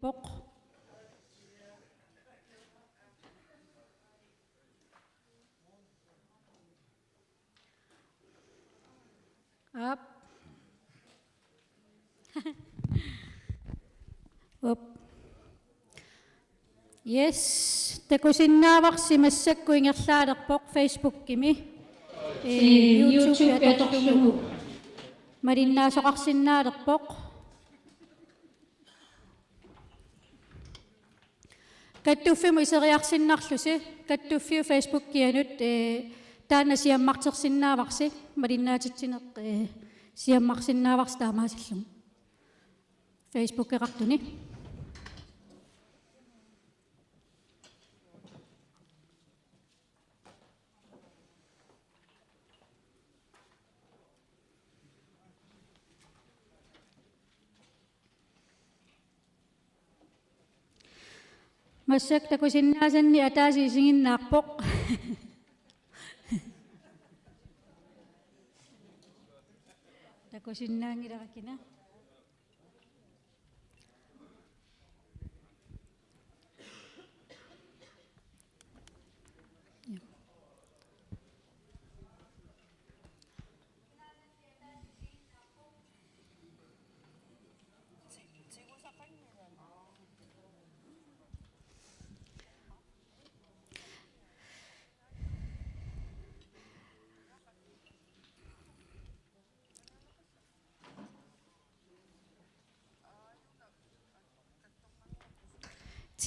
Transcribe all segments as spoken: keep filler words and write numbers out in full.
Poq. Aap. Op. Yes, takusinnaavarsi massakkut ingerlaalerpoq Facebookimi. Ee, ee, YouTube YouTube atorlugu. Malinnaasoqarsinnaalerpoq. Kattuffimmut iseriarsinnarlusi, kattuffiup Facebookianut, ee, taanna siammartersinnaavarsi, malinnaatitsineq, ee, siammarsinnaavarsi taamaasillugu. Facebookeqartuni. Massakkut takusinnaasanni ataaseq isiginnaarpoq. Takusinnaanngilara kina.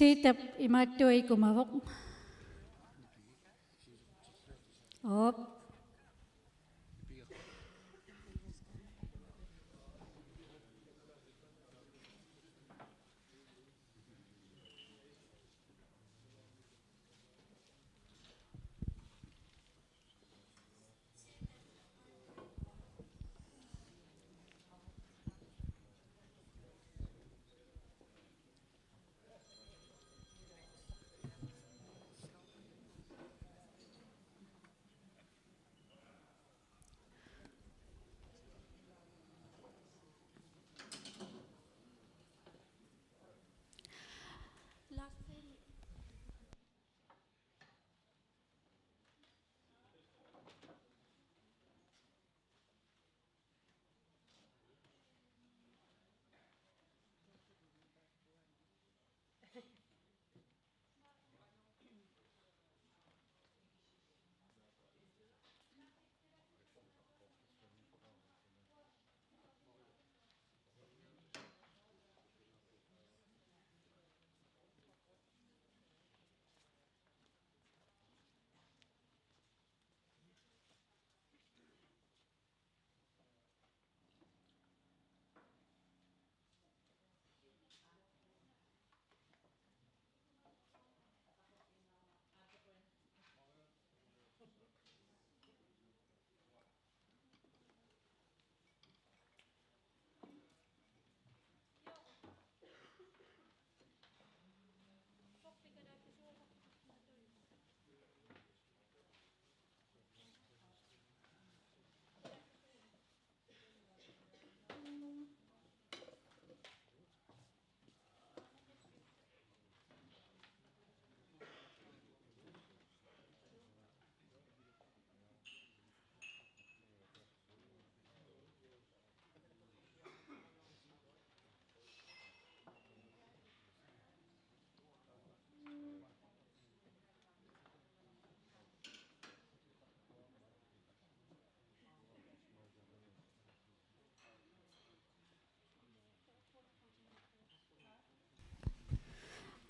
Tiitap imaattua ikumavoq. Op.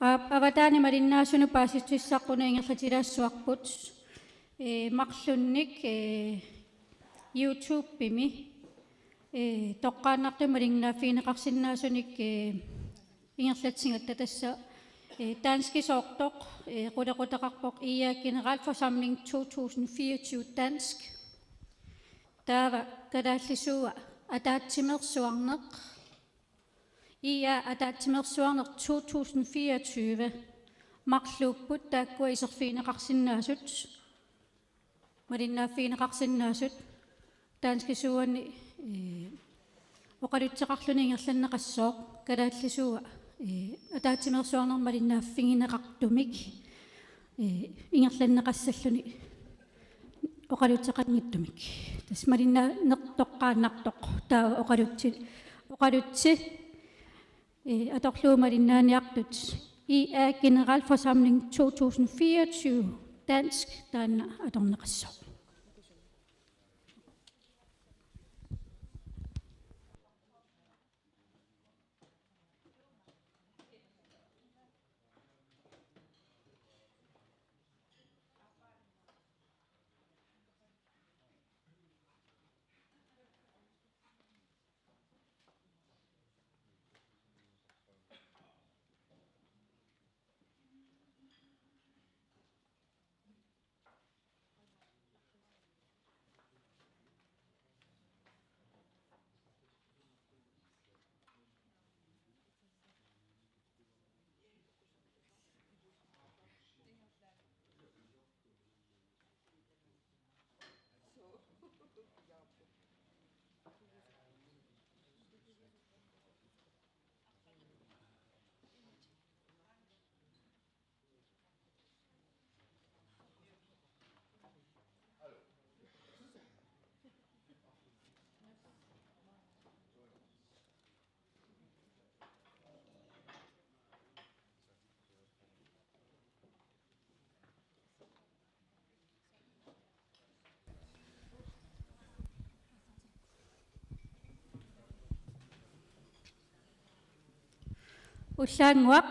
Aap, avataani malinnaasunut paasissutissaq una ingerlatilaassuarput. Ee, marlunnik, ee, YouTube-imi, ee, toqqaannartumik malinnaaffigineqarsinnaasunik, ee, ingerlatsigatta tassa, ee, danskisoortoq, ee, qulequteqarpoq I A Generalforsamling to tusind fireogtyve dansk. Taava kalaallisuua ataatsimeersuarneq. I A ataatsimeersuarneq to tusind fireogtyve. Marluupput taakkua iserfigineqarsinnaasut, malinnaaffigineqarsinnaasut, danskisuuani, ee, oqalutseqarluni ingerlanneqassooq, kalaallisuua Ee, ataatsimeersuarnermut malinnaaffigineqartumik, ee, ingerlanneqassalluni oqalutseqanngitsumik. Tassa malinnaanngitsoq toqqaannartoq taava oqalutsi-, oqalutsi-, ee, atorlugu malinnaaniartut I A Generalforsamling to tusind fireogtyve, dansk, taanna atorneqassaaq. Ullaannguaq.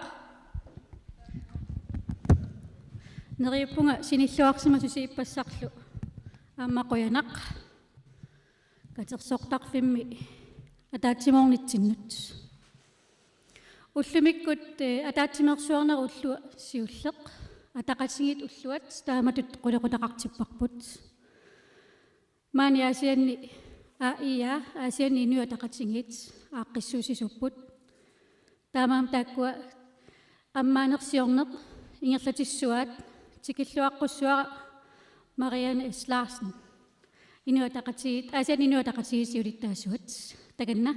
Neriuppunga sinilluarsimasusi ippassarlu. Aamma qujanaq. Katersortarfimmi ataatsimoornitsinnut. Ullumikkut, eh, ataatsimeersuarnerup ullua siulleq, ataqatigiit ulluat taamatut qulequtaqartipparput. Maani Aasianni, A I A, Aasianni Inuit Ataqatigiit aaqqissuussisuupput. Taamaammat taakkua ammaanersiorneq ingerlatissuaat, tikilluaqqussuara Marianne S. Larsen, Inuit Ataqatigiit, Aasianni Inuit Ataqatigiit siulittaasuat. Takanna.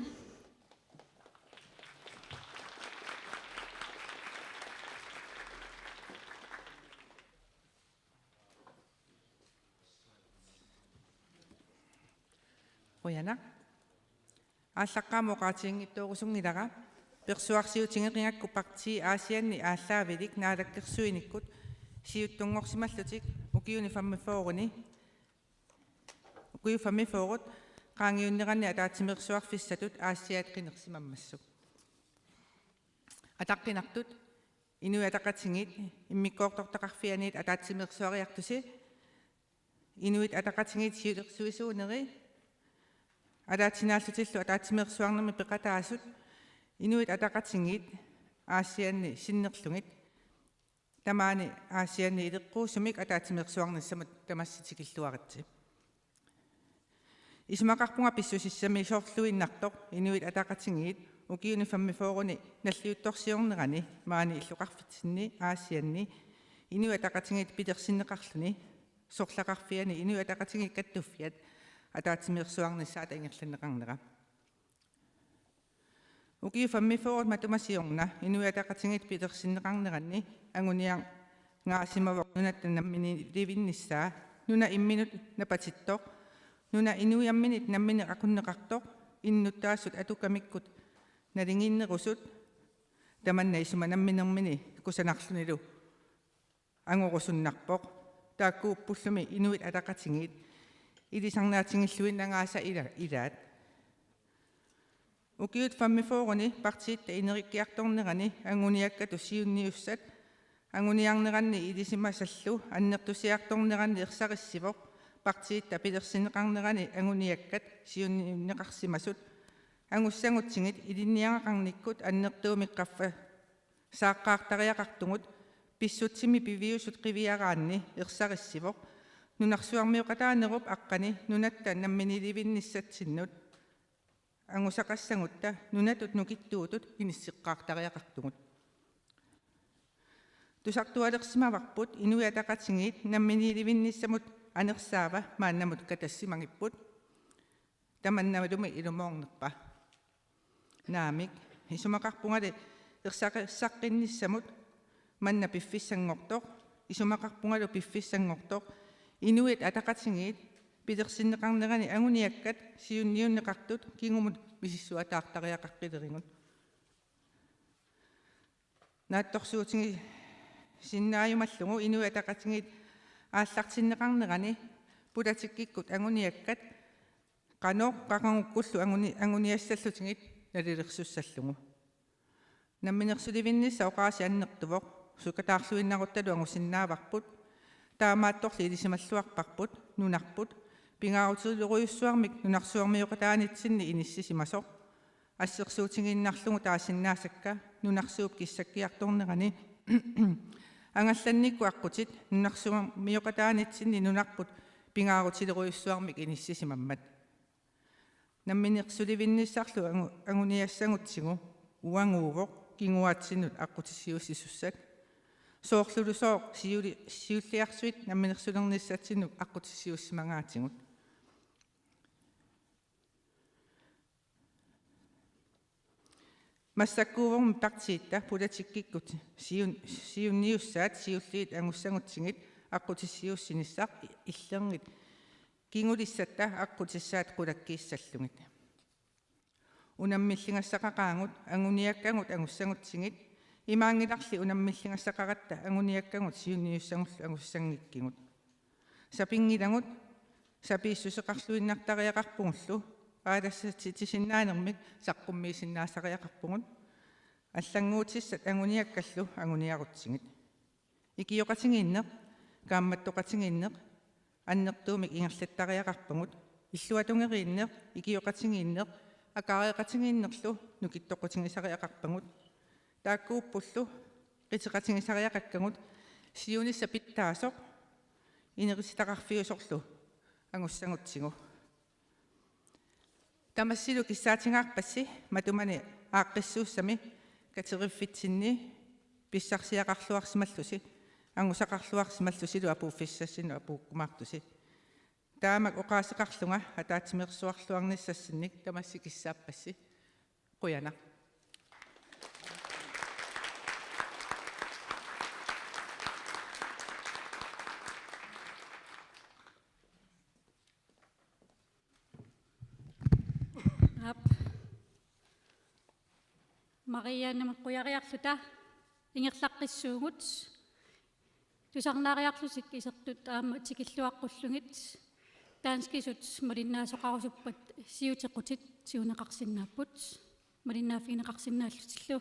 Qujanaq. Aallaqqaammut oqaatiginngitsoorusunngilara, persuarsiutigeqigakku partii Aasianni aallaavilik naalakkersuinikkut siuttunngorsimallutik ukiuni femogfyrreni, ukiut femogfyrret qaangiunneranni ataatsimeersuarfissatut Aasiaat qinersimammassuk. Ataqqinartut, Inuit Ataqatigiit, immikkoortortaqarfianiit ataatsimeersuariartusi, Inuit Ataqatigiit siulersuisuuneri, ataatsinaallutillu ataatsimeersuarnermi peqataasut, Inuit Ataqatigiit Aasianni sinnerlugit, tamaani Aasianni ileqquusumik ataatsimeersuarnissamut tamassi tikilluaritsi. Isumaqarpunga pissusissamisoorluinnartoq Inuit Ataqatigiit ukiuni femogfyrreni nalliuttorsiornerani maani illoqarfitsinni Aasianni Inuit Ataqatigiit pilersinneqarluni, sorlaqarfiani Inuit Ataqatigiit Kattuffiat ataatsimeersuarnissaata ingerlanneqarnera. Ukiut femogfyrret matuma siorna Inuit Ataqatigiit pilersinneqarneranni anguniagaasimavoq nunatta namminiilivinnissaa, nuna imminut napatittoq, nuna inuiamminit nammineq aqunneqartoq, innuttaasut atukkamikkut naligiinnerusut, tamanna isuma namminermini kusanarlunilu angorusunnarpoq. Taakkuuppullumi Inuit Ataqatigiit ilisarnaatigilluinnagaasa ila-, ilaat. Ukiut femogfyrreni partiitta inerikkiartornerani anguniakkatut siunniussat anguniarneranni ilisimasallu annertusiartorneranni ersarissivoq partiitta pilersinneqarnerani anguniakkat siunniunneqarsimasut angussagutsigit ilinniagaqarnikkut annertuumik qaffa- saaqqaartariaqartugut, pissutsimik piviusut qiviaraanni ersarissivoq nunarsuarmioqataanerup aqqani nunatta namminiilivinnissatsinnut angusaqassagutta nunatut nukittuutut inissiqqaartariaqartugut. Tusartualersimavarput Inuit Ataqatigiit namminiilivinnissamut anersaava maannamut katassimagipput. Tamannaluunniit ilumoornerpa? Naamik, isumaqarpungali Ersaqissaqqinnissamut manna piffissanngortoq, isumaqarpungalu piffissanngortoq, Inuit Ataqatigiit pilersinneqarnerani anguniakkat siunniunneqartut kingumut misissuataartariaqaqqilerigut. Naatsorsuutigisinnaajumallugu Inuit Ataqatigiit aallartinneqarnerani politikkikkut anguniakkat qanoq qaqugukkullu anguni-, anguniassallutigit nalilersussallugu. Namminersulivinnissaq oqaasii annertuvoq, sukataarluinnaruttalu angusinnaavarput, taamaattorli ilisimalluarparput nunarput pingaarutilerujussuarmik nunarsuarmioqataanitsinni inissisimasoq, assersuutigiinnarlugu taasinnaasakka nunarsuup kissakkiartornerani angallannikkut aqqutit nunarsuarmioqataanitsinni nunarput pingaarutilerujussuarmik inissisimammat. Namminersulivinnissarlu angu-, anguniassagutsigu uaguuvoq kinguaatsinnut aqqutissiuussisussat. Soorlulusooq siuli-, siulliarsuit namminersulernissatsinnut aqqutissiuussimagaatigut. Massakkuuvormi partiitta politikkikkut siun-, siunniussaat siulliit angussagutsigit aqqutissiuussinissaq illernit kingulissatta aqqutissaat qulakkiissallugit. Unammilligassaqaqaagut anguniakkagut angussagutsigit, imaanngilarli unammilligassaqaratta anguniakkagut siunniussagullu angussanngikkigut. Sapinngilagut, sapiissuseqarluinnartariaqarpugullu, aalassatsitsisinnaanermik saqqummiisinnaassariaqarpugut, allannguutissat anguniakkallu anguniarutsigit. Ikioqatigiinneq, kaammattoqatigiinneq, annertuumik ingerlattariaqarpagut, illuatungeriinneq, ikioqatigiinneq, akaareqatigiinnerlu nukittoqutigisariaqarpagut. Taakkuuppullu qiteqatigisariaqakkagut siunissaq pitsaasoq inerisitaqarfiusorlu angussagutsigu. Tamassilu kissaatigaarpassi matumani aaqqissuussami katerfiffitsinni pissarsiaqarluarsimallusi, angusaqarluarsimallusilu apuuffissassinnut apuukkumaartusi. Taamak oqaaseqarlunga ataatsimeersuarluarnissassinnik tamassi kissaappassi. Qujanaq. Aap. Mariannamut qujariarluta ingerlaqqissuugut. Tusarnaariarlutik isertut aamma tikilluaqqullugit. Danskisut malinnaasoqarusuppat siutequtit tiguneqarsinnaapput. Malinnaaffigineqarsinnaallutillu.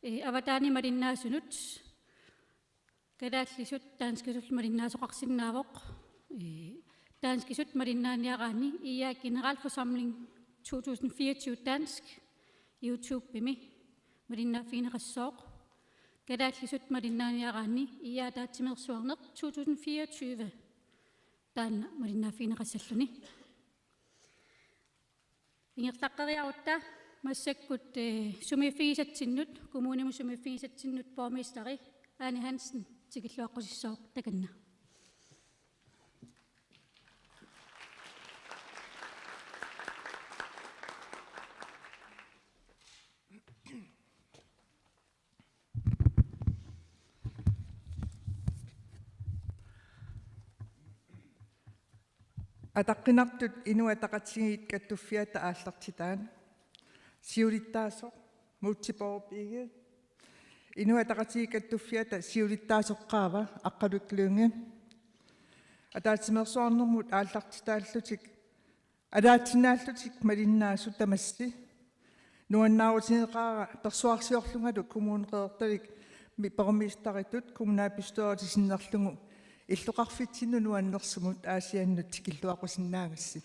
Ee, avataani malinnaasunut. Kalaallisut danskisut malinnaasoqarsinnaavoq. Ee, danskisut malinnaaniaraanni I A generalforsamling to tusind fireogtyve dansk YouTube-imi malinnaaffigineqassooq. Kalaallisut malinnaaniaraanni I A ataatsimeersuarneq to tusind fireogtyve taanna malinnaaffigineqassalluni. Ingerlaqqeriarutta massakkut, eh, sumiiffigisatsinnut, kommunimut sumiiffigisatsinnut borgmesteri Ane Hansen tikilluaqqusissooq, takanna. Ataqqinartut Inuit Ataqatigiit Kattuffiata aallartitaat. Siulittaasoq Múte Bourup Egede. Inuit Ataqatigiit Kattuffiata siulittaasoq qaava Aqqaluk Lynge. Ataatsimeersuarnermut aallartitaallutik Ataatsimiinnerlutik malinnaasut tamassi. Nuannaarutigeqaara persuarsiorlungalu Kommune Qeqertalik mi-, borgmesteritut kommunalbestyrelsi sinnerlugu illoqarfitsinnut nuannersumut Aasiannut tikilluaqqusinnaagassi.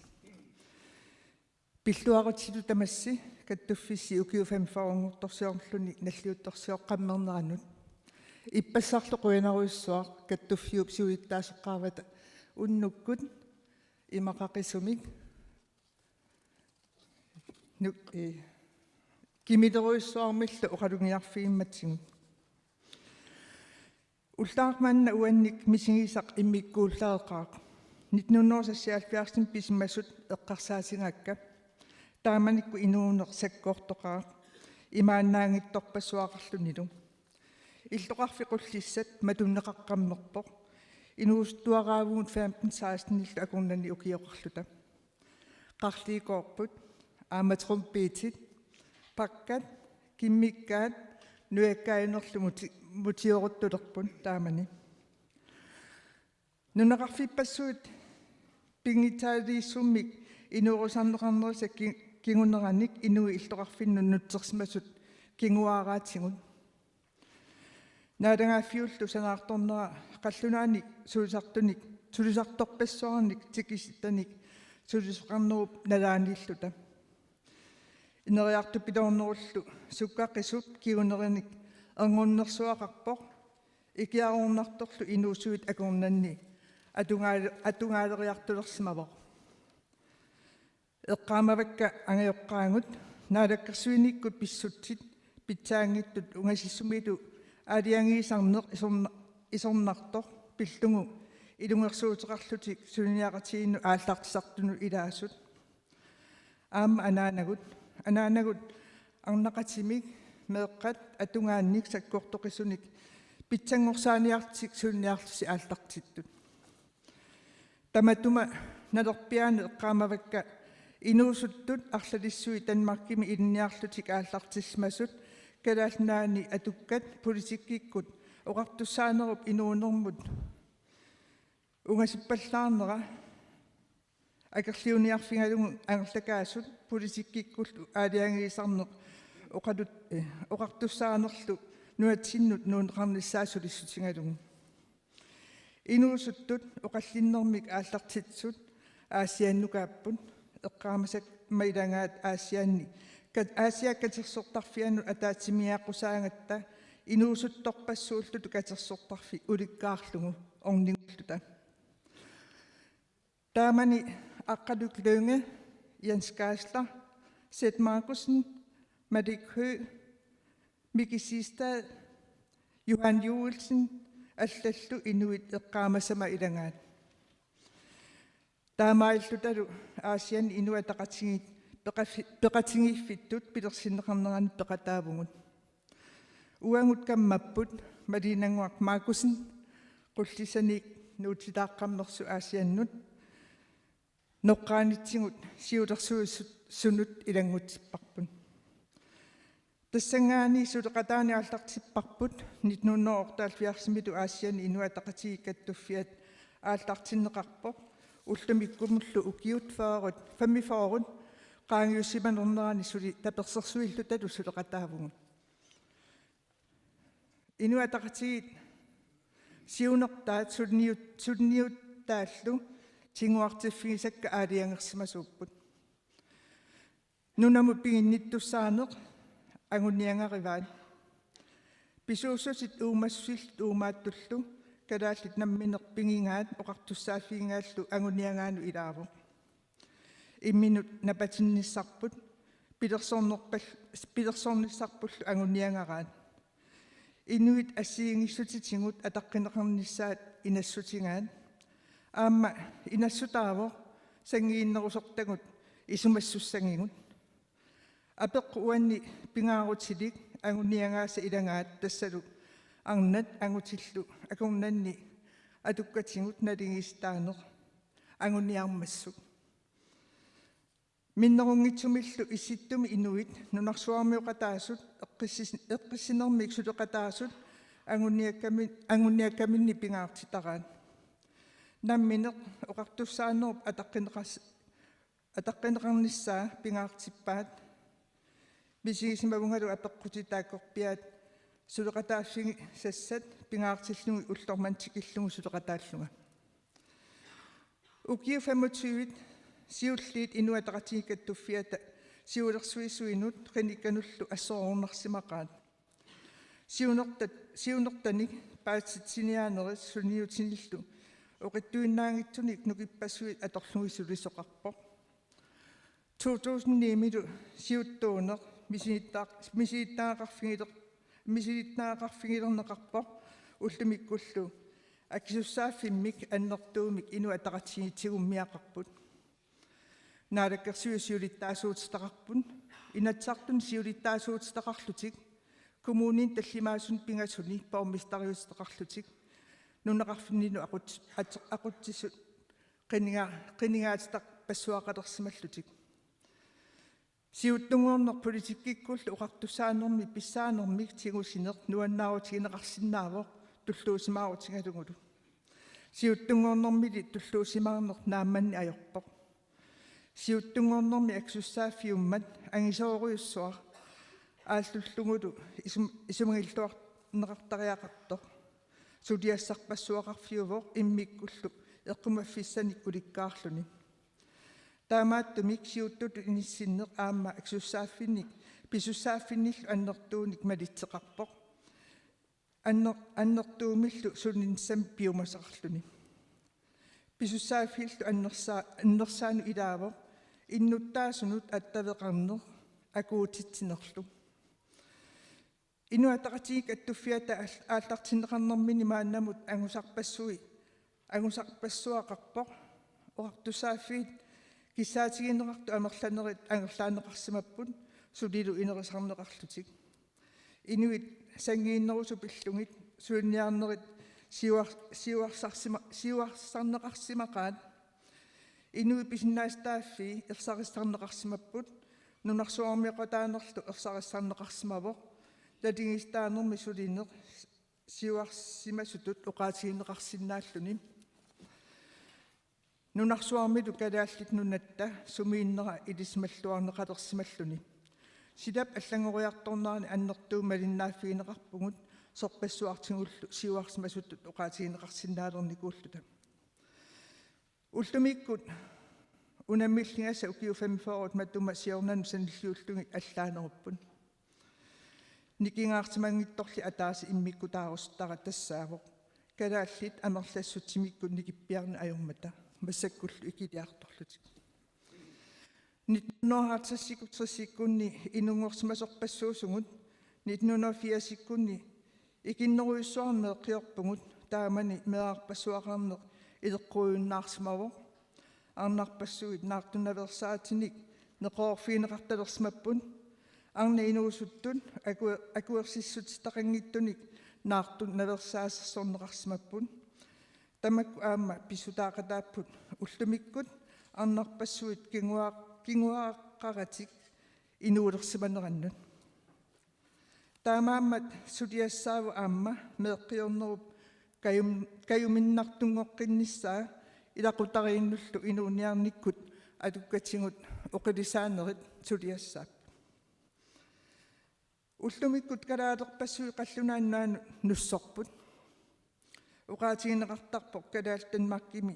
Pilluarititut tamassi kattuffissi ukiut femogfyrre-nngortorsiorluni nalliuttorsioqqammerneranut. Ippassarlu qujanarujussuaq kattuffiup siulittaasoq qaavata unnukkut imaqaqisumik Nuk-, eh, kimilerujussuarmillu oqalugiarfigimmatsigut. Ullaaq manna uannik misigisaq immikkuullareqaaq. Nitten hundrede og seksoghalvfjerds pisimasut eqqarsaatigaakka. Taamanikkut inuuneq sakkortoqaaq. imaannaanngitsorpassuaqarlunilu. Illoqarfik Qullissat matunneqaqqammerpoq. Inuusuttuaraavugut femten sekstenillu akornanni ukioqarluta. Qarliikoorput, aamma trompetit, pakkat, kimmikkaat, nujakkaajunerlu muti-, mutioruttulerput taamani. Nunaqarfippassuit pinngitsaaliissummik inoorusarneqarnerisa ki-, kinguneranik inuit illoqarfinnut nutsersimasut kinguaaraatigut. Naalagaaffiullu sanaartornera qallunaanik sulisartunik, sulisartorpassuarnik tikisittanik sulisoqarnerup nalaaniilluta. Ineriartupiloornerullu sukkaqisup kingunerinik erngunnersuaqarpoq, ikiaroornartorlu inuusuit akornanni atugaal-, atugaaleriartulersimavoq. Eqqaamavakka angajoqqaagut, naalakkersuinikkut pissutsit pitsaanngitsut ungasissumilu aalajangiisarneq isorna-, isornartoq pillugu ilungersuuteqarlutik suliniaqatigiinnut aallartisartunut ilaasut. Aamma anaanagut, anaanagut arnaqatimik, meeqqat atugaannik sakkortoqisunik pitsanngorsaaniarlutik suliniarlutik aallartittut. Tamatuma nalerpiaani eqqaamavakka inuusuttut arlalissuit Danmarkimi ilinniarlutik aallartissimasut Kalaallit Nunaanni atukkat politikkikkut oqartussaanerup inuunermut ungasippallaarnera akerliuniarfigalugu angerlakaasut politikkikkullu aalajangiisarneq oqalut-, eh, oqartussaanerlu nunatsinnut nuunneqarnissaa sulissutigalugu. Inuusuttut oqallinnermik aallartitsisut Aasiannukaapput, eqqaamasakka ilagaat Aasianni kat-, Aasiaat katersortarfianut ataatsimiiaqqusaagatta inuusuttorpassuulluta katersortarfik ulikkaarlugu ornigulluta. Taamani Aqqaluk Lynge, Jens Geisler, Seth Markussen, Malik Høegh, Miki Siegstad, Johan Joelsen allallu inuit eqqaamasama ilagaat. Taamaalillutalu Aasianni Inuit Ataqatigiit peqaffi-, peqatigiiffittut pilersinneqarnerannut peqataavugut. Uagut kammapput Maliinannguaq Markussen Qullissaniit nuutitaaqqammersoq Aasiannut noqqaanitsigut siulersuisunut ilanngutsipparput. Tassanngaanniit suleqataaneq aallartipparput nitten hundrede og otteoghalvfjerdsimilu Aasianni Inuit Ataqatigiit Kattuffiat aallartinneqarpoq, ullumikkumullu ukiut fyrre, femogfyrre qaangiussimanerani suli tapersersuillutalu suleqataavugut. Inuit Ataqatigiit siunertaat suliniut-, suliniuttaallu tiguartiffigisakka aalajangersimasuupput. Nunamut piginnittussaaneq anguniagarivaat. Pisuussutit uumassusillit uumaattullu kalaallit namminneq pigigaat oqartussaaffigigaallu anguniagaanut ilaavoq. Imminut napatinnissarput, pilersornerpal-, pilersornissarpullu anguniagaraat. Inuit assigiinngissutitigut ataqqineqarnissaat inassutigaat. Aamma inassutaavoq sanngiinnerusortagut isumassussagigut. Apeqqut uanni pingaarutilik anguniagaasa ilagaat, tassalu arnat angutillu akornanni atukkatigut naligiissitaaneq anguniarmassuk. Minnerunngitsumillu Issittumi inuit nunarsuarmioqataasut eqqissis-, eqqissinermik suleqataasut anguniakkami-, anguniakkaminnik pingaartitaraat. Namminneq oqartussaanerup ataqqineqas-, ataqqineqarnissaa pingaartippaat. Misigisimavungalu apeqqutit taakkorpiaat suleqataaffigisassat pingaartillugit ullormanna tikillugu suleqataallunga. Ukiut femogtyve siulliit Inuit Ataqatigiit Kattuffiata siulersuisuinut qinikkanullu assoroornarsimaqaat. Siunertat-, siunertanik paasitsiniaanerit suliniutinillu oqitsuinnaanngitsunik nukippassuit atorlugit sulisoqarpoq. To tusind ni-milu siuttuuneq misilittaaq-, misilittagaqarfigiler-, misilittagaqarfigilerneqarpoq ullumikkullu akisussaaffimmik annertuumik Inuit Ataqatigiit tigummiaqarput. Naalakkersuisut siulittaasuutitaqarput. Inatsisartuni siulittaasuutitaqarlutik, kommunini tallimaasuni pingasuni borgmesteriutitaqarlutik, nunaqarfinnilu aqut-, at-, aqutsisut qiniga-, qinigaatitarpassuaqalersimallutik. Siuttunngorneq politikkikkullu oqartussaanermi pissaanermik tigusineq nuannaarutigineqarsinnaavoq tulluusimaarutigalugulu. Siuttunngornermili tulluusimaarneq naammanni ajorpoq. Siuttunngornermi akisussaaffiummat angisoorujussuaq aallullugulu isum-, isumagilluarneqartariaqartoq. Suliassarpassuaqarfiuvoq immikkullu eqqumaffissanik ulikkaarluni. Taamaattumik siuttutut inissinneq aamma akisussaaffinnik pisussaaffinnillu annertuunik malitseqarpoq. Anner-, annertuumillu sulinissamik piumasaqarluni. Pisussaaffiillu annersaa-, annersaanut ilaavoq innuttaasunut attaveqarneq akuutitsinerlu. Inuit Ataqatigiit Kattuffiata aal-, aallartinneqarnermini maannamut angusarpassui-, angusarpassuaqarpoq. Oqartussaaffiit kissaatigineqartut amerlanerit angerlaanneqarsimapput sulilu inerisarneqarlutik. Inuit sanngiinnerusut pillugit suliniarnerit siuar-, siuarsarsima-, siuarsarneqarsimaqaat. Inuit pisinnaatitaaffii ersarissarneqarsimapput, nunarsuarmioqataanerlu ersarissarneqarsimavoq, naligiissitaanermi sulineq siuarsimasutut oqaatigineqarsinnaalluni. Nunarsuarmilu Kalaallit Nunatta sumiinnera ilisimalluarneqalersimalluni. Silap allanngoriartornerani annertuumik malinnaaffigineqarpugut sorpassuartigullu siuarsimasutut oqaatigineqarsinnaalernikuulluta. Ullumikkut unammilligassat ukiut femogfyrre matuma siornanut sanilliullugit allaanerupput. Nikingaarsimanngitsorli ataaseq immikkutaarusuttara tassaavoq kalaallit amerlassutsimikkut nikippiarneq ajormata, massakkullu ikiliartorlutik. Nitten hundrede og halvtredsikkunni inunngorsimasorpassuusugut, nitten hundrede og firsikkunni ikinnerujussuarnik meeqqiorpugut, taamani meerarpassuaqarneq ileqquujunnaarsimavoq. Arnarpassuit naartut naversaatinik neqeroorfigineqartalersimapput. Arnat inuusuttut aku-, akuersissutitaqanngitsunik naartut naversaasersorneqarsimapput. Tamakku aamma pissutaaqataapput ullumikkut arnarpassuit kinguaa-, kinguaaqqaratik inuulersimanerannut. Taamaammat suliassaavoq aamma meeqqiornerup kajum-, kajuminnartunngoqqinnissaa ilaqutariinnullu inuuniarnikkut atukkatigut oqilisaanerit suliassaapput. Ullumikkut kalaalerpassuit qallunaat nunaannut nussorput. Oqaatigineqartarpoq Kalaallit Danmarkimi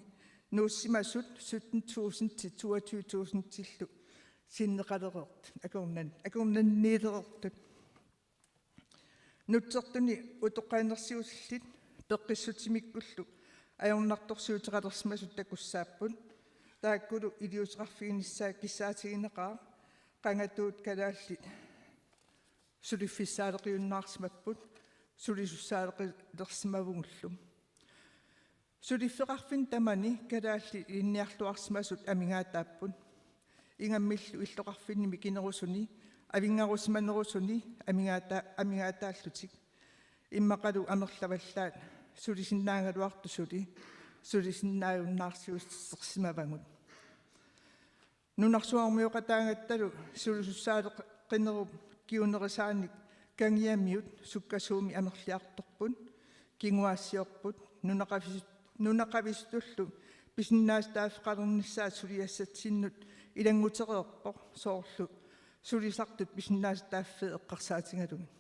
nuussimasut sytten tusind til toogtyve tusindillu sinneqalereertut, akornan-, akornanniilereertut. Nutsertuni utoqqalinersiutillit peqqissutimikkullu ajornartorsiuteqalersimasut takussaapput. Taakkulu iliuuseqarfiginissaat kissaatigineqaaq qangatuut kalaallit suliffissaaleqiunnaarsimapput, sulisussaaleqilersimavugullu. Suliffeqarfinni tamani kalaallit ilinniarluarsimasut amigaataapput. Ingammillu illoqarfinni mikinerusuni, avinngarusimanerusuni amigaata-, amigaataallutik. Immaqalu amerlavallaat sulisinnaagaluartut suli, sulisinnaajunnaarsiutissersimavagut. Nunarsuarmioqataagattalu sulisussaaleqinerup kingunerisaanik Kangiamiut sukkasuumik amerliartorput, kinguaassiorput, nunaqavis-, nunaqavisutullu pisinnaatitaaffeqalernissaat suliassatsinnut ilanngutereerpoq, soorlu sulisartut pisinnaatitaaffii eqqarsaatigalugit.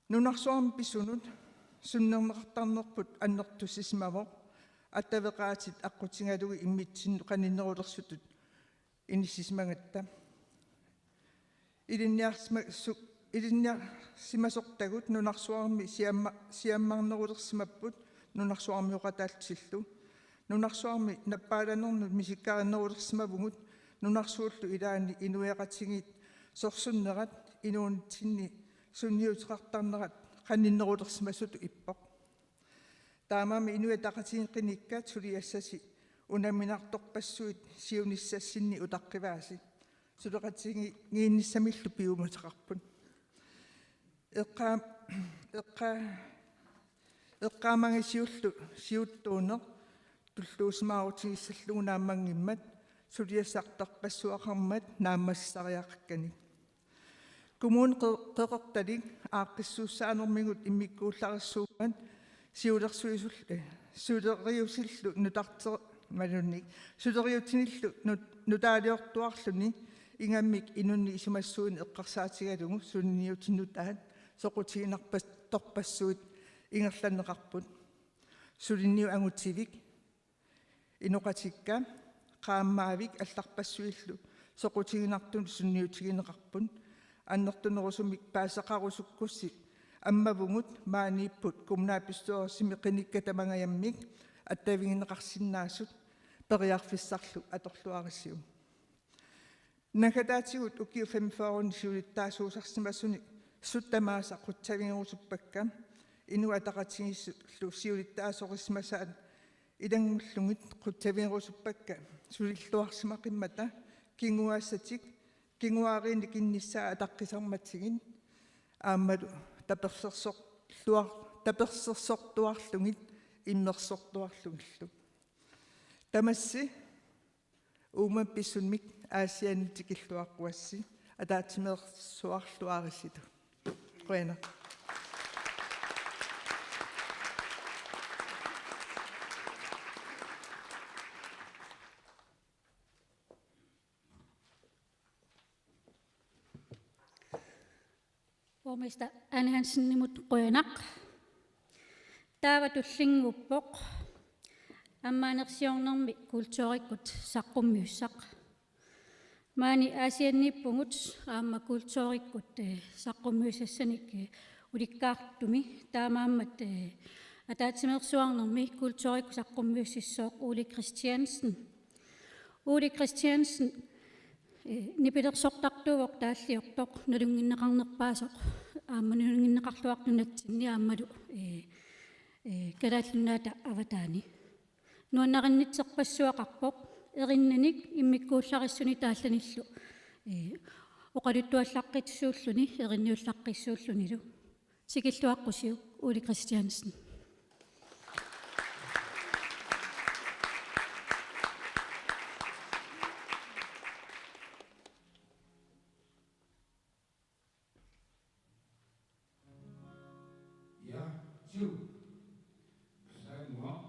Nunarsuarmi pisunut sunnerneqartarnerput annertusisimavoq, attaveqaatit aqqutigalugit immitsinnut qaninnerulersutut inissisimagatta. Ilinniarsima-, su-, ilinniarsimasortagut nunarsuarmi siamma-, siammarnerulersimapput nunarsuarmioqataallutillu. Nunarsuarmi nappaalanermut misikkarinnerulersimavugut, nunarsuullu ilaanni inuiaqatigiit sorsunnerat inuunitsinni sunniuteqartarnerat qaninnerulersimasutut ippoq. Taamaammat Inuit Ataqatigiit qinikkat suliassasi unamminartorpassuit siunissassinni utaqqivaasi. suleqatigiinnissamillu piumasaqarput. Eqqaa-, eqqaa-, eqqaamangisiullu siuttuuneq tulluusimaarutigissallugu naammanngimmat suliassartarpassuaqarmat naammassisariaqakkanik. Kommune Qe-, Qeqertalik aaqqissuussaanermigut immikkuullarissuummat siulersuisul-, eh, suleriusillu nutarter-, malunnik, suleriutinillu nut-, nutaaliortuarluni ingammik inunnik isumassuinik eqqarsaatigalugu suliniutit nutaat soqutiginarpas-, torpassuit ingerlanneqarput. Suliniut angutivik, inoqatikka, qaammaavik allarpassuillu soqutiginartut suliniutigineqarput. Annertunerusumik paasisaqarusukkussi ammavugut maaniipput kommunalbestyrelsimi qinikkat tamangajammik attavigineqarsinnaasut periarfissarlu atorluarisiuk. Naggataatigut ukiut femogfyrre siulittaasuusarsimasuni sut tamaasa qutsavigerusuppakka. Inuit Ataqatigiillu siulittaasorisimasaat ilanngullugit qutsavigerusuppakka sulilluarsimaqimmata kinguaassatik kinguaariinnik innissaa ataqqisarmatigit aammalu tapersersorluar-, tapersersortuarlugit immersortuarlugillu. Tamassi uuma pissummik Aasianni tikilluaqquassi ataatsimeersuarluarisilu. Qujanaq. Borgmester Ane Hansenimut qujanaq. Taava tullinnguuppoq ammaanersiornermi kulturikkut saqqummiussaq. Maani Aasianniippugut aamma kulturikkut, eh, saqqummiussassanik, eh, ulikkaartumi, taamaammat, eh, ataatsimeersuarnermi kulturikkut saqqummiussissooq Ole Christiansen. Ole Christiansen, eh, nipilersortartuuvoq taalliortoq nalunnginneqarnerpaasoq, aamma nalunnginneqarluartoq nunatsinni aammalu, eh, eh, Kalaallit Nunaata avataani. Nuannarinnitserpassuaqarpoq erinnanik immikkuullarissuni taallanillu, eh, oqaluttuallaqqissuulluni erinniullaqqissuullunilu. Tikilluaqqusiuk, Ole Christiansen. Ja, to. Sidewalk.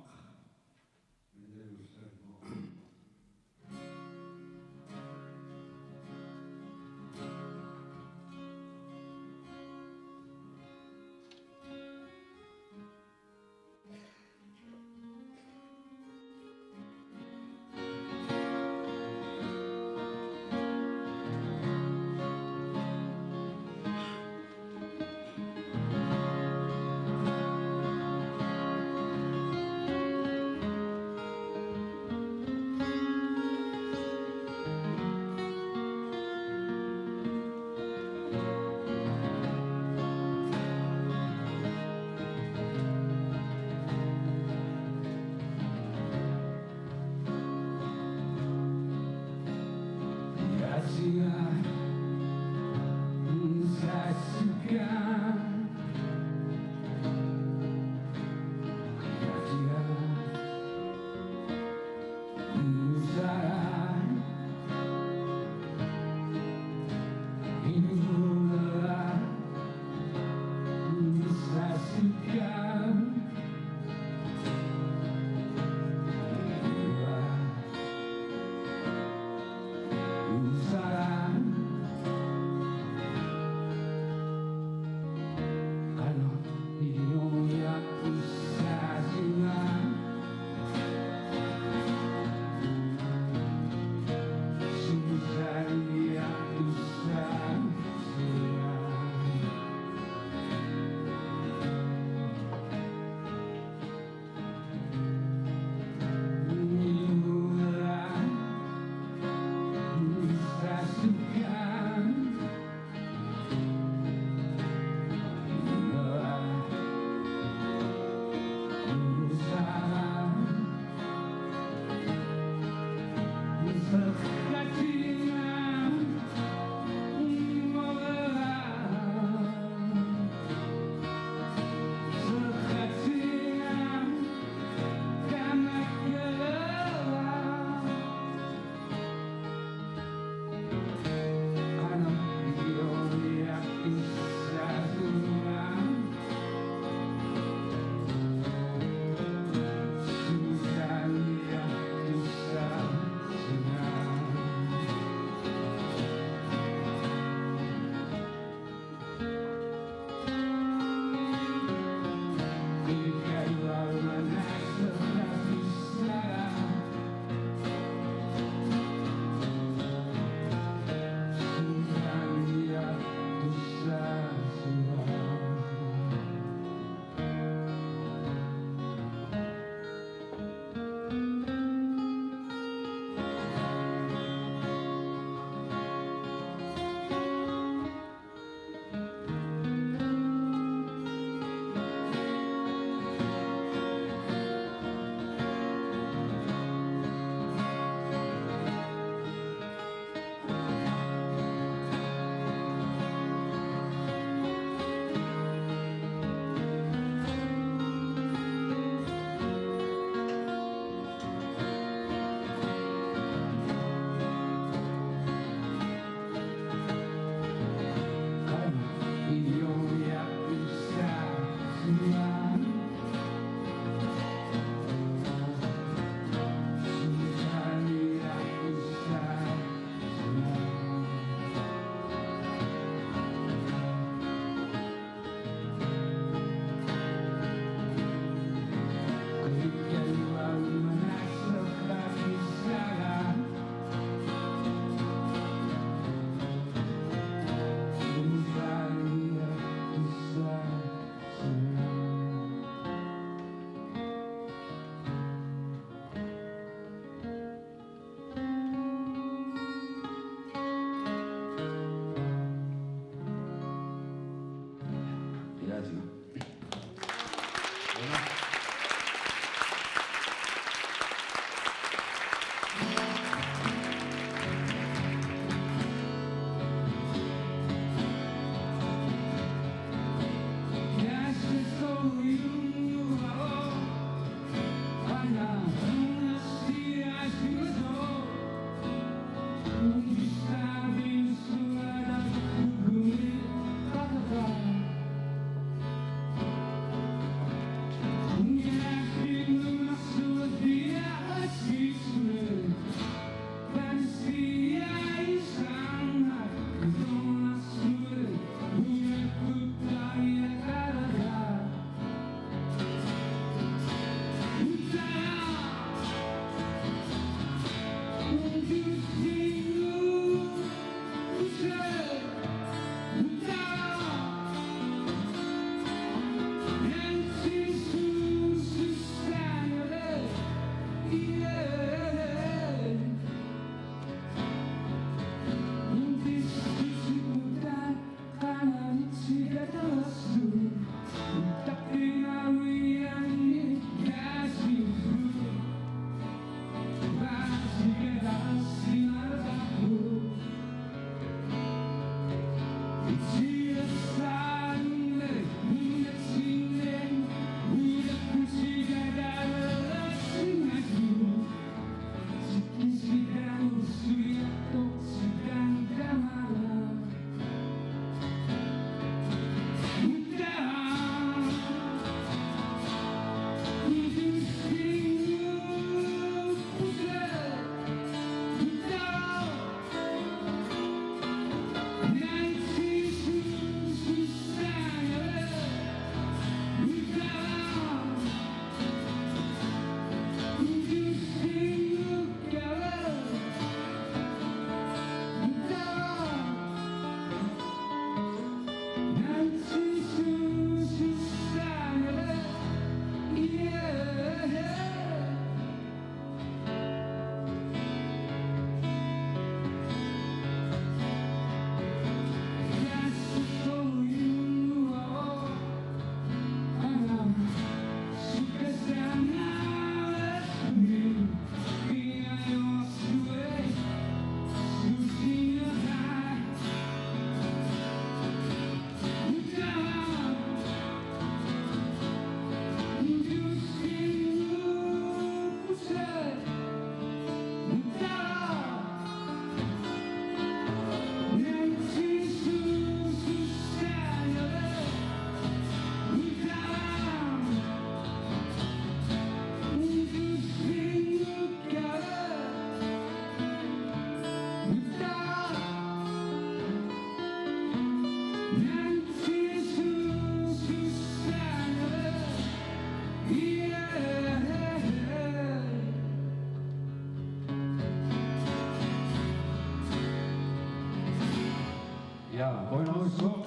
Ja, qujanarsuaq.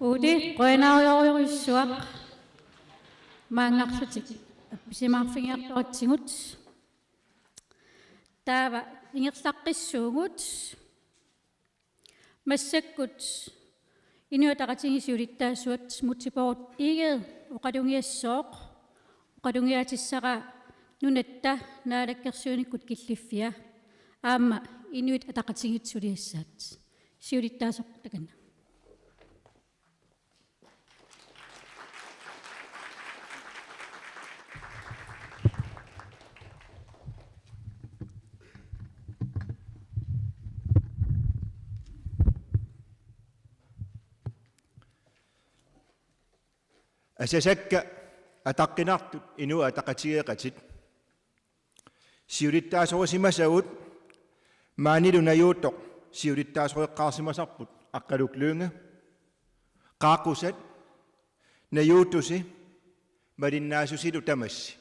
Uuli, qujanarujorujussuaq maanngarlutik appisimaarfigiartoratsigut. Taava ingerlaqqissuugut. Massakkut Inuit Ataqatigiit siulittaasuat Múte Bourup Egede oqalugiassooq, oqalugiaatissaraa Nunatta Naalakkersuinikkut Killiffia aamma Inuit Ataqatigiit suliassaat. Siulittaasoq takanna. Asasakka ataqqinartut Inuit Ataqatigiiqatit. Siulittaasorisimasagut maanilu najuuttoq siulittaasoreqqaarsimasarput Aqqaluk Lynge. Qaaqqusat, najuuttusi, malinnaasusilu tamassi.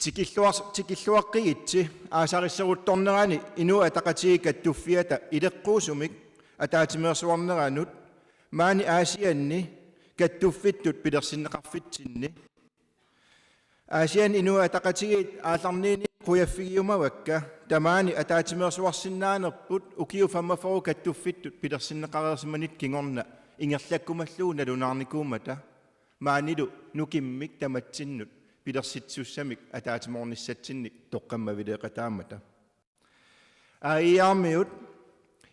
Tikilluars-, tikilluaqqigitsi aasarisseruttornerani Inuit Ataqatigiit kattuffiata ileqquusumik ataatsimeersuarneranut Maani Aasianni kattuffittut pilersinneqarfitsinni. Aasianni Inuit Ataqatigiit aallarniinni qujaffigiumavakka tamaani ataatsimeersuarsinnaanerput ukiut femogfyrre kattuffittut pilersinneqareersimanit kingorna ingerlakkumallugu nalunaarnikuummata maanilu nukimmik tamatsinnut pilersitsisussamik ataatsimoornissatsinnik toqqammavileeqataammata. A I R-miut,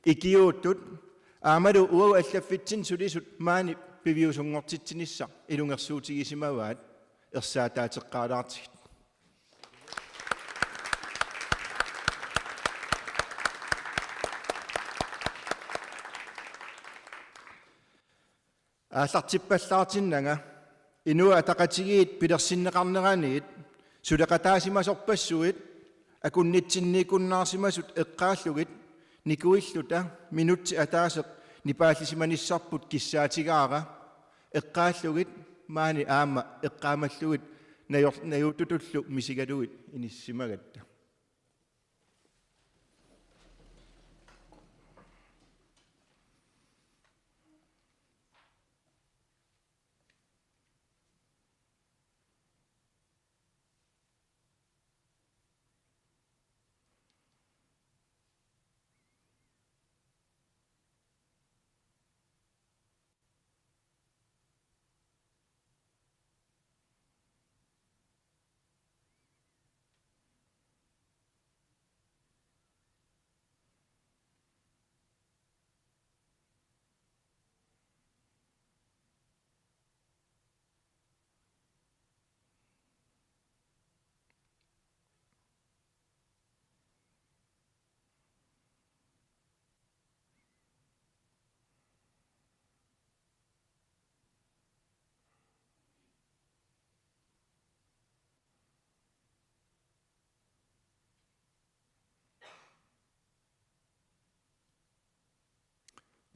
ikiuuttut, aammalu uagut allaffitsinni sulisut maani piviusunngortitsinissaq ilungersuutigisimavaat, ersaataateqqaalaartigit. Aallartippallaartinnanga Inuit Ataqatigiit pilersinneqarneraniit suleqataasimasorpassuit akunnitsinniikkunnaarsimasut eqqaallugit nikuilluta minutsit ataaseq nipaallisimanissarput kissaatigaara, eqqaallugit maani aamma eqqaamallugit najor-, najuuttutullu misigalugit inissisimagatta.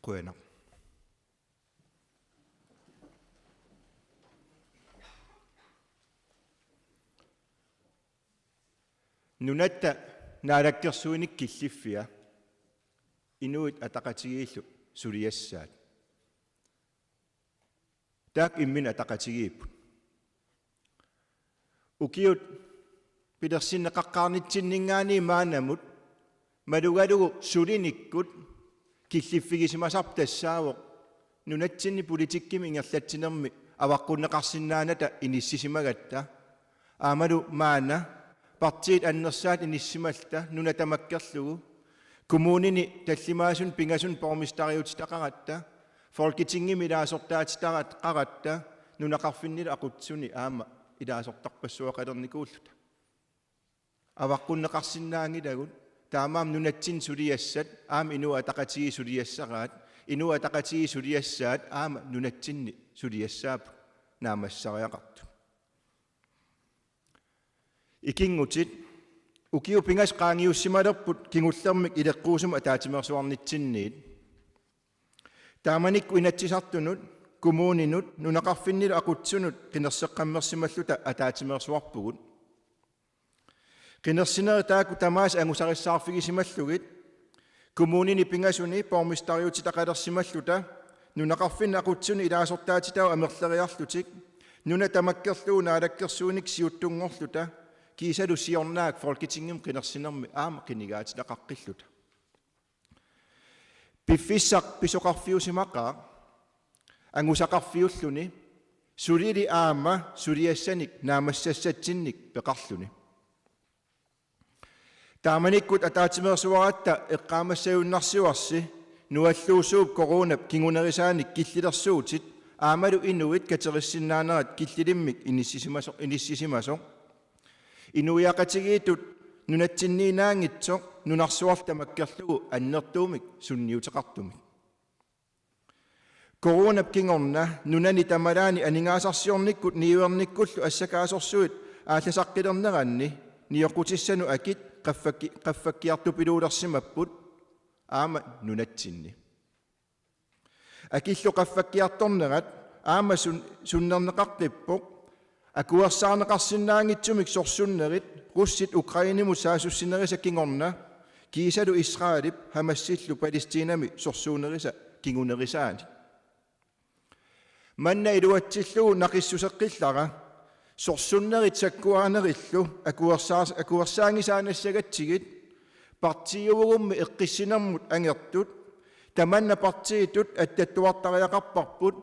Qujanaq. Nunatta naalakkersuinik killiffia Inuit Ataqatigiillu suliassaat. Taakku imminnut ataqatigiipput. Ukiut pilersinneqaqqaarnitsinninngaanniit maannamut malugalugu sulinikkut killiffigisimasarput tassaavoq nunatsinni politikkimi ingerlatsinermi avaqqunneqarsinnaanata inissisimagatta. Aammalu maanna partiit annersaat inissisimalluta nuna tamakkerlugu, kommunini tallimaasuni pingasuni borgmesteriutitaqaratta, Folketingimi ilaasortaatitaqaratta, nunaqarfinnilu aqutsisuni aamma ilaasortarpassuaqalernikuulluta. Avaqqunneqarsinnaanngilagut, taamaammat nunatsinni suliassat aamma Inuit Ataqatigiit suliassaraat, Inuit Ataqatigiit suliassaat aamma nunatsinni suliassaapput naammassisariaqartut. Ikinngutit, ukiut pingasut qaangiussimalerput kingullermik ileqquusumik ataatsimeersuarnitsinniit. Taamanikkut Inatsisartunut, kommuninut, nunaqarfinnilu aqutsisunut qinerseqqammersimalluta ataatsimeersuarpugut. Qinersinerit taakku tamaasa angusarissaarfigisimallugit, kommunini pingasuni borgmesteriutitaqalersimalluta, nunaqarfinni aqutsisuni ilaasortaatitavut amerleriarlutik, nuna tamakkerlugu naalakkersuinik siuttunngorluta, kiisalu siornaak Folketingimi qinersinermi aamma qinigaatitaqaqqilluta. Piffissaq pisoqarfiusimaqaaq, angusaqarfiulluni, sulili aamma suliassanik naammassassatsinnik peqarluni. Taamanikkut ataatsimeersuaratta eqqaamassagunarsivarsi nualluussuup coronap kingunerisaanik killilersuutit aammalu inuit katersissinnaanerat killilimmik inissisimasoq, inissisimasoq. Inuiaqatigiittut nunatsinniinnaanngitsoq nunarsuarli tamakkerlugu annertuumik sunniuteqartumik. Coronap kingorna nunani tamalaani aningaasarsiornikkut niuernikkullu assakaasorsuit aallasaqqilerneranni nioqqutissanut akit qaffakki-, qaffakkiartupiluulersimapput aamma nunatsinni. Akillu qaffakkiartornerat aamma sun-, sunnerneqaqqippoq, akuersaarneqarsinnaanngitsumik sorsunnerit russit Ukrainemut saassussinerisa kingorna, kiisalu Israelip Hamasillu Palæstinami sorsuunerisa kingunerisaanik. Manna iluatsillugu naqissuseqqillara, sorsunnerit sakkuaanerillu akuersaas-, akuersaanngisaannassagatsigit, partiivugummi eqqissinermut angertut, tamanna partiitut attattuartariaqarparput,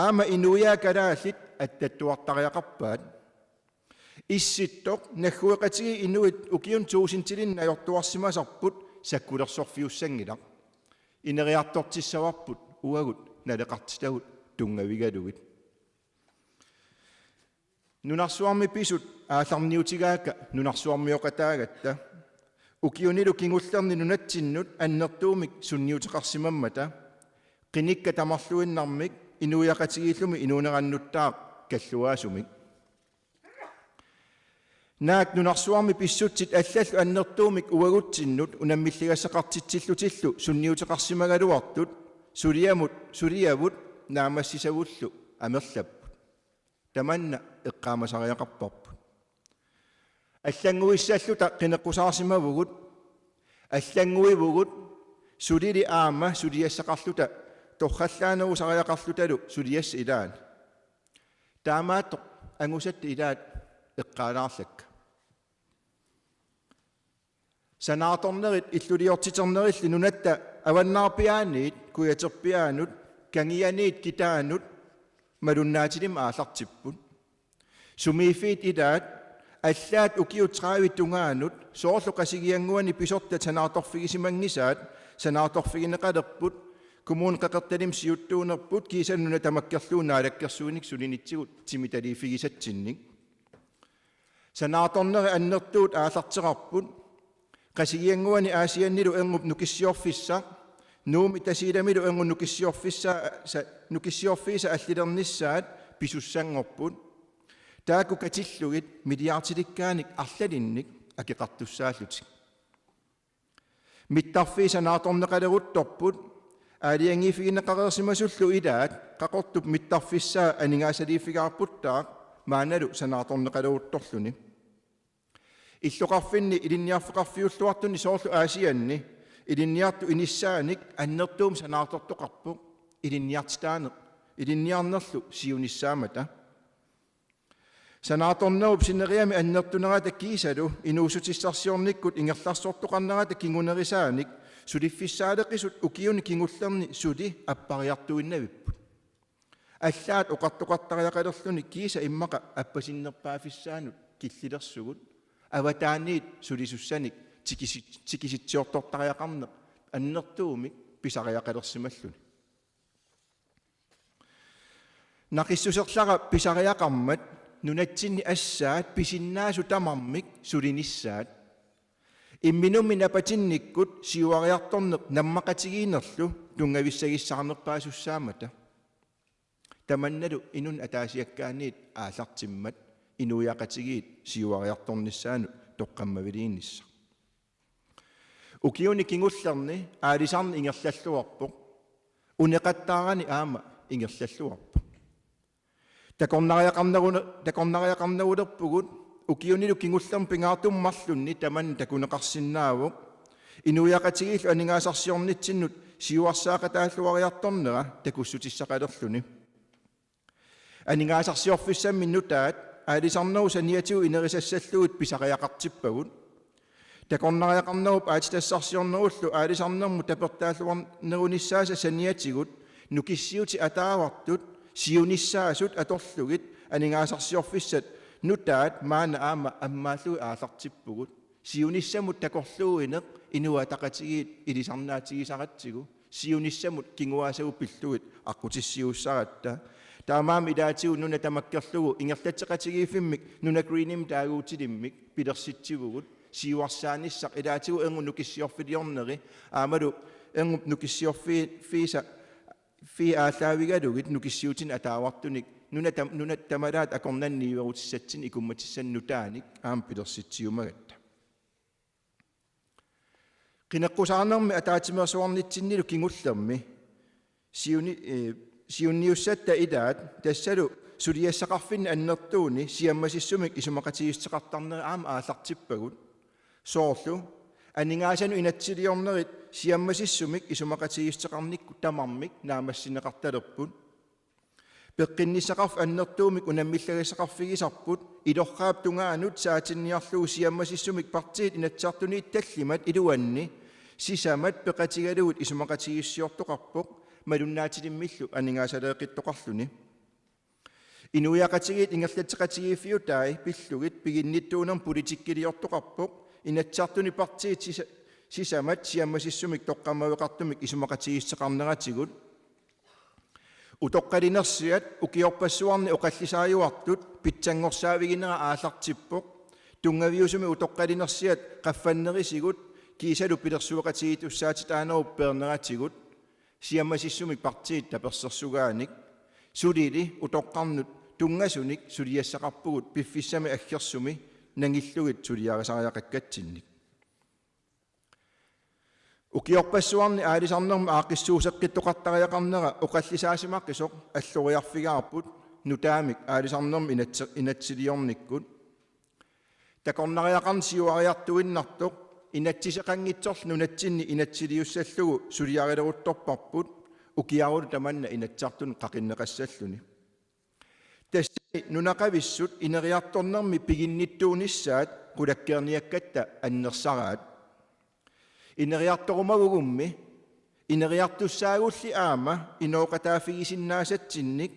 aamma inuiaat kalaallit attattuartariaqarpaat. Issittoq naggueqatigiit inuit ukiuni tuusintilinni ajortuarsimasarput sakkulersorfiussanngilaq. Ineriartortissavarput uagut naleqartitagut tunngavigalugit. Nunarsuarmi pisut aallarniutigaakka nunarsuarmioqataagatta. Ukiunilu kingullerni nunatsinnut annertuumik sunniuteqarsimammata, qinikkat tamarluinnarmik inuiaqatigiillumi inuunerannuttaaq kalluaasumik. Naak nunarsuarmi pissutsit allallu annertuumik uagutsinnut unammilligassaqartitsillutillu sunniuteqarsimagaluartut suliamut, suliavut naammassisavullu amerlapput. Tamanna eqqaamasariaqarparput. Allannguissalluta qineqqusaarsimavugut, allannguivugut, sulili aamma suliassaqarluta torrallaanerusariaqarlutalu suliassat ilaat. Taamaattoq angusatta ilaat eqqaalaarlakka. Sanaartornerit illuliortiternerilli nunatta avannaarpiaaniit kujaterpiaanut, kangianiit kitaanut malunnaatilimmik aallartipput. Sumiiffiit ilaat, allaat ukiut tredive tungaanut soorlu Qasigiannguani pisortat sanaartorfigisimanngisaat sanaartorfigineqalerput, Kommune Qeqertalimmi siuttuunerput kiisalu nuna tamakkerlugu naalakkersuinik sulinitsigut timitaliiffigisatsinnik. Sanaartornerit annertuut aallarteqarput. Qasigiannguani Aasiannilu erngup nukissiorfissaq, Nuummi Tasiilamilu erngup nukissiorfissaa, sa-, nukissiorfiisa allilernissaat pisussanngorput. Taakku katillugit milliardilikkaanik arlalinnik akeqartussaallutik. Mittarfiit sanaartorneqaleruttorput, aalajangiiffigineqareersimasullu ilaat Qaqortup mittarfissaa aningaasaliiffigaarputtaaq maannalu sanaartorneqaleruttorluni. Illoqarfinni ilinniarfeqarfiulluartuni soorlu Aasianni ilinniartut inissaanik annertuumik sanaartortoqarpoq ilinniartitaaneq, ilinniarnerlu siunissaammata. Sanaartornerup sineriammi annertunerata kiisalu inuussutissarsiornikkut ingerlaarsortoqarnerata kingunerisaanik suliffissaaleqisut ukiuni kingullerni suli appariartuinnavipput. Allaat oqartoqartariaqalerluni kiisa immaqa appasinnerpaaffissaanut killilersugut, avataaniit sulisussanik tikisi-, tikisitsiortortariaqarneq annertuumik pisariaqalersimalluni. Naqissuserlara pisariaqarmat nunatsinni assaat pisinnaasut tamarmik sulinissaat. Imminummi napatinnikkut siuariartorneq nammaqatigiinnerlu tunngavissagissaarnerpaasussaammata. Tamannalu inunnut ataasiakkaaniit aallartimmat inuiaqatigiit siuariartornissaannut toqqammaviliinnissaq. Ukiuni kingullerni aalisarneq ingerlalluarpoq. Uneqattaarani aamma ingerlalluarpoq. Takornariaqarnerune-, takornariaqarnerulerpugut, ukiunilu kingullermi pingaartumik marlunni tamanna takuneqarsinnaavoq. Inuiaqatigiillu aningaasarsiornitsinnut siuarsaaqataalluariartornera takussutissaqalerluni. Aningaasarsiorfissammi nutaat aalisarnerup saniatigut inerisassallugit pisariaqartippagut. Takornariaqarnerup aatsitassarsiornerullu aalisarnermut tapertaalluarnerunissaasa saniatigut nukissiutit ataavartut siunissaasut atorlugit aningaasarsiorfissat nutaat maanna aamma ammaallugit aallartippugut. Siunissamut takorluuineq Inuit Ataqatigiit ilisarnaatigisaratsigu, siunissamut kinguaassagut pillugit aqqutissiuussaratta. Taamaammat ilaatigut nuna tamakkerlugu ingerlatseqatigiiffimmik, nuna Greenimik taaguutilimmik pilersitsivugut, siuarsaanissaq ilaatigut erngup nukissiorfiliorneri, aammalu erngup nukissiorfi-, fiisa, fii aallaavigalugit nukissiutinik ataavartunik, nuna tam-, nunat tamalaat akornanni niuerutissatsinnik ikummatissanik nutaanik aamma pilersitsiumagatta. Qineqqusaarnermi ataatsimeersuarnitsinnilu kingullermi siuni-, eh, siunniussatta ilaat tassalu suliassaqarfinni annertuuni siammasissumik isumaqatigiissuteqartarneri aamma aallartippagut. Soorlu aningaasanut inatsisiliornerit siammasissumik isumaqatigiissuteqarnikkut tamarmik naammassineqartalerput. Peqqinnissaqarfik annertuumik unammillagassaqarfigisarput, ilorraap tungaanut saatinniarlugu siammasissumik partiit Inatsisartuniit tallimat iluanni sisamat peqatigalugit isumaqatigiissiortoqarpoq, malunnaatilimmillu aningaasaleeqqittoqarluni. Inuiaqatigiit ingerlatseqatigiiffiutai pillugit piginnittuunermut politikkiliortoqarpoq, Inatsisartuni partiit sisa-, sisamat siammasissumik toqqammaveqartumik isumaqatigiissuteqarneratigut. Utoqqalinersiat ukiorpassuarni oqallisaajuartut pitsanngorsaaviginera aallartippoq. Tunngaviusumik utoqqalinersiat qaffannerisigut kiisalu pilersueqatigiittussaatitaanerup peerneratigut, siammasissumik partiit tapersersugaannik. Sulili utoqqarnut tunngasunik suliassaqarpugut piffissami aggersumi nangillugit suliarisariaqakkatsinnik. Ukiorpassuarni aalisarnermi aaqqissuusseqqittoqartariaqarnera oqallisaasimaqisoq alloriarfigaarput nutaamik aalisarnermi inatsi-, inatsisiliornikkut. Takornariaqarneq siuariartuinnartoq inatsiseqanngitsorlu nunatsinni inatsisiliussallugu suliarileruttorparput, ukiarulu tamanna Inatsisartuni qaqinneqassalluni. Tassani nunaqavissut ineriartornermi piginnittuunissaat qulakkeerniakkatta annersaraat. Ineriartorumagugummi, ineriartussaagulli aamma inooqataaffigisinnaassatsinnik,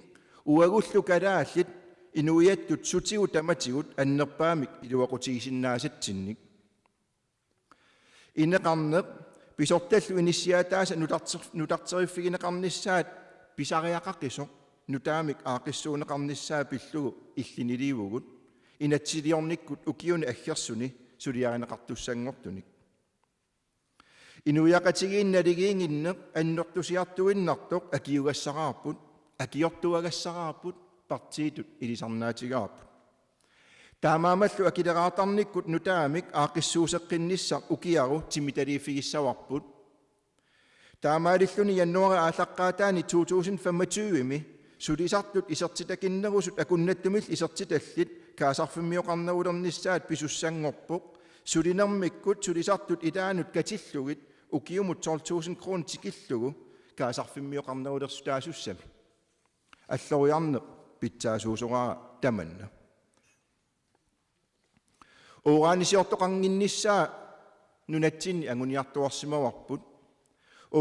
uagullu kalaallit inuiattut sutigut tamatigut annerpaamik iluaqutigisinnaasatsinnik. Ineqarneq pisortallu inissiataasa nutarter-, nutarteriffigineqarnissaat pisariaqaqisoq nutaamik aaqqissuunneqarnissaa pillugu illiniliivugut, inatsisiliornikkut ukiuni aggersuni suliarineqartussanngortunik. Inuiaqatigiinni naligiinnginneq annertusiartuinnartoq akiugassaraarput, akiortuagassaraarput, partiitut ilisarnaatigaarput. Taamaammallu akileraartarnikkut nutaamik aaqqissuusseqqinnissaq ukiaru timitaliiffigissavarput. Taamaalilluni januaarip aallaqqaataani to tusind femogtyve-mi sulisartut isertitakinnerusut akunnattumillu isertitallit kaasarfimmioqarnerulernissaat pisussanngorpoq, sulinermikkut sulisartut ilaannut katillugit ukiumut tolv tusind kroner tikillugu kaasarfimmioqarnerulersutaasussami. Alloriarneq pitsaasuusoraara tamanna. Uranisiortoqannginnissaa nunatsinni anguniartuarsimavarput.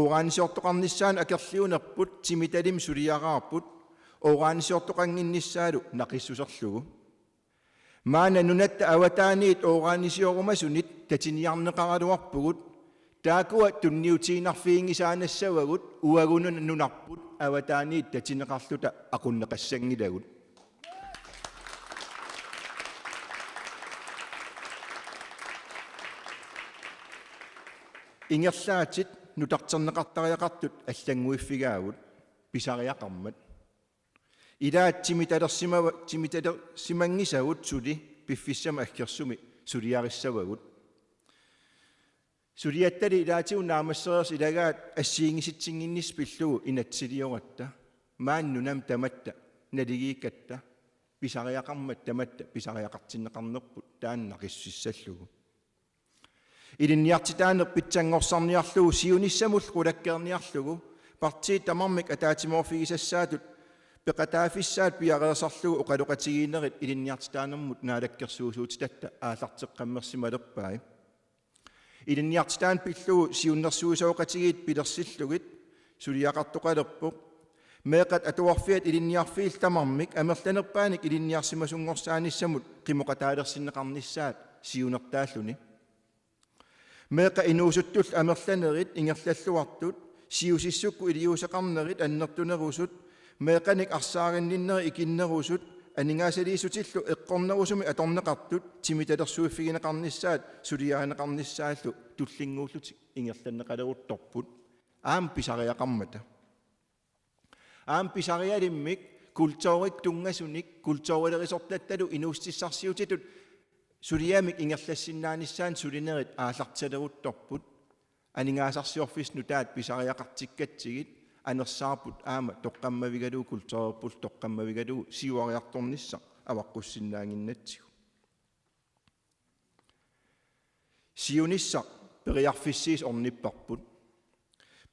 Uranisiortoqarnissaanut akerliunerput timitalimmi suliaraarput, uranisiortoqannginnissaalu naqissuserlugu. Maanna nunatta avataaniit uranisiorumasunik tatiniarneqaraluarpugut, taakkua tunniutiinnarfiginngisaannassavagut uagut nunarput avataaniit tatineqarluta aqunneqassanngilagut. Ingerlaatit nutarterneqartariaqartut allannguiffigaagut, pisariaqarmat. Ilaat timitalersima-, timitalesimanngisagut suli piffissami aggersumi suliarissavagut. Suliattali ilaatigut naammassereersut ilagaat assigiinngisitsinngissat pillugu inatsisilioratta, maani nunami tamatta naligiikkatta, pisariaqarmat tamatta pisariaqartinneqarnerput taanna naqissusissallugu. Ilinniartitaaneq pitsanngorsarniarlugu siunissamullu qulakkeerniarlugu partiit tamarmik ataatsimoorfigisassaatut peqataaffissaat piareersarlugu oqaloqatigiinnerit ilinniartitaanermut naalakkersuisuutitatta aallarteqqammersimalerpai. Ilinniartitaaneq pillugu siunnersuisoqatigiit pilersillugit suliaqartoqalerpoq. Meeqqat atuarfiat ilinniarfiillu tamarmik amerlanerpaanik ilinniarsimasunngorsaanissamut qimoqataalersinneqarnissaat siunertaalluni. Meeqqat inuusuttullu amerlanerit ingerlalluartut, siusissukkut iliuuseqarnerit annertunerusut, meeqqanik arsaarinninnerit ikinnerusut, aningaasaliissutillu eqqornerusumik atorneqartut timitalersuiffigineqarnissaat suliarineqarnissaallu tullinnguullutik ingerlanneqaleruttorput. Aamma pisariaqarmata. Aamma pisarialimmik kulturikkut tunngasunik kulturilerisortattalu inuussutissarsiutitut suliamik ingerlassinnaanissaannut sulinerit aallartileruttorput. Aningaasarsiorfissat nutaat pisariaqartikkatsigit anersaarput aamma toqqammavigalugu kulturerpullu toqqammavigalugu siuariartornissaq avaqqussinnaannginnatsigu. Siunissaq periarfissiisa ornipparput.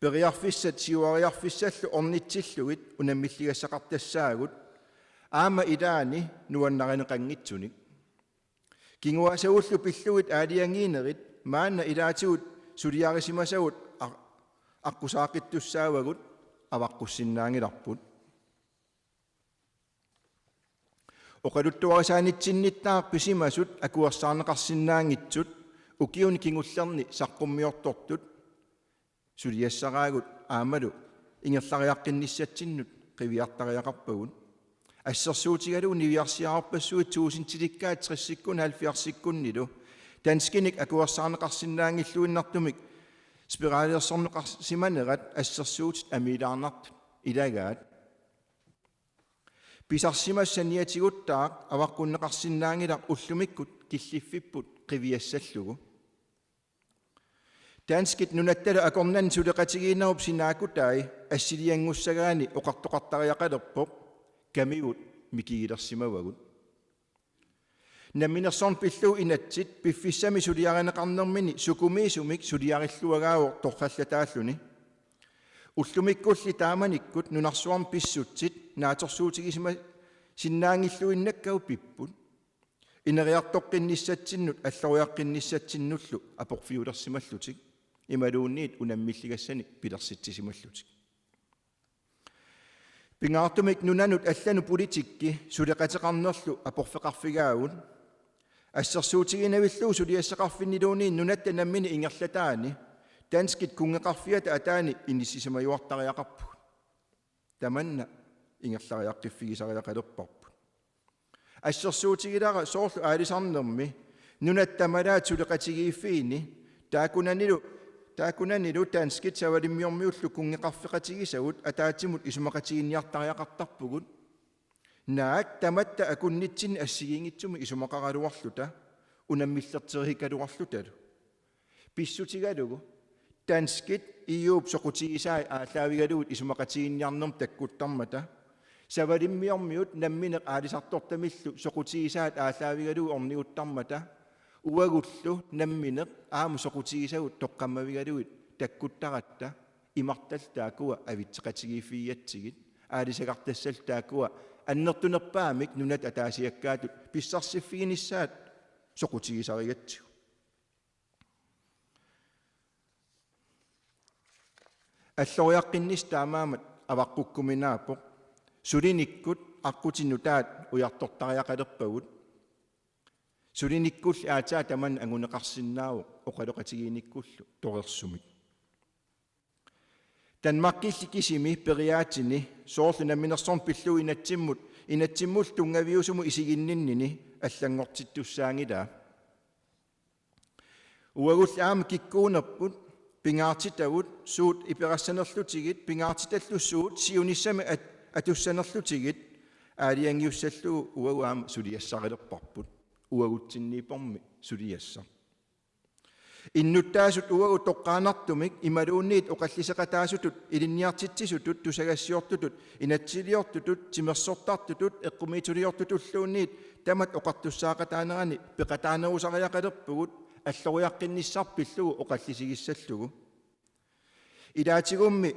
Periarfissat siuariarfissallu ornitsillugit unammilligassaqartassaagut, aamma ilaanni nuannarineqanngitsunik. Kinguaassagullu pillugit aalajangiinerit maanna ilaatigut suliarisimasagut a-, aqqusaaqittussaavagut, avaqqussinnaanngilarput. Oqaluttuarisaanitsinnittaaq pisimasut akuersaarneqarsinnaanngitsut ukiuni kingullerni saqqummiortortut suliassaraagut aammalu ingerlariaqqinnissatsinnut qiviartariaqarpagut. Assersuutigalugu niviarsiarpassuit tuusintilikkaat tressikkunni halvfjerdsikkunnilu danskinik akuersaarneqarsinnaanngilluinnartumik spiraleersorneqarsimanerat assersuutit amiilaarnartut ilagaat. Pisarsimasoq saniatigutta avaqqunneqarsinnaanngilaq ullumikkut killiffipput qiviassallugu. Danskit nunattalu akornanni suleqatigiinnerup sinaakkutai assilianngussagaanni oqartoqartariaqalerpoq: Kamigut mikigilersimavagut. Namminersorneq pillugu inatsit piffissami suliarineqarnermini sukumiisumik suliarilluagaavoq torrallataalluni. Ullumikkulli taamanikkut nunarsuarmi pissutsit naatsorsuutigisimasinnaavilluinnakkagut pipput. Ineriartoqqinnissatsinnut alloriaqqinnissatsinnullu aporfiulersimallutik imaluunniit unammilligassanik pilersitsisimallutik. Pingaartumik nunanut allanut politikki suleqateqarnerlu aporfeqarfigaagut. Assersuutigiinnavillugu suliassaqarfinniluunniit nunatta nammineq ingerlataani danskit kunngeqarfiata ataani inissisimajuartariaqarpugut. Tamanna ingerlariaqqiffigisariaqalerparput. Assersuutigilara soorlu aalisarnermi nunat tamalaat suleqatigiiffiini taakkunanilu, taakkunanilu danskit savalimmiormiullu kunngeqarfeqatigisagut ataatsimut isumaqatigiinniartariaqartarpugut. Naak tamatta akunnitsinni assigiinngitsumik isumaqaraluarluta unammillerteriikkaluarlutalu. Pissutigalugu danskit E U-p soqutigisai aallaavigalugit isumaqatigiinniarnermut takkuttarmata, savalimmiormiut nammineq aalisartortamillu soqutigisaat aallaavigalugit orniguttarmata, uagullu nammineq aamma soqutigisagut toqqammavigalugit takkuttaratta imartallu taakkua avitseqatigiiffigigatsigit, aalisagartassallu taakkua annertunerpaamik nunat ataasiakkaatut pissarsiffiginissaat soqutigisarigatsigu. Alloriaqqinnissaq taamaammat avaqqukkuminaappoq. Sulinikkut aqqutit nutaat ujartortariaqalerpagut. Sulinikkulli aatsaat tamanna anguneqarsinnaavoq oqaloqatigiinnikkullu torersumik. Danmarkilli kisimi periaatsini soorlu namminersorneq pillugu inatsimmut, inatsimmullu tunngaviusumut isiginninnini allanngortittussaanngilaa. Uagulli aamma kikkuunerput pingaartitavut suut iperassanerlutigit, pingaartitallu suut siunissami at-, atussanerlutigit aalajangiussallugu uagut aamma suliassarilerparput. Uagutsinniippormi suliassaq. Innuttaasut uagut toqqaannartumik imaluunniit oqalliseqataasutut, ilinniartitsisutut, tusagassiortutut, inatsisiliortutut, timersortartutut, eqqumiitsuliortutulluunniit tamatta oqartussaaqataanerani peqataanerusariaqalerpugut alloriaqqinnissaq pillugu oqallisigissallugu. Ilaatigummi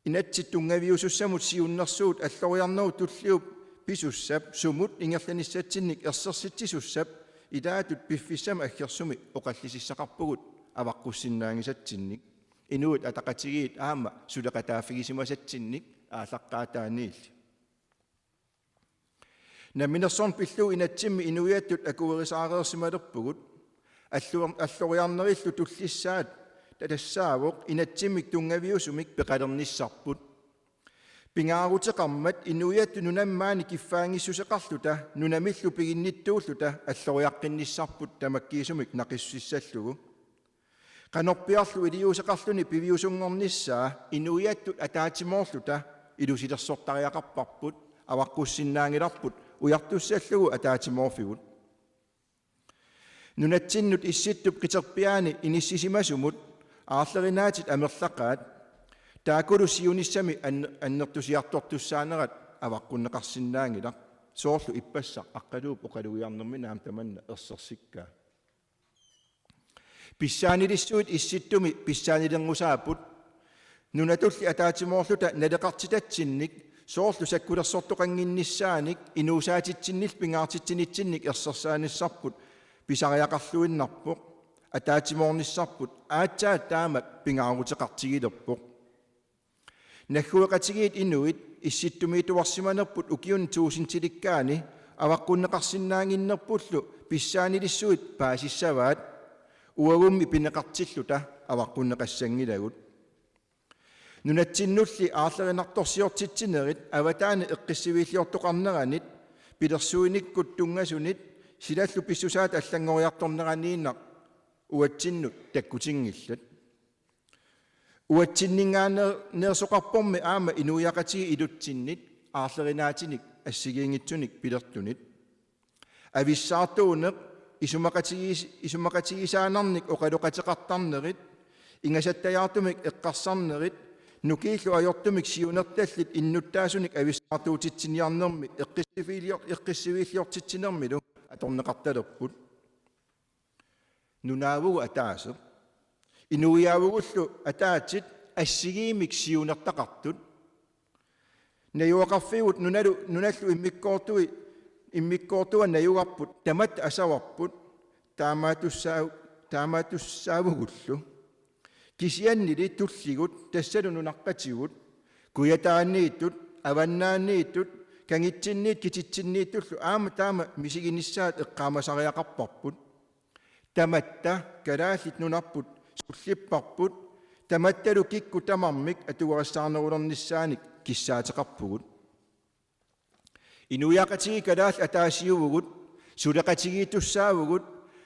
inatsit tunngaviusussamut siunnersuut alloriarnerup tulliup pisussap sumut ingerlanissatsinnik ersersitsisussap ilaatut piffissami aggersumi oqallisissaqarpugut avaqqussinnaanngisatsinnik. Inuit Ataqatigiit aamma suleqataaffigisimasatsinnik aallaqqaataaniilli. Namminersorneq pillugu inatsimmi inuiattut akuerisaareersimalerpugut. Alluar-, alloriarnerillu tullissaat tassaavoq inatsimmik tunngaviusumik peqalernissarput. Pingaaruteqarmat inuiattut nunammi maani kiffaanngissuseqarluta nunamillu piginnittuulluta alloriaqqinnissarput tamakkiisumik naqissusissallugu. Qanorpiarlu iliuuseqarluni piviusunngornissaa inuiattut ataatsimoorluta ilusilersortariaqarparput, avaqqussinnaanngilarput ujartussallugu ataatsimoorfigut. Nunatsinnut Issittup qiterpiaani inissisimasumut aarlerinaatit amerlaqaat, taakkulu siunissami an-, annertusiartortussaanerat avaqqunneqarsinnaanngilaq, soorlu ippassaq Aqqaluup oqalugiarnermini aamma tamanna ersersikkaa. Pissaanilissuit Issittumi pissaanilerngussaapput, Nunatulli ataatsimoorluta naleqartitatsinnik soorlu sakkulersortoqannginnissaanik inuusaatitsinnillu pingaartitsinitsinnik ersersaanissarput pisariaqarluinnarpoq, ataatsimoornissarput aatsaat taamak pingaaruteqartigilerpoq. Naggueqatigiit inuit issittumiittuarsimanerput ukiuni tuusintilikkaani avaqqunneqarsinnaannginnerpullu pissaanilissuit paasissavaat, uagummi pineqartilluta avaqqunneqassanngilagut. Nunatsinnulli aarlerinartorsiortitsinerit avataani eqqissiviilliortoqarneranit, pilersuinikkut tunngasunit, silallu pissusaat allanngoriartorneraniinnaq uatsinnut takkutinngillat. Uatsinninngaanneersoqarpormi aamma inuiaqatigiit ilutsinnit aarlerinaatinik assigiinngitsunik pilertunit. Avissaartuuneq, isumaqatigiis-, isumaqatigisaannarnik oqaloqateqartarnerit, ingasattajaartumik eqqarsarnerit, nukiillu ajortumik siunertallit innuttaasunik avissaartuutitsiniarnermi eqqissiviillior-, eqqissiviilliortitsinermilu atorneqartalerput. Nunaavugut ataaseq. Inuiaavugullu ataatsit assigiimmik siunertaqartut. Najugaqarfigut nunalu-, nunallu immikkoortui-, immikkoortua najugarput tamatta asavarput, taamaattussaa-, taamaattussaavugullu. Kisiannili tulligut, tassalu nunaqqatigut, kujataaniittut, avannaaniittut, kangitsinniit kititsinniittullu aamma taama misiginissaat eqqaamasariaqarparput. Tamatta kalaallit nunarput sullipparput, tamattalu kikkut tamarmik atugarissaarnerulernissaanik kissaateqarpugut. Inuiaqatigiit kalaallit ataasiuvugut, suleqatigiittussaavugut,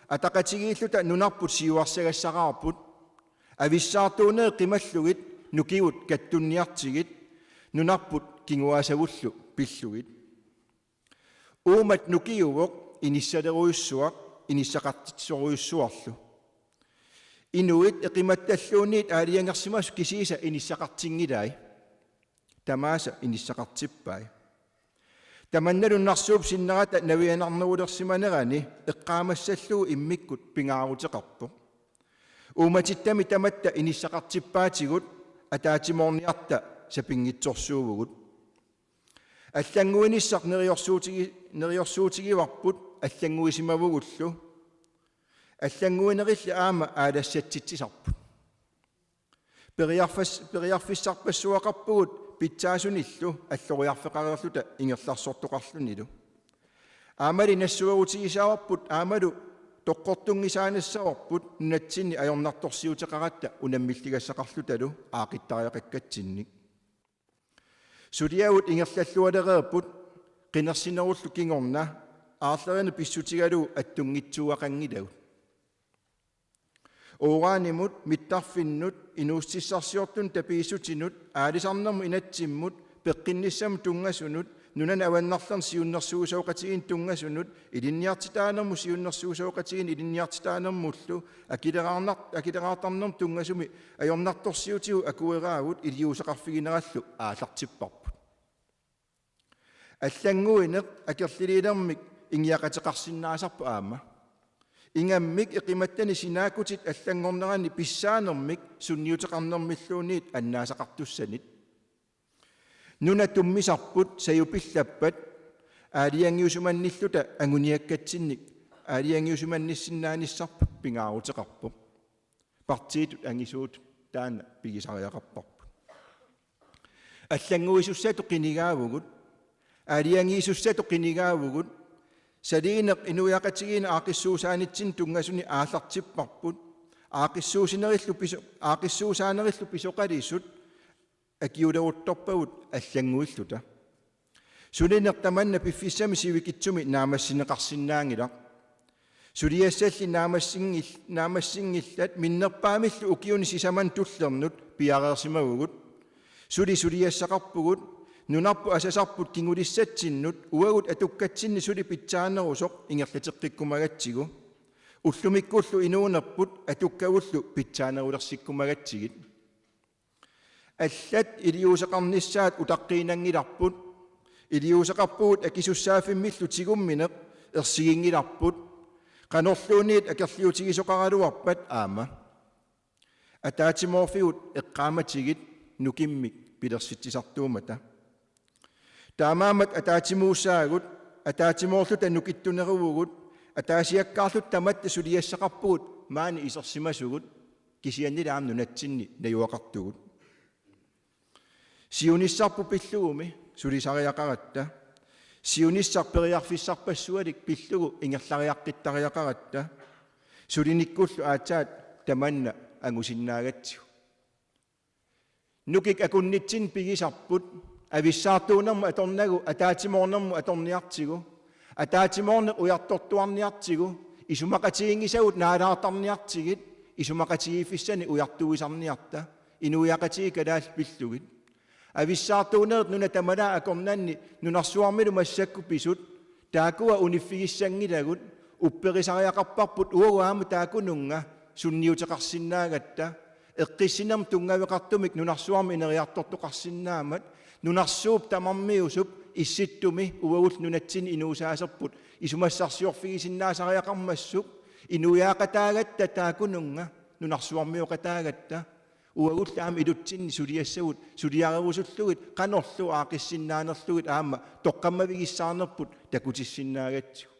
ataqatigiilluta nunarput siuarsagassaraarput, avissaartuunerit qimallugit nukigut kattunniartigit, nunarput kinguaassagullu pillugit. Uumat nukiuvoq inissalerujussuaq, inissaqartitsisorujussuarlu. Inuit eqimattalluunniit aalajangersimasut kisiisa inissaqartinngilai. Tamaasa inissaqartippai. Tamanna nunarsuup sinnerata navianarnerulersimanerani eqqaamassallugu immikkut pingaaruteqarpoq. Uummatittami tamatta inissaqartippaatigut ataatsimoorniarta sapinngitsorsuuvugut. Allannguinissaq neriorsuutigi-, neriorsuutigivarput allannguisimavugullu. Allannguinerilli aamma aalassatsitsisarput. Periarfas-, periarfissarpassuaqarpugut pitsaasunillu alloriarfeqareerluta ingerlarsortoqarlunilu. Aammali nassuerutigisaavarput aammalu toqqortunngisaanassavarput nunatsinni ajornartorsiuteqaratta unammilligassaqarlutalu aaqqittariaqakkatsinnik. Suliavut ingerlallualereerput qinersinerullu kingorna aarlerinut pissutigalugu attunngitsuugaqanngilagut. Uranimut, mittarfinnut, inuussutissarsiortunut tapiissutinut, aalisarnermut inatsimmut, peqqinnissamut tunngasunut, nunanut avannarlernut siunnersuisoqatigiinnut tunngasunut, ilinniartitaanermut siunnersuisoqatigiinnut ilinniartitaanermullu, akileraarnar-, akileraartarnermut tunngasumik ajornartorsiutigut akueraagut iliuuseqarfiginerallu aallartipparput. Allannguineq akerliliinermik ingiaqateqarsinnaasarpoq aamma. Ingammik eqimattani sinaakkutit allanngorneranni pissaanermik sunniuteqarnermilluunniit annaasaqartussanit. Nuna tummisarput sajupillappat aalajangiusimannilluta anguniakkatsinnik aalajangiusimannissinnaanissarput pingaaruteqarpoq. Partiitut angisuutut taanna pigisariaqarparput. Allannguisussatut qinigaavugut, aalajangiisussatut qinigaavugut, saliineq inuiaqatigiinni aaqqissuussaanitsinnut tunngasuni aallartipparput, aaqqissuussinerillu piso-, aaqqissuussaanerillu pisoqalisut akiuleruttorpagut allannguilluta. Sulineq tamanna piffissami sivikitsumi naammassineqarsinnaanngilaq. Suliassalli naammassinngil-, naammassinngillat minnerpaamillu ukiuni sisamani tullernut piareersimavugut. Suli suliassaqarpugut, nunarput asasarput kingulissatsinnut uagut atukkatsinni suli pitsaanerusoq ingerlateqqikkumagatsigu. Ullumikkullu inuunerput atukkagullu pitsaanerulersikkumagatsigit. Allat iliuuseqarnissaat utaqqiinnanngilarput, iliuuseqarpugut akisussaaffimmillu tigummineq ersiginngilarput, qanorluunniit akerliutigisoqaraluarpat aamma. Ataatsimoorfigut eqqaamatigit nukimmik pilersitsisartuummata. Taamaammat ataatsimuussaagut, ataatsimoorluta nukittuneruvugut, ataasiakkaarluta tamatta suliassaqarpugut maani isersimasugut, kisiannili aamma nunatsinni najugaqartugut. Siunissarput pillugumi sulisariaqaratta. Siunissaq periarfissarpassualik pillugu ingerlariaqqittariaqaratta. Sulinikkullu aatsaat tamanna angusinnaagatsigu. Nukik akunnitsinni pigisarput, avissaartuunermut atornagu ataatsimoornermut atorniartigu, ataatsimoorneq ujartortuarniartigu, isumaqatiginngisagut naalaartarniartigit, isumaqatigiiffissanik ujartuisarniarta, inuiaqatigiit kalaallit pillugit. Avissaartuunerit nuna tamalaat akornanni nunarsuarmilu massakkut pisut, taakkua uniffigissanngilagut, upperisariaqarparput uagut aamma taakkununnga sunniuteqarsinnaagatta, eqqissinermut tunngaveqartumik nunarsuarmi ineriartortoqarsinnaammat, nunarsuup tamarmiusup Issittumi uagullu nunatsinni inuusaaserput isumassarsiorfigisinnaasariaqarmassuk, inuiaqataagatta taakkununnga, nunarsuarmioqataagatta, uagullu aamma ilutsinni suliassagut suliarerusullugit qanorlu aaqqissinnaanerlugit aamma toqqammavigissaarnerput takutissinnaagatsigu.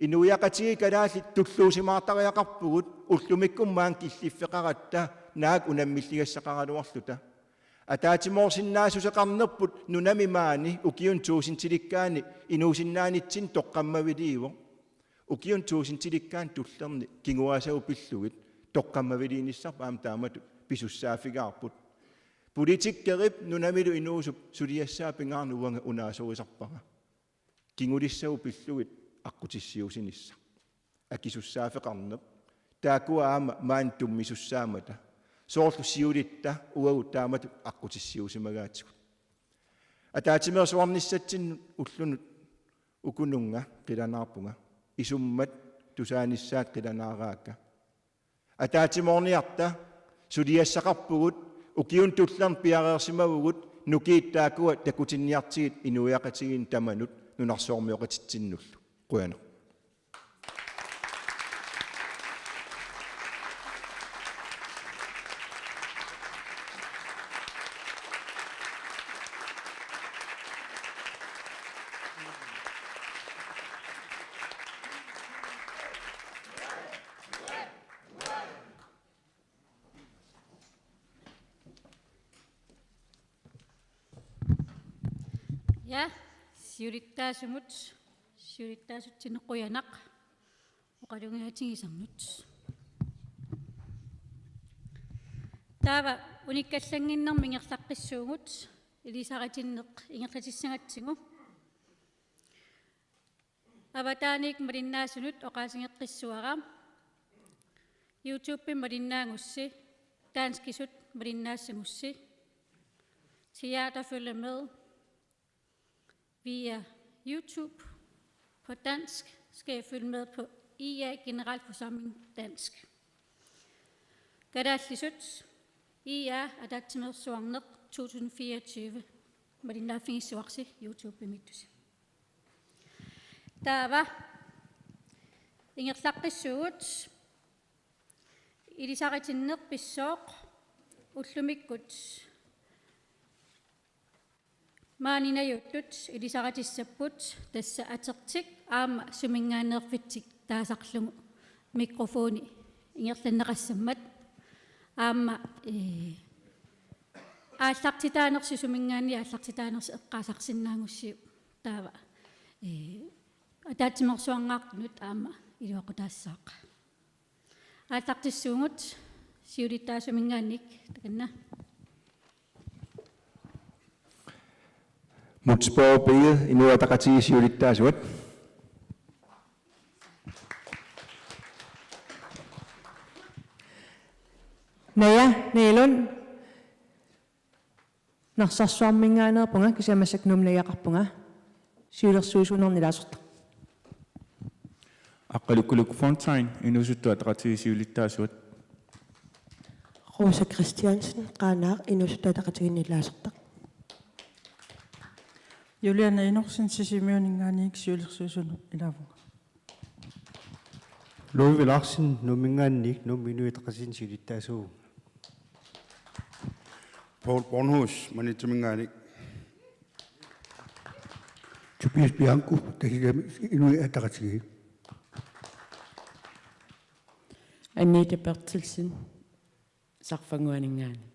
Inuiaqatigiit kalaallit tulluusimaartariaqarpugut ullumikkut maani killiffeqaratta naak unammilligassaqaraluarluta. Ataatsimoorsinnaassuseqarnerput nunami maani ukiuni tuusintilikkaani inuusinnaanitsinni toqqammaviliivoq. Ukiuni tuusintilikkaani tullerni kinguaassagut pillugit toqqammaviliinissarput aamma taamatut pisussaaffigaarput. Politikerit nunamilu inuusup suliassaa pingaarneq uanga unaasorisarpara. Kingulissagut pillugit aqqutissiuussinissaa. Akisussaaffeqarneq. Taakkua aamma maani tummisussaammata. Soorlu siulitta uagut taamatut aqqutissiuussimagaatigut. Ataatsimeersuarnissatsinnut ullunut ukununnga qilanaarpunga. Isummat tusaanissaat qilanaaraakka. Ataatsimoorniarta, suliassaqarpugut, ukiuni tullerni piareersimavugut, nukiit taakkua takutinniartigit inuiaqatigiinni tamanut nunarsuarmioqatitsinnullu. Qujanaq. Ja, siulittaasumut, siulittaasutsinnut qujanaq oqalugiaatigisannut. Taava unikkallannginnermi ingerlaqqissuugut, ilisaritinneq ingerlatissagatsigu. Avataaniit malinnaasunut oqaasigeqqissuara. YouTube-imi malinnaagussi, danskisut malinnaassagussi. Teater følger med via YouTube. På dansk skal I følge med på I A Generalforsamling Dansk. Kalaallisut I A Ataatsimeersuarneq to tusind fireogtyve malinnaaffigissuarsi YouTube-imiittusi. Taava ingerlaqqissuugut, ilisaritinneq pissooq ullumikkut maani najuuttut ilisaritissaput, tassa atertik aamma suminngaanneerfitsik taasarlugu mikrofoni ingerlanneqassammat aamma, ee, aallartitaanersi suminngaanniit aallartitaanersi eqqaasarsinnaagussiuk taava, ee, ataatsimeersuarngaartunut aamma iluaqutaassaaq. Aallartissuugut siulittaasuminngaanniit takanna. Múte Bourup Egede, Inuit Ataqatigiit siulittaasuat. Naja Neerlund. Narsarsuarminngaanneerpunga, kisianni massakkut Nuummi najugaqarpunga. Siulersuisuunermi ilaasortaq. Aqqalukkuluk Fontain, Inuusuttut Ataqatigiit siulittaasuat. Rosa Christiansen, Qaanaaq, Inuusuttut Ataqatigiinni ilaasortaq. Juliane Enoksen, Sisimiuninngaanniit, siulersuisunut ilaavunga. Ludvig Larsen, Nuumminngaanniit, Nuummi Inuit Ataqatigiinni siulittaasuuvunga. Poul Bornhus, Maniitsuminngaanniit. Tobias Bianco, Tasiilami Inuit Ataqatigiit. Anita Berthelsen, Sarfannguaninngaanniit.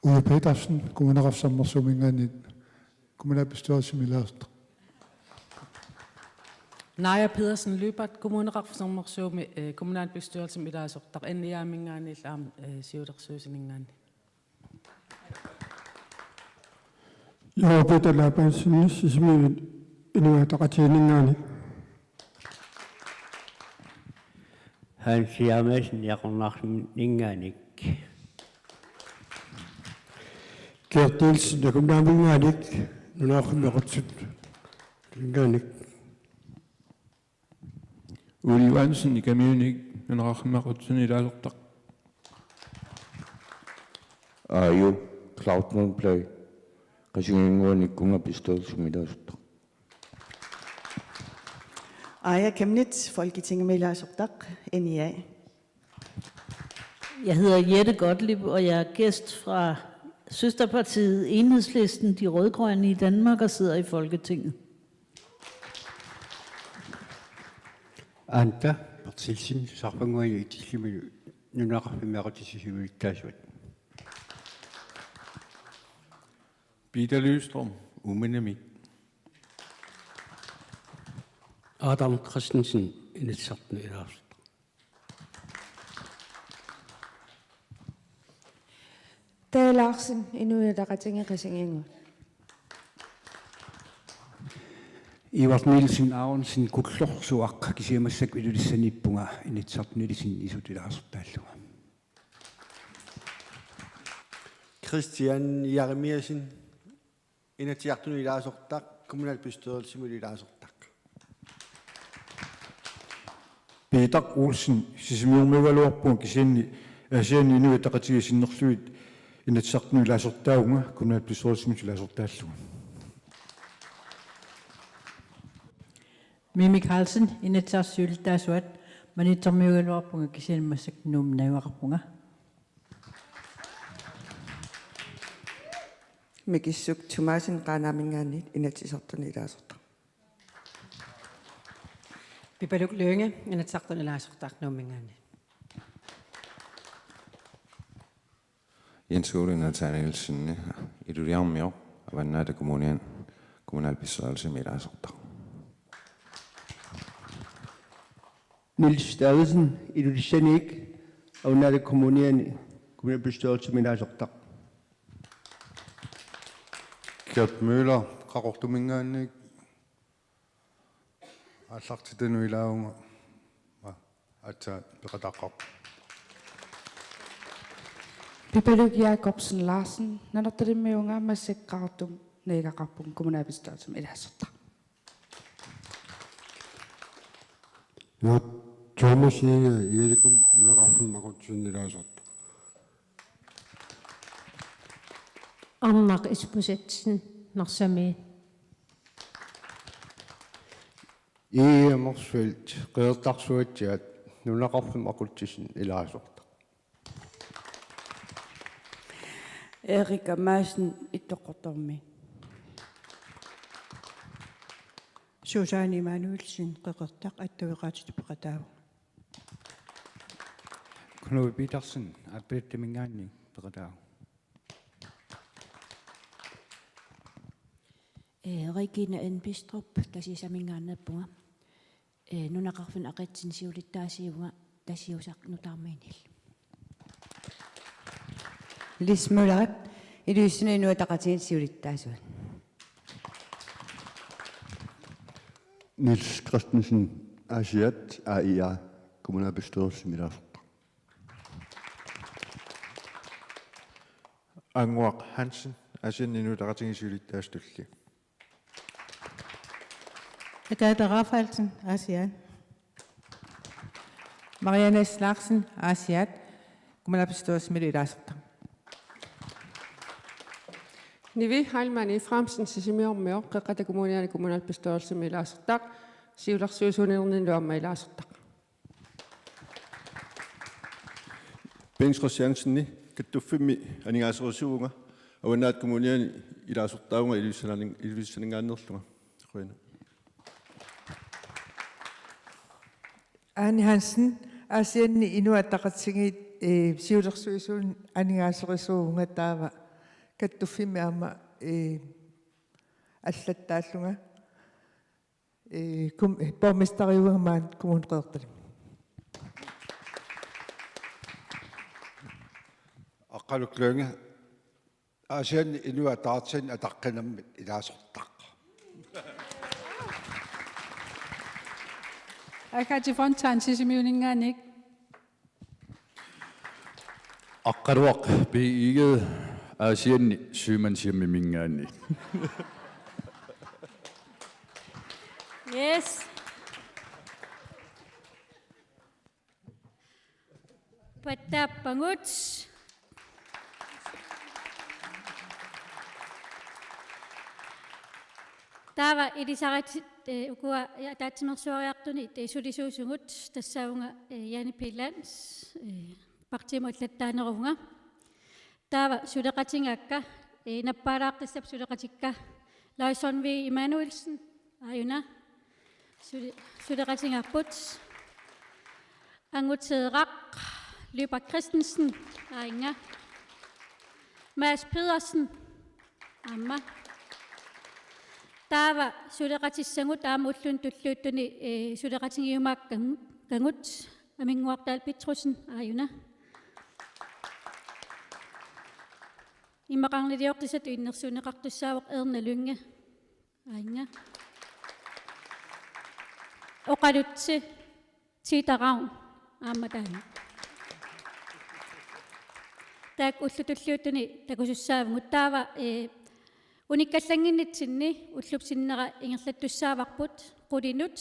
Ujo Petersen, Kommuneqarfik Sermersuuminngaanniit, kommunalbestyrelsimi ilaasortaq. Naja Pedersen Lyberth, Kommuneqarfik Sermersuumi, øh, kommunalbestyrelsimi ilaasortaq, N I A-minngaanniit aamma, øh, siulersuisuninngaanniit. Joo, Peter Labertsen, Sisimiut Inuit Ataqatigiinninngaanniit. Hans Jeremiassen, Qaqornarfimminngaanniit. Gert Nielsen, Nakunnaamingaanniit, Nunaqarfimmi Aqutsisut, -minngaanniit. Ole Johansen, Ikamiunit, Nunaqarfimmi Aqutsisuni ilaasortaq. Aaju Claus Malmberg, Qasigiannguani kommunalbestyrelsimi ilaasortaq. Aaja Chemnitz, Folketingimi ilaasortaq, N I A. Jeg hedder Jette Gottlieb, og jeg er gæst fra søsterpartiet Enhedslisten, De Rødgrønne i Danmark, og sidder i Folketinget. Anda Berthelsen, Sarfannguani Itillimilu, Nunaqarfimmi Aqutsisut siulittaasuat. Peter Lystrøm, Uummannamiit. Adam Christensen, Inatsisartuni ilaasortaq. Tage Larsen, Inuit Ataqatigiit, Qasigiannguit. Ivar Nielsen Aronsen, Kullorsuaq, kisianni massakkut Ilulissaniippunga, Inatsisartuni ilisinni ilissi ilaasortaallunga. Kristian Jeremiassen, Inatsisartuni ilaasortaq, kommunalbestyrelsimi ilaasortaq. Peter Olsen, Sisimiormiuugaluarpunga kisianni Aasianni Inuit Ataqatigiit sinnerlugit Inatsisartuni ilaasortaavunga, kommunalbestyrelsimi ilaasortaallunga. Mimi Karlsen, Inatsisartut siulittaasuat, Maniitsormiuugaluarpunga kisianni massakkut Nuummi najugaqarpunga. Mikissuk Thomassen, Qaanaaminngaanniit, Inatsisartuni ilaasortaq. Pipaluk Lynge, Inatsisartuni ilaasortaq, Nuumminngaanniit. Jens Ole Nathanielsen, Ilulissarmioq, Avannaata Kommuniani kommunalbestyrelsimi ilaasortaq. Niels Davidsen, Ilulissaniit, Avannaata Kommuniani kommunalbestyrelsimi ilaasortaq. Gert Møller, Qaqortuminngaanniit, aallartitanut ilaavunga, aa, aatsaat peqataaqqaarpunga. Pipaluk Jakobsen Larsen, Nanortalimmiuvunga, massakkut Qaqortumi najugaqarpunga, kommunalbestyrelsimi ilaasortaq. Nå, Thomas Egede, Igaliku Nunaqarfimmi Aqutsisuni ilaasortaq. Arnaq Isbosethsen, Narsami. Ii Motzfeldt, Qeqertarsuatsiaat, Nunaqarfimmi Aqutsisuni ilaasortaq. Erika Madsen, Ittoqqortoormiit. Susanne Emanuelsen, Qeqertaq, attaveqaatitut peqataavunga. Knud Petersen, Atulissaminngaanniit, peqataavunga. Eh, Regine N. Bistrup, Tasiusaminngaanneerpunga. Eh, Nunaqarfinni Aqutsisuni siulittaasuuvunga, Tasiusaq nutaarmiinnillu. Lis Møllerip, Ilulissani Inuit Ataqatigiit siulittaasuat. Niels Christensen, Aasiaat, A I A, kommunalbestyrelsimi ilaasortaq. Anguaq Hansen, Aasianni Inuit Ataqatigiit siulittaasup tullia. Agathe Rafaelsen, Aasiaat. Marianne S. Larsen, Aasiaat, kommunalbestyrelsimilu ilaasortaq. Nivi Heilmann Efraimsen, Sisimiormiut, Qeqqata Kommuniani kommunalbestyrelsimi ilaasortaq, siulersuisuninngaanniillu aamma ilaasortaq. Bengt Christiansen, Kattuffimmi aningaaserisuuvunga, Avannaata Kommuniani ilaasortaavunga Ilulissanin-, Ilulissaninngaanneerlunga. Qujanaq. Ane Hansen, Aasianni Inuit Ataqatigiit, eh, siulersuisuni aningaaserisuuvunga, taava kattuffimmi aamma, eh, allattaallunga, eh, kom-, eh, borgmesteriuvunga maani Kommune Qeqertalik. Aqqaluk Lynge, Aasianni Inuit Ataqatigiinni ataqqinermit ilaasortaq. Agathe Fontain, Sisimiuninngaanniit. Aqqaluaq B. Egede, Aasianni Sømandshjemmiminngaanniit. Yes. Pattaappagut. Taava ilisaritit, eh, ukua, ja, ataatsimeersuariartunit, eh, sulisuusugut, tassaavunga, eh, Jane P. Lantz, eh, partiimut allattaaneruvunga. Taava suleqatigaakka, eh, nappaalaartassap suleqatikka, Laison V. Immanuelsen, aajuna. Sule-, suleqatigaarput. Anguteeraq, Lyberth Kristensen, aajuna. Mads Pedersen, aamma. Taava suleqatissagut aamma ulluni tulliuttuni, eh, suleqatigiumaakkagut, Aminnguaq Dahl Petrussen, aajuna. Immaqarniliortissatut innersuunneqartussaavoq Erna Lynge. Aajuna. Oqalutsi Tita Ravn aamma taanna. Taakku ullut tulliuttuni takusussaavugut, taava, eh, unikkallannginnitsinni ullup sinnera ingerlattussaavarput qulinut,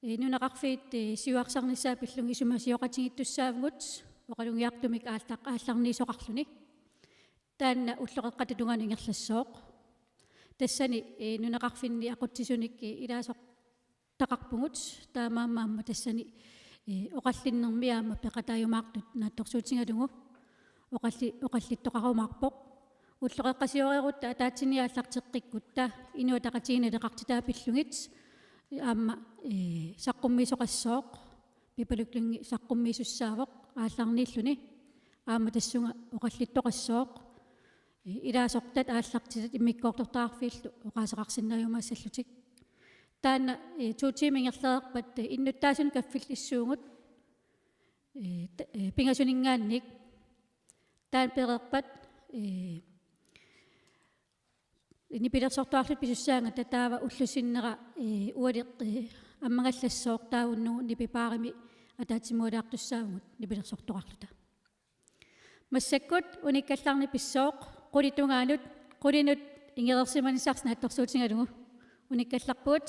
eh, nunaqarfiit, eh, siuarsarnissaat pillugit isumasioqatigiittussaavugut oqalugiartumik aallaq-, aallarniisoqarluni. Taanna ulloqeqqata tungaanut ingerlassooq. Tassani, eh, nunaqarfinni aqutsisunik, eh, ilaasortaqarpugut, taamaammat aamma tassani, eh, oqallinnermi aamma peqataajumaartut naatsorsuutigalugu oqalli-, oqallittoqarumaarpoq. Ulloqeqqasioreerutta ataatsimiit aallarteqqikkutta Inuit Ataqatigiinni naleqartitaa pillugit, eh, aamma, eh, saqqummiisoqassooq, Pipaluk Lynge saqqummiisussaavoq aallarniilluni, aamma tassunga oqallittoqassooq. Ilaasortat aallartitat immikkoortortaqarfiillu oqaaseqarsinnaajumaassallutik. Taanna, eh, to timer ingerlareerpat, eh, innuttaasunut kaffillissuugut, eh, ta-, eh, pingasuninngaanniit. Taanna pereerpat, eh, nipilersortuarluta pisussaagatta taava ullup sinnera, eh, ualeq, eh, ammagallassooq, taava unnugu nipipaarimi ataatsimuulaartussaavugut nipilersortuarluta. Massakkut unikkallarneq pissooq, qulit tungaanut, qulinut ingereersimanissarsi naatsorsuutigalugu. Unikkallarpugut.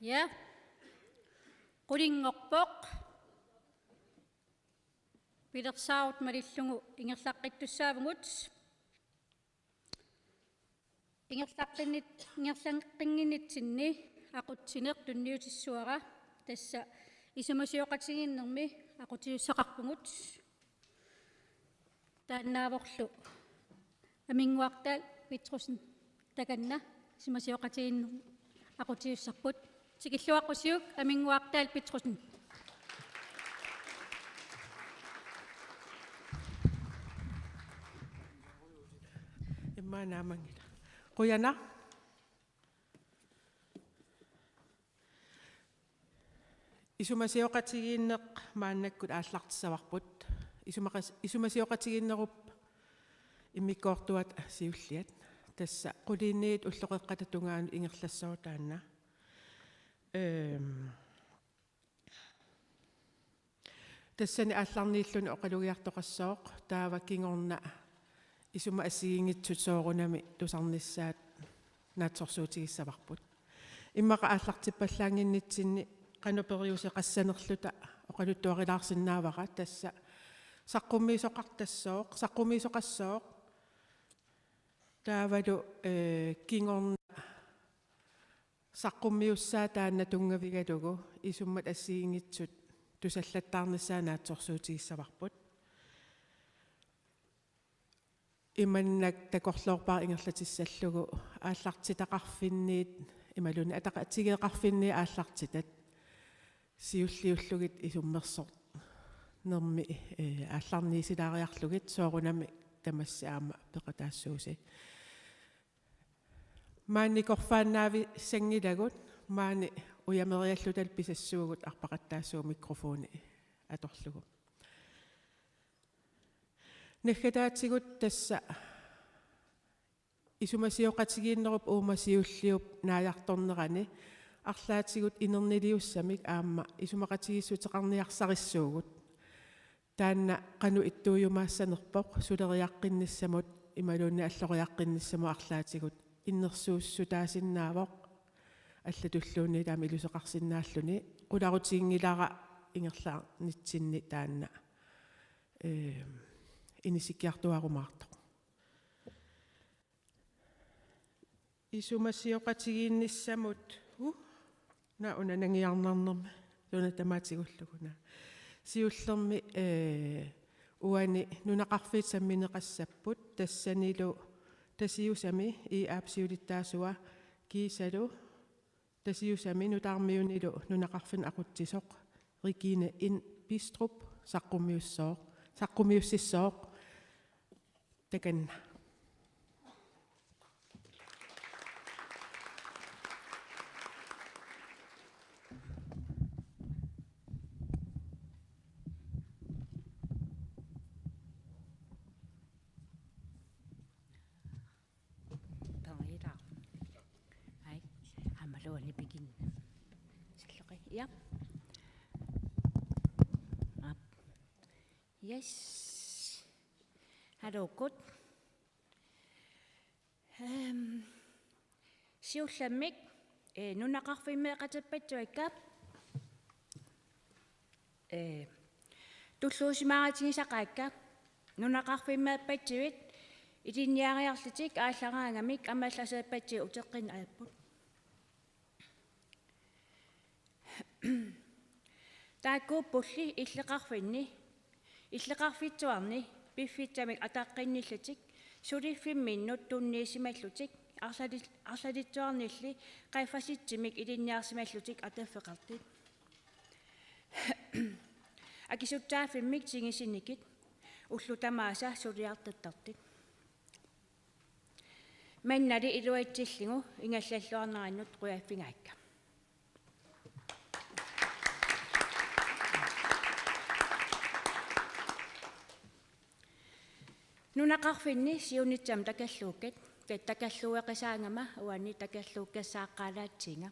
Ja. Qulinngorpoq. Pilersaarut malillugu ingerlaqqittussaavugut. Ingerlaqqinnit-, ingerlaqqinnginnitsinni aqutsineq tunniutissavara, tassa isumasioqatigiinnermi aqutsisussaqarpugut. Taannaavorlu Aminnguaq Dahl Petrussen, takanna isumasioqatigiinneq aqutsisussarput. Tikilluaqqusiuk, Aminnguaq Dahl Petrussen. Immaqa naammanngilaq. Qujanaq. Isumasioqatigiinneq maannakkut aallartissavarput. Isumaqas-, isumasioqatigiinnerup immikkoortuata siulliat. Tassa quliinniit ulloqeqqata tungaanut ingerlassaaq taanna. Ehm, tassani aallarniilluni oqalugiartoqassooq, taava kingorna isummat assigiinngitsut soorunami tusarnissaat naatsorsuutigissavarput. Immaqa aallartippallaannginnitsinni qanoq periuseqassanerluta oqaluttuarilaarsinnaavara, tassa saqqummiisoqartassooq, saqqummiisoqassooq, taavalu, eh, kingorna saqqummiussaa taanna tunngavigalugu isummat assigiinngitsut tusallattaarnissaat naatsorsuutigissavarput. Imannak takorloorpara ingerlatissallugu aallartitaqarfinniit imaluunniit ataqatigiiqarfinniit aallartitat siulliullugit isummersornermi, eh, aallarniisilaariarlugit soorunami tamassi aamma peqataassuusi. Maani korfaannaavissanngilagut, maani ujamerialluta pisassuugut arpaqattaassuugut mikrofoni atorlugu. Naggataatigut tassa isumasioqatigiinnerup uuma siulliup naajartornerani arlaatigut inerniliussamik aamma isumaqatigiissuteqarniarsarissuugut. Taanna qanoq ittuujumaassanerpoq suleriaqqinnissamut imaluunniit alloriaqqinnissamut arlaatigut innersuussutaasinnaavoq allatulluunniit aamma iluseqarsinnaalluni, qularutiginngilara ingerlaarnitsinni taanna, eh, inissikkiartuaarumaartoq. Isumasioqatigiinnissamut, uh, una nangiarnarnerma, una tamaat tigullugu una. Siullermi, eh, uani nunaqarfiit sammineqassapput, tassanilu Tasiusami I A-p siulittaasua kiisalu Tasiusami nutaarmiunilu nunaqarfinni aqutsisoq Regine N. Bistrup saqqummiussooq, saqqummiussissooq, takanna. Pangila. Ai, aammalu uani pikin. Salloqi. Ja. Aap. Yes. Haluukkut. Ehm, siullermik, eh, nunaqarfimmeeqatippassuakka, eh, tulluusimaarutigisaqaakka, nunaqarfimmeerpassuit ilinniariarlutik aallaraangamik amerlasoorpassuit uteqqinneq ajapput. Taakkuuppulli illeqarfinni, illeqarfitsuarni piffissamik ataqqinnillutik suliffimminnut tunniusimallutik arlali-, arlalissuarnilli qaffasissummik ilinniarsimallutik ataffeqartut. Akisutsaaffimmik tigusinikkut ullut tamaasa suliartortartut. Mannali iluatsillugu ingallalluarnerannut qujaffigaakka. Nunaqarfinni siunissami takorluukkat, ta-, takorluueqisaagama uani takorluukkassaaqqaalaatsiga.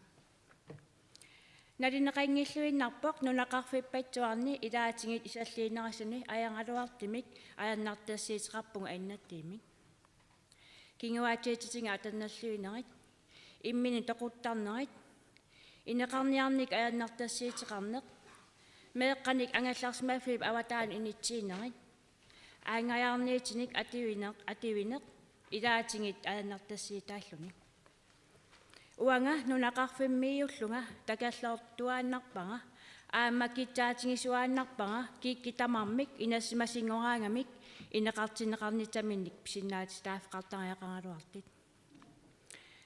Nalineqanngilluinnarpoq nunaqarfippassuarni ilaatigut iserliinerusuni ajoraluartumik ajornartorsiuteqarpugut annertuumik. Kinguaassiuutitigut atornerluinerit, imminnut toquttarnerit, Ineqarniarneq ajornartorsiuteqarneq, meeqqanik angerlarsimaffiup avataanut inissiinerit, aanngajaarniutinik atuineq, atuineq, ilaatigut ajornartorsiutaalluni. Uanga nunaqarfimmiiullunga takorloortuaannarpara, aamma kissaatigisuaannarpara kikkut tamarmik inersimasunngoraangamik ineqartinneqarnissaminnik pisinnaatitaaffeqartariaqaraluartut.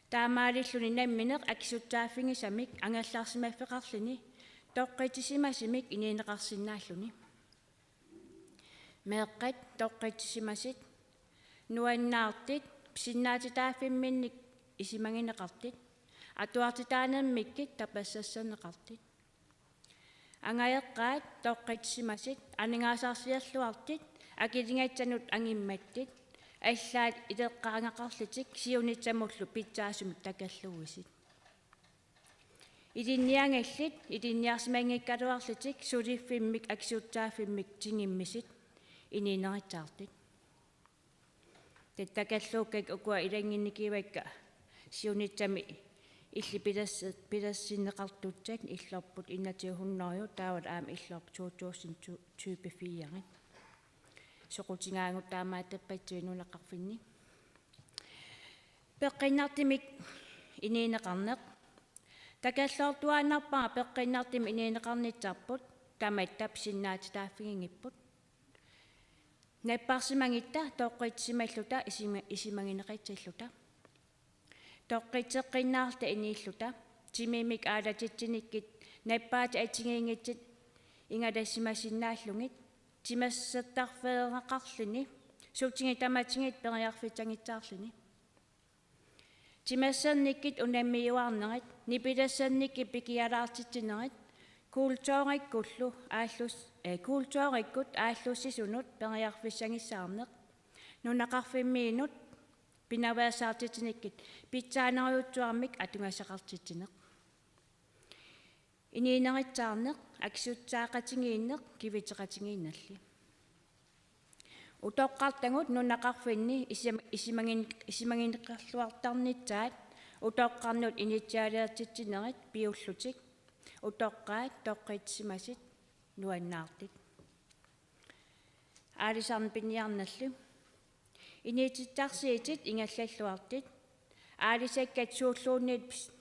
Taamaalilluni nammineq akisussaaffigisamik angerlarsimaffeqarluni toqqissisimasumik inuuneqarsinnaalluni. Meeqqat toqqissisimasut nuannaartut pisinnaatitaaffimminnik isumagineqartut, atuartitaanermikkut tapersersorneqartut. Angajoqqaat toqqissisimasut aningaasarsiorluartut akiligatsanut angummattut, allaat ileqqaangaqarlutik siunissamullu pitsaasumik takorluuisut. Ilinniagallit ilinniarsimanngikkaluarlutik suliffimmik akisussaaffimmik tigummisut inuunerissaartut. Tassa takorluukkat ukua ilanngunnikkuuakka siunissami illit pilersi-, pilersinneqartussat illorput enogtyve hundrede, taavalu aamma illorput to tusind type fire. Soqutigaagut taamaattorpassuit nunaqarfinni. Peqqinnartumik inuuneqarneq. Takorloortuaannarpara peqqinnartumik inuuneqarnissarput tamatta pisinnaatitaaffiginngippat. Napparsimagutta toqqissisimalluta isuma-, isumagineqassalluta. Toqqisseqqinnaarluta inuulluta, timimik aalatitsinikkut nappaatit assigiinngitsut ingalassimasinnaallutik, timersortarfeerneqarluni, sutigut tamatigut periarfissagissaarluni. Timersornikkut unammiuaarnerit, nipilersornikkut pikialaartitsinerit, kulturikkullu aallus-, eh, kulturikkut aallussisunut periarfissagissaarneq, nunaqarfimmiunut pinaveersaartitsinikkut pitsaanerujussuarmik atugassaqartitsineq. Inuunerissaarneq, akisussaaqatigiinneq, kivitseqatigiinnerlu. Utoqqartagut nunaqarfinni isum-, isumagin-, isumagineqarluartarnissaat utoqqarnut inissialiortitsinerit piullutik, utoqqaat toqqissisimasut nuannaartut. Aalisarneq piniarnerlu. Inuutissarsiutit ingerlalluartut. Aalisakkat suulluunniit pis-,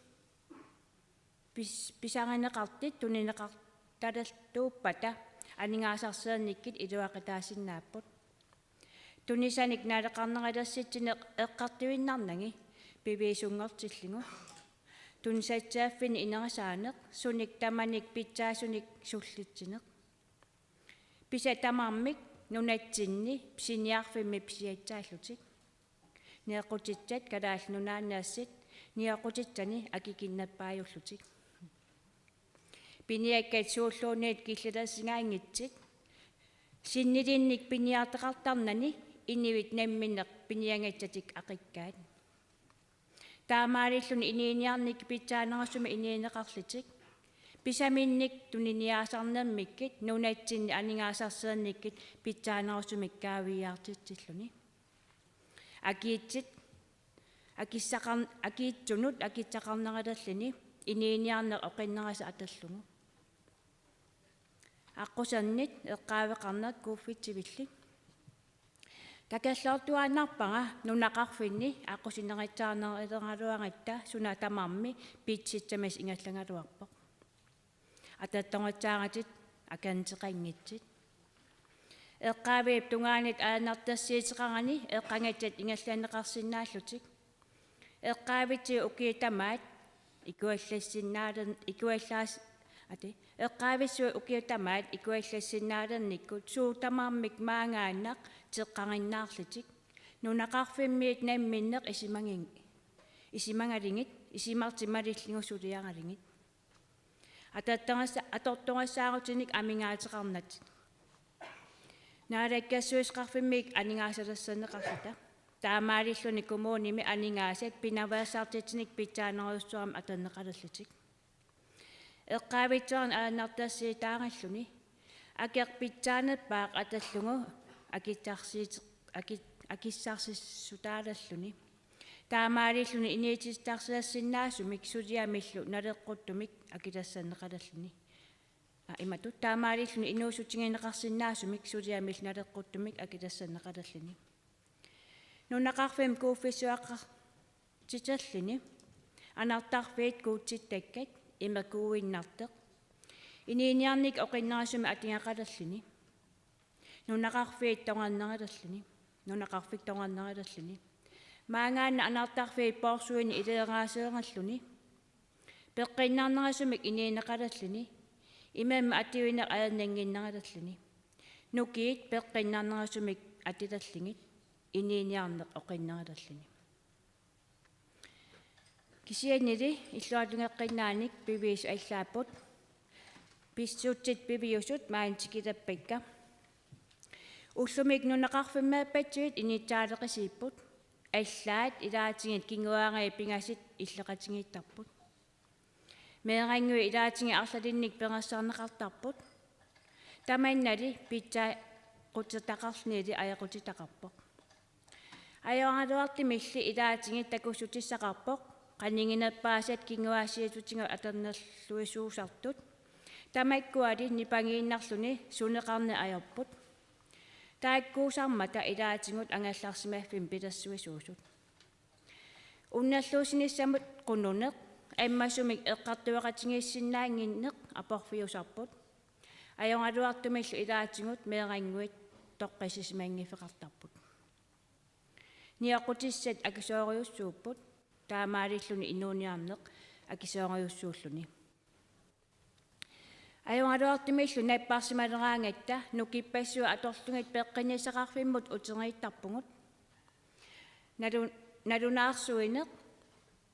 pis-, pisarineqartut tunineqartalertuuppata aningaasarsiornikkut iluaqutaasinnaapput. Tunisanik naleqarneralersitsunik eqqartuinnarnagit piviusunngortillugu. Tunisassiorfinni inerisaaneq, sunik tamanik pitsaasunik sullitsineq. Pisat tamarmik nunatsinni pisiniarfimmi pisiassaallutik. Nioqqutissat Kalaallit Nunaanneersut nioqqutissani akikinnerpaajullutik. Piniakkat suulluunniit killilersingaanngitsut. Sinnilinnik piniartoqartarnani inuit namminneq piniagassatik aqukkaat. Taamaalilluni inuuniarnikkut pitsaanerusumik inuuneqarlutik. Pisaminnik tuniniaasarnermikkut nunatsinni aningaasarsiornikkut pitsaanerusumik kaaviiaartitsilluni. Akiitsut, akissaqar-, akiitsunut akissaqarneralerluni inuuniarneq oqinnerisa atorlugu. Aqqusernit eqqaaveqarneq kuuffitsivillu. Takorloortuaannarpara nunaqarfinni aqqusinerissaarneruleraluaratta suna tamarmi pitsissamik ingerlagaluarpoq. Atortorissaaratit akanteqanngitsut. Eqqaaviup tungaanut ajornartorsiuteqarani eqqagassat ingerlanneqarsinnaallutik. Eqqaavissuit ukiut tamaat ikuallassinnaalern-, ikuallaas-, ati, eqqaavissuit ukiut tamaat ikuallassinnaalernikkut suut tamarmik maangaannaq teqqarinnaarlutik. Nunaqarfimmiut namminneq isumagin-, isumagalugit, isumartik malillugu suliaralugit. Atortorissa-, atortorissaarutinik amigaateqarnatik. Naalakkersuisoqarfimmik aningaasalersorneqarluta. Taamaalilluni kommunimi aningaasat pinaveersaartitsinik pitsaanerujussuarmik atorneqalerlutik. Eqqaavissuarnik ajornartorsiutaaralluni. Akeq pitsaanerpaaq atorlugu akissarsiit-, aki-, akissarsissutaalerluni. Taamaalilluni inuutissarsiorsinnaasumik suliamillu naleqquttumik akilersorneqalernini. Aa, imatut: taamaalilluni inuussutigineqarsinnaasumik suliamillu naleqquttumik akilersorneqalernini. Nunaqarfimmi kuuffissuaqartiterluni anartarfiit kuutsittakkat imequuinnartoq. Inuuniarneq oqinnerusumik atugaqalerluni. Nunaqarfiit toqqarneqalerluni. Nunaqarfik toqqarneqalerluni. Maanngaanniit anartarfiit poorsuinik ileeraaseerluni. Peqqinnarnerusumik inuuneqalerluni. Imammik atuineq ajornannginnerluni. Nukiit peqqinnarnerusumik atulerlugit. Inuuniarneq oqinneqalerluni. Kisiannili illuatungeqqinnaanik piviusut allaapput. Pissutsit piviusut maani tikilerpakka. Ullumikkut nunaqarfimmeerpassuit inissaaleqisuupput. Allaat ilaatigut kinguaariit pingasut illeqatigiittarput. Meerannguit ilaatigut arlalinnik perorsarneqartarput. Tamannali pitsaaquteqarluni ajoqutitaqarpoq. Ajoraluartumilli ilaatigut takussutissaqarpoq qaniginerpaasat kinguaassiuutitigut atornerluisuusartut. Tamakkuali nipangiinnarluni suneqarneq ajorput. Taakkuusarmata ilaatigut angerlarsimaffimmik pilersuisuusut. Unnerluussinissamut qununeq, ammasumik eqqartueqatigiissinnaannginneq aporfiusarput. Ajoraluartumillu ilaatigut meerannguit toqqissisimanngitsooqalertarput. Nioqqutissat akisoorujussuupput, taamaalilluni inuuniarneq akisoorujussuulluni. Ajoraluartumillu napparsimaleraangatta nukippassuit atorlugit peqqinnissaqarfimmut uteriittarpugut. Nalu-, nalunaarsuineq,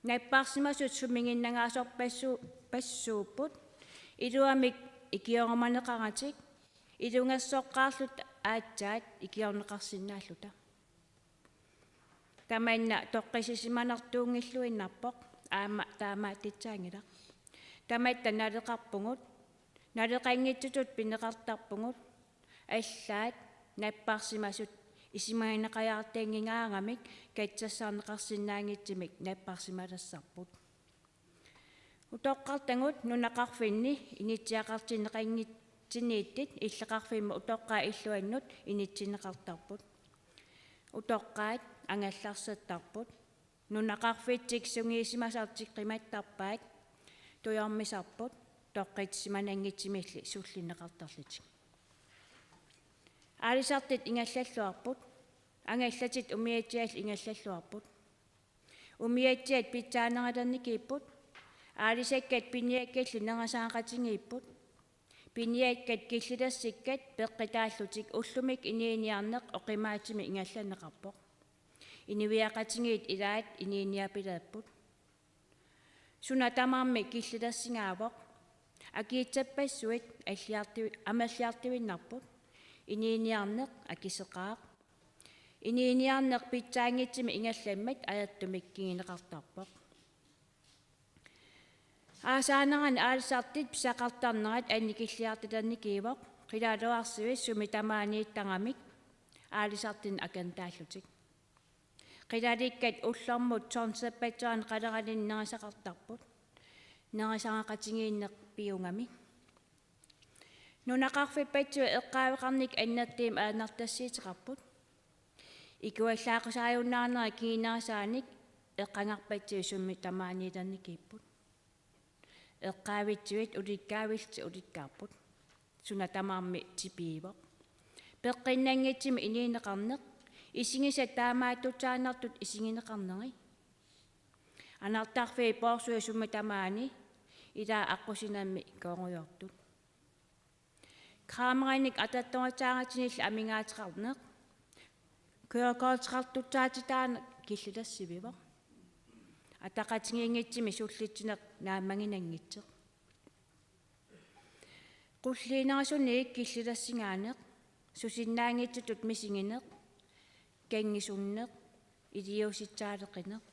napparsimasut sumiginnagaasorpassu-, -passuupput, iluamik ikiorumaneqaratik, ilungersoqqaarluta aatsaat ikiorneqarsinnaalluta. Tamanna toqqissisimanartuunngilluinnarpoq, aamma taamaattussaanngilaq. Tamatta naleqarpugut, naleqanngitsutut pineqartarpugut, allaat napparsimasut isumagineqajaartanngingaangamik katsorsarneqarsinnaanngitsumik napparsimalersarput. Utoqqartagut nunaqarfinni inissiaqartinneqanngitsuniittut illoqarfimmi utoqqaat illuannut inissinneqartarput. Utoqqaat angerlarsertarput. Nunaqarfitsik sungiusimasartik qimattarpaat, tujormisarput, toqqissisimananngitsumillu sullinneqartarlutik. Aalisartut ingerlalluarput, angallatit umiatsiallu ingerlalluarput. Umiatsiat pitsaanerulernikuupput, aalisakkat piniakkallu nerisagaqatigiipput. Piniakkat killilersukkat peqqutaallutik ullumikkut inuuniarneq oqimaatsumik ingerlanneqarpoq. Inuiaqatigiit ilaat inuuniapileerput. Suna tamarmi killilersugaavoq. Akiitsorpassuit alliartu-, amerliartuinnarput. Inuuniarneq akisoqaaq. Inuuniarneq pitsaanngitsumik ingerlammat ajortumik kinguneqartarpoq. Aasaanerani aalisartut pisaqartarnerat annikilliartulernikuuvoq, qilalugarsuit sumi tamaaniittaramik aalisartunut akornutaallutik. Qilalukkat ullormut tonserpassuarnik qaleralinnik nerisaqartarput, nerisagaqatigiinneq piugami. Nunaqarfippassuit eqqaaveqarnikkut annertuumik ajornartorsiuteqarput. Ikuallaaqqusaajunnaarnerat kingunerisaanik eqqagarpassuit sumi tamaaniilernikuupput. Eqqaavitsuit ulikkaavillutik ulikkaapput. Suna tamarmi tipiivoq. Peqqinnanngitsumik inuuneqarneq, isigisat taamaattussaannartut isigineqarneri. Anartarfiit poorsuit sumi tamaani ilaa aqqusinermi koorujortut. Kræmerinik atortorissaarutinillu amigaateqarneq, kørekorteqartussaatitaaneq killilersuivoq. Ataqatigiinngitsumik sullissineq naammaginanngitsoq. Qulliunerusuniit killilersugaaneq, susinnaanngitsutut misigineq, kanngisunneq, iliuusissaaleqineq.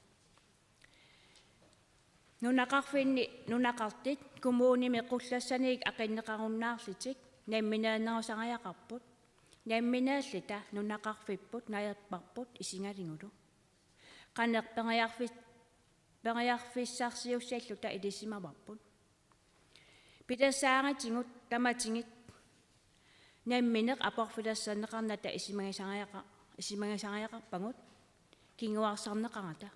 Nunaqarfinni nunaqartut kommunimi qullersanik akunneqarunnaarlutik nammineernerusariaqarput. Nammineerluta nunaqarfipput najorparput isigalugulu. qanoq periarfi-, periarfissarsiussalluta ilisimavarput. Pilersaarutigut tamatigut nammineq aporfilersorneqarnata isumagisariaqa-, isumagisariaqarpagut kinguarsarneqarata.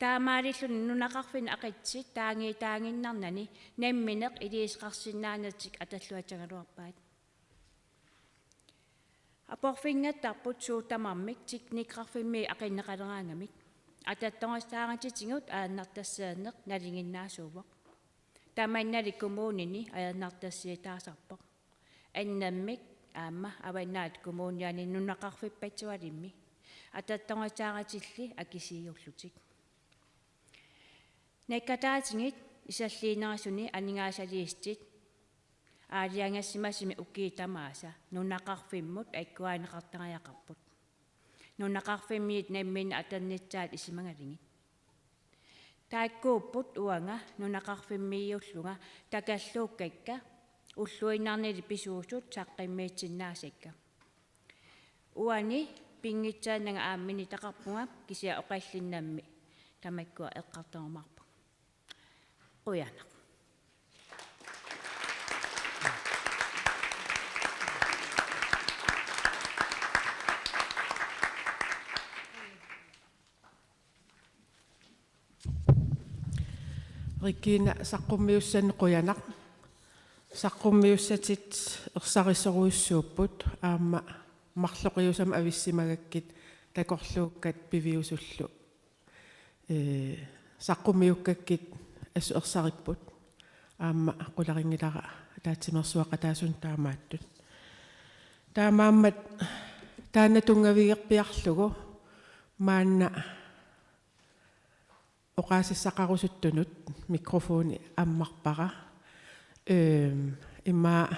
Taamaalilluni nunaqarfinni aqitsit taagiitaaginnarnani nammineq iliuuseqarsinnaanertik atorluassagaluarpaat. Aporfinngattarput suut tamarmik teknikkiarfimmi aqinneqaleraangamik. Atortorissaarutitigut ajornartorsiorneq nalinginnaasuuvoq. Tamannali kommunini ajornartorsiutaasarpoq. Annermik aamma Avannaata Kommuniani nunaqarfippassualimmi atortorissaarutillit akisuullutik. Naggataatigut isorliunerusuni aningaasaliissutit aalajangersimasumik ukiut tamaasa nunaqarfimmut agguaanneqartariaqarput. Nunaqarfimmiit namminneq atornissaat isumagalugit. Taakkuupput uanga nunaqarfimmiuullunga takorluukkakka ulluinnarnili pisuusut saqqummiussinnaasakka. Uani pinngitsoornanga aamma minitaqarpunga kisianni oqallinnermi tamakkua eqqartorumaarpunga. Qujanaq. Regina, saqqummiussannik qujanaq. Saqqummiussatit ersarissorujussuupput aamma marloqiusamik avissimagakkit takorluukkat piviusullu. Ee, saqqummiukkakkit assut ersaripput. Aamma qularinngilara ataatsimeersuaqataasunut taamaattut. Taamaammat taanna tunngavigerpiarlugu maanna oqaasissaqarusuttunut mikrofoni ammarpara. Øhm, immaqa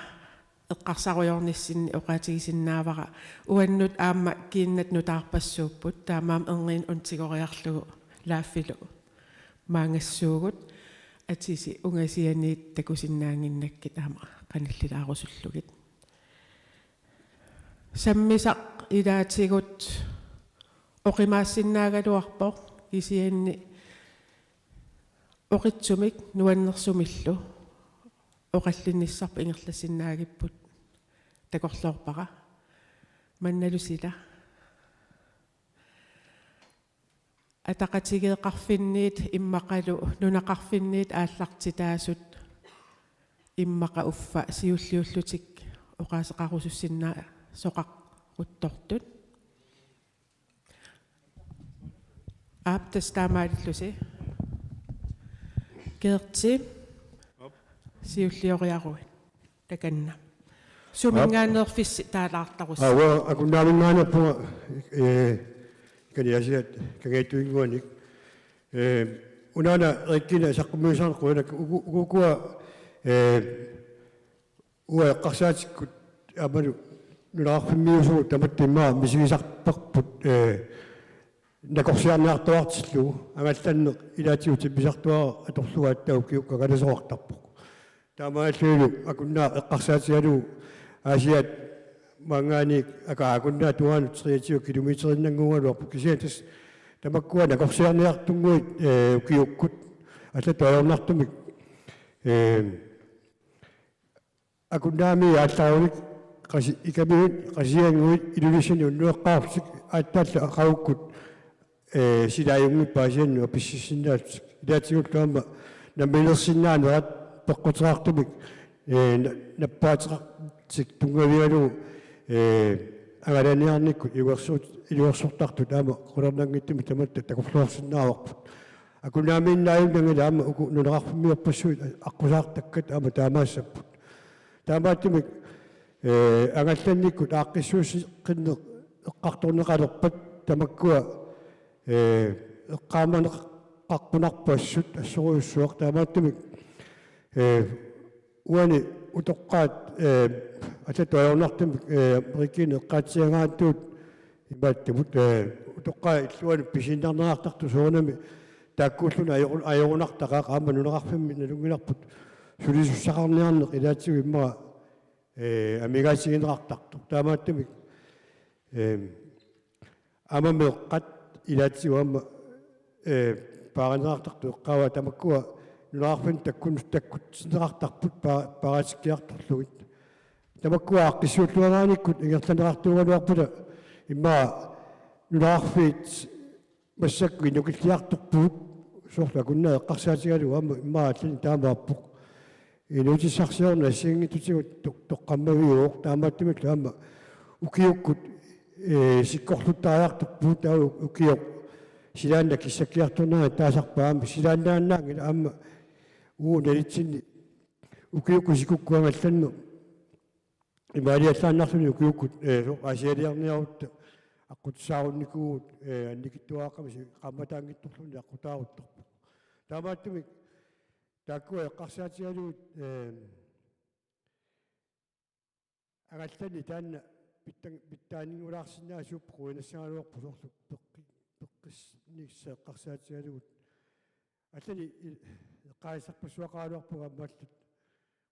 eqqarsarujoornissinni oqaatigisinnaavara uannut aamma kiinnat nutaarpassuupput, taamaammat erniinnaq untigoriarlugu laaffilu maanngassuugut, atisi ungasianiit takusinnaannginnakkit aamma qanillilaarusullugit. Sammisaq ilaatigut oqimaassinnaagaluarpoq kisianni oqitsumik nuannersumillu oqallinnissarput ingerlassinnaagipput takorloorpara. Mannalu sila. Ataqatigiiqarfinniit immaqalu nunaqarfinniit aallartitaasut immaqa uffa siulliullutik oqaaseqarusussinnaasoqaruttortut. Aap, tassa taamaalillusi. Gerti. Aap. Siullioriaruit. Takanna. Aap. Suminngaanneerfissi taalaartarussi. Aap, uanga Akunnaaminngaanneerpunga, ee, Kaniasiat Kangiattunnguanik. Ee, unaana Regina saqqummiussaanik qujanaq, uku-, uku-, ukua, ee, uanga eqqarsaatikkut aammalu nunaqarfimmiusugut tamatta immaqa misigisarparput, ee, nakorsiarniartuartillugu, angallanneq ilaatigut timmisartuaraq atorlugu aatsaat ukiukkut angalasoqartarpoq. Taamaalillunilu Akunnaaq eqqarsaatigalugu Aasiaat maanngaanniit, aka, Akunnaaq tungaanut treogtyve kilometerinnannguugaluarpoq, kisianni tassa tamakkua nakorsiarniartunnguit, ee, ukiukkut allatut ajornartumik, ee, Akunnaamiit aallarunik Qasi-, Ikamiit, Qasigiannguit, Ilulissani unnueqqaarlutik, aatsaallu aqagukkut, ee, sila ajunngippat Aasiannut apissussinnaallutik. Ilaatigullu aamma namminersinnaanerat peqquteqartumik, ee, na-, nappaateqarlutik tunngavigalugu, ee, angalaniarnikkut iluarsuut-, iluarsortartut aamma qularnanngitsumik tamatta takorluuinnarsinnaavarput. Akunnaamiinnaajunngilaq aamma uku nunaqarfimmiorpassuit aqqusaartakkat aamma taamaassapput. Taamaattumik, ee, angallannikkut aaqqissuusseqqinneq eqqartorneqalerpat tamakkua, ee, eqqaamaneqarpunarpoq assut assorujussuaq, taamaattumik, ee, uani utoqqaat, ee, allatut ajornartumik, ee, Regina eqqaatsiaraangaattuut imaattumut, ee, utoqqaat illuanut pisiinnarneqartartut soorunami taakkuulluni ajoru-, ajorunartaqaaq, aamma nunaqarfimmi nalunngilarput sulisussaqarniarneq ilaatigut immaqa, ee, amigaatigineqartartoq. Taamaattumik, ee, aamma meeqqat Ilaatigut aamma, eh, paarineqartartut eqqaavaa tamakkua nunaqarfinni takkun-, takkutsinneqartarput pa-, paaritikkiartorlugit. Tamakkua aaqqissuulluarnikkut ingerlanneqartuugaluarpata immaqa nunaqarfiit massakkut inukilliartorpugut soorlu akunneri eqqarsaatigalugu aamma immaqa allani taamaappoq. Inuutissarsiorneq assigiinngitsutigut to-, toqqammaviuvoq taamaattumillu aamma ukiukkut, eh, sikkorluttariartorpugut taava ukioq silaanna kissakkiartornera taasarpaat aamma silaannaannaanngilaq aamma uagut nalitsinni ukiukkut sikukkut angallanneq imaaliallaannarluni ukiukkut, eh, so-, aasialiarniarutta aqqutissaarunnikuuvugut, eh, annikitsuaraaqqamik si-, qaammataanngitsorluunniit aqqutaaruttorpoq. Taamaattumik taakkua eqqarsaatigalugit, eh, angallanneq taanna pitsan-, pitsaanngulaarsinnaasuppoq quinassagaluarpoq soorlu peqqi-, peqqissinissaq eqqarsaatigalugu. Allani i-, eqqaasassarpassuaqaraluarpunga aamma allat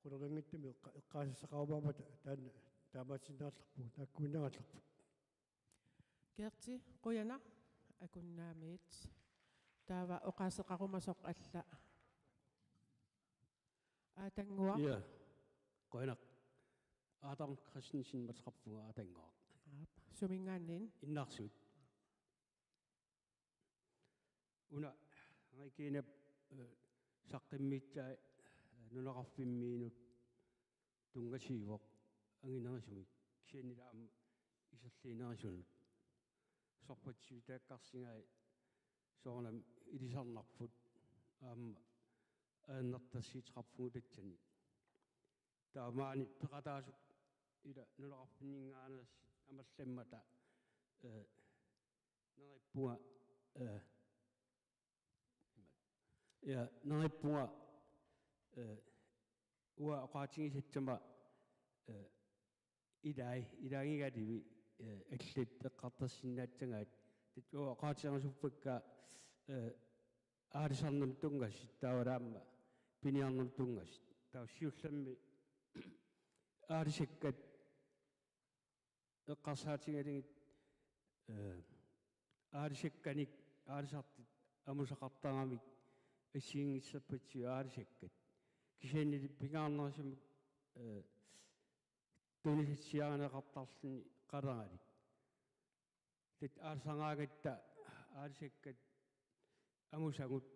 qularnanngitsumik eqqa-, eqqaasassaqarumaammata taanna taamaatiinnarallarpugut, taakkuinnarallarput. Gerti, qujanaq, Akunnaamiit. Taava oqaaseqarumasoq alla. Aatannguaq. Ja, qujanaq. Adam Christensen ateqarpunga Aatannguaq. Aap, suminngaanniit? Innarsuit. Una Reginap, eh, saqqummiussai, eh, nunaqarfimmiinut tunngasuuvoq anginerisumik kisiannili aamma iserliinerisunut. Sorpassuutaakkarsingai soorunami ilisarnarput aamma ajornartorsiuteqarpugut tassani. Taava maani peqataasut ila nunaqarfinninngaanneersut amerlammata, eh, neriuppunga, eh, ja, neriuppunga, eh, uanga oqaatigisassama, eh, ilai, ilagigaluit, eh, allat eqqartorsinnaassagaat. Tassa uanga oqaatigerusuppakkit, eh, aalisarnermut tunngasut, taava aamma piniarnermut tunngasut. Taava siullermik aalisakkat eqqarsaatigalugit, eh, aalisakkanik, aalisartut amusaqartaramik assigiinngitsorpassuit aalisakkat. Kisiannili pingaarnerusumik, eh, tunisassiarineqartarluni qaleralik. Tassa aalisaraangatta aalisakkat amusagut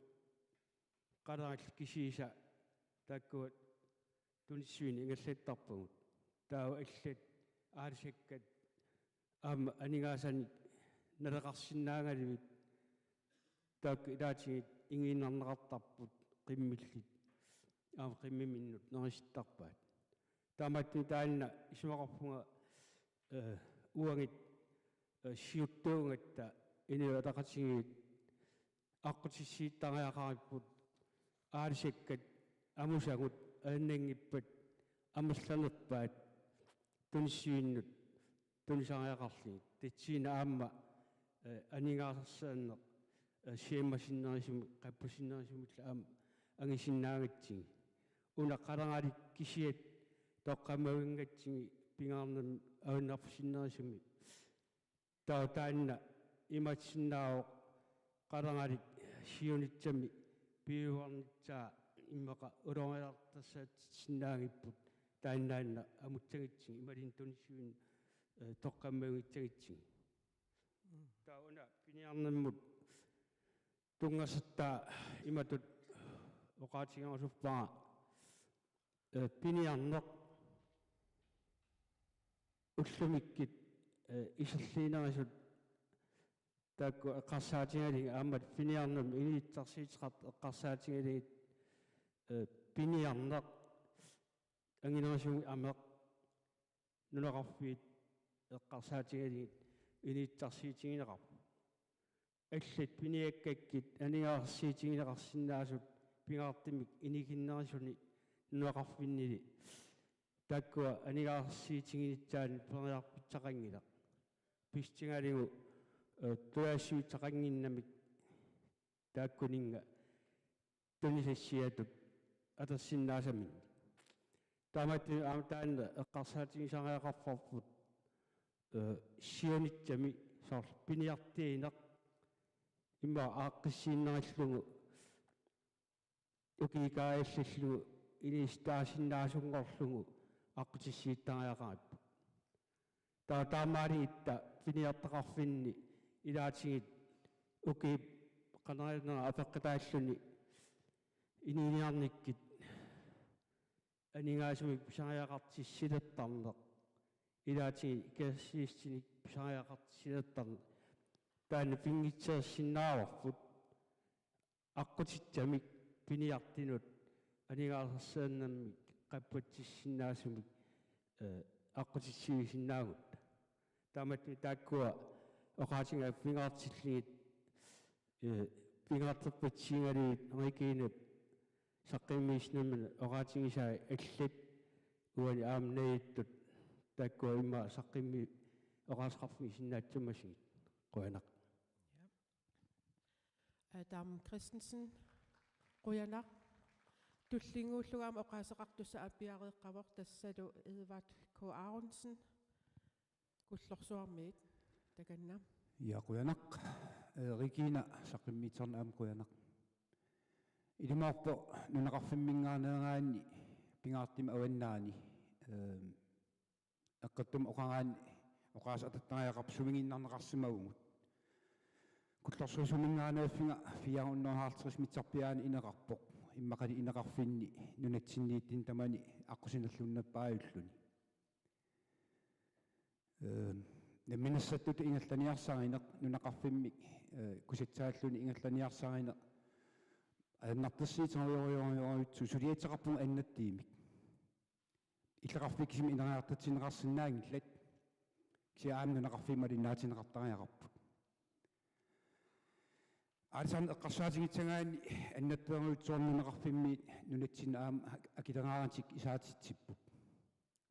qalerallit kisiisa taakkua tunissuineq ingerlattarpagut. Taava allat aalisakkat aamma aningaasanik naleqarsinnaagaluit taakku ilaatigut ingiinnarneqartarput qimmillit aamma qimmiminnut nerisittarpaat. Taamaattumik taanna isumaqarpunga, eh, uagut, eh, siuttuugatta Inuit Ataqatigiit aqqutissiuuttariaqaripput aalisakkat amusagut ajornanngippat amerlanerpaat tunissuinnut tunisariaqarlugit. Tassani aamma, eh, aningaasarsiorneq, eh, siammasinnerusumik, qappusinnerusumillu aamma angusinnaagatsigit. Una qaleralik kisiat toqqammavinngatsigit pingaarnermik ajornarfisinnerusumik. Taava taanna imaassinnaavoq qaleralik siunissami piujuarnissaa immaqa ulorianartorsiortitsinnaagipput taannaannaq amussagutsigit imaluunniit tunissuinnut, eh, toqqammavigissagutsigu. Taava una piniarnermut tunngasortaa imatut oqaatigerusuppara, eh, piniarneq ullumikkut, eh, iserliinerisut taakku eqqarsaatigalugit aamma piniarnermik inuutissarsiuteqartut eqqarsaatigalugit, eh, piniarneq anginerusumik ameq nunaqarfiit eqqarsaatigalugit inuutissarsiutigineqarpoq. Allat piniakkakkit aningaasarsiutigineqarsinnaasut pingaartumik inikinnerusuni nunaqarfinnili taakkua aningaasarsiutiginissaanik periarfissaqanngilaq. Pissutigalugu, eh, tulaassuutissaqannginnamik taakkuninnga tunisassiatut atorsinnaasaminnik. Taamaattumik aamma taanna eqqarsaatigisariaqarparput, eh, siunissami soorlu piniartuuneq immaqa aaqqissuunnerillugu ukiup kaajallallugu inuussuttaasinnaasunngorillugu aqqutissiuuttariaqaripput. Taava taamaalilluta piniartaqarfinni ilaatigut ukiup qanoq iliorluni apeqqutaalluni inuuniarnikkut aningaasumik pisariaqartissilertarneq, ilaatigut ikioqatigiissutinik pisariaqartissilertarneq, taanna pinngitsoorsinnaavarput aqqutitsamik piniartunut aningaasarsiornermik qappatsissinnaasumik, eh, aqqutissiuussinnaagut. Taamatut taakkua oqaatigaat pingaartillugit, eh, pingaarterpassuugalugit Reginap saqqummiussinermini oqaatigisai allat uani aamma najuuttut taakkua immaqa saqqummi-, oqaaseqarfigisinnaassamasugit. Qujanaq. Adam Christensen, qujanaq. Tullinnguullugu aamma oqaaseqartussaq aappiareeqqavoq, tassalu Edvard K. Aronsen, Kullorsuarmiit, takanna. Ja, qujanaq. Eh, Regina saqqummiussisarnut aamma qujanaq. Ilumoorpoq nunaqarfimminngaanneeraanni pingaartumik avannaani, eh, eqqortumik oqaraanni oqaaseq atattariaqarpoq sumiginnarneqarsimavugut. Kullorsuarminngaanneerfimmi fire hundrede og halvtreds mitsarpiaani ineqarpoq. Immaqalu ineqarfinni nunatsinniittunut tamanut aqqusinerluinnarpaajulluni. Eh, namminersortutut ingerlaniarsarineq, nunaqarfimmik, eh, kusassaalluni ingerlaniarsarineq, ajornartorsiuterujorujorujutsuu suliassaqarpugut annertuumik. Illoqarfiit kisimik ineriartortinneqarsinnaanngillat. Kisianni aamma nunaqarfiit malunnaatinneqartariaqarput. Aalisarneq eqqarsaatigissagaanni annertuumik nunaqarfimmiit nunatsinnut aamma akileraaratik isaatitsipput.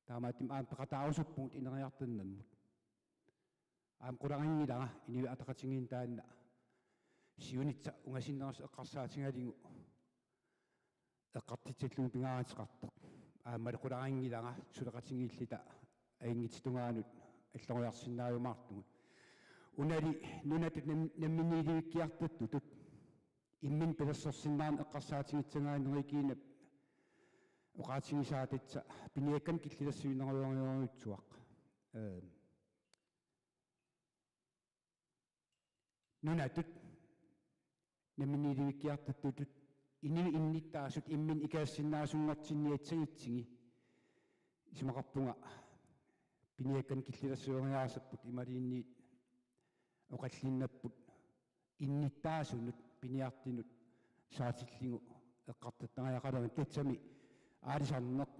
Taamaattumik aamma peqataarusuppugut ineriartornermut. Aamma qularinngilara Inuit Ataqatigiinni taanna siunissaq ungasinnerusoq eqqarsaatigalugu eqqartussallugu pingaaruteqartoq. Aammalu qularinngilara suleqatigiilluta ajunngitsup tungaanut alloriarsinnaajumaartugut. Unali nunatut nam-, namminiilivikkiartortutut imminut pilersorsinnaaneq eqqarsaatigissagaanni Reginap oqaatigisaa tassa piniakkanik killilersuinerujorujorujussuaq. Eh, nunatut namminiilivikkiartortutut inuit innuttaasut imminut ikaassinnaasunngortinniassagutsigit isumaqarpunga piniakkanik killilersueriaaserput imaluunniit oqallinnerput innuttaasunut piniartunut saatillugu eqqartortariaqalermat, tassami aalisarneq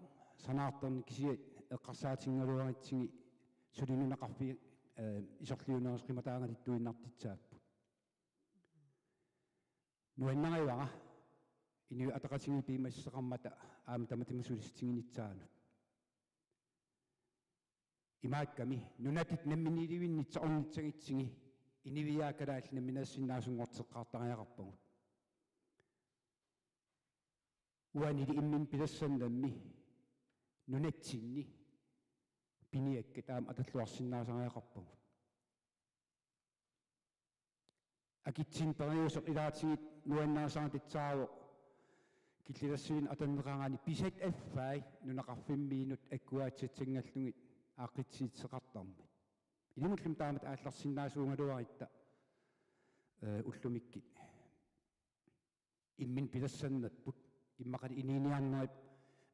sanaartorneq kisiat eqqarsaatigigaluaratsigit suli nunaqarfiit, eh, isorliunerusut qimataangaluttuinnartussaapput. Nuannarivara Inuit Ataqatigiit piumassuseqarmata aamma tamatuma sulissutiginissaanut. Imaakkami nunatut namminiilivinnissaq ornissagutsigit inuiaat kalaallit nammineersinnaasunngorteqqaartariaqarpagut. Uanili imminut pilersornermi nunatsinni piniakkat aamma atorluarsinnaasariaqarpagut. Akitsunik periuseq ilaatigut nuannarisara tassaavoq killilersuineq atorneqaraanni pisat affai nunaqarfimmiinut agguaassassanngorlugit aaqqissuussuseqartarmat. Ilumullu taamatut aallarsinnaasuugaluarutta, eh, ullumikkut imminut pilersornerput, immaqalu inuuniarnerup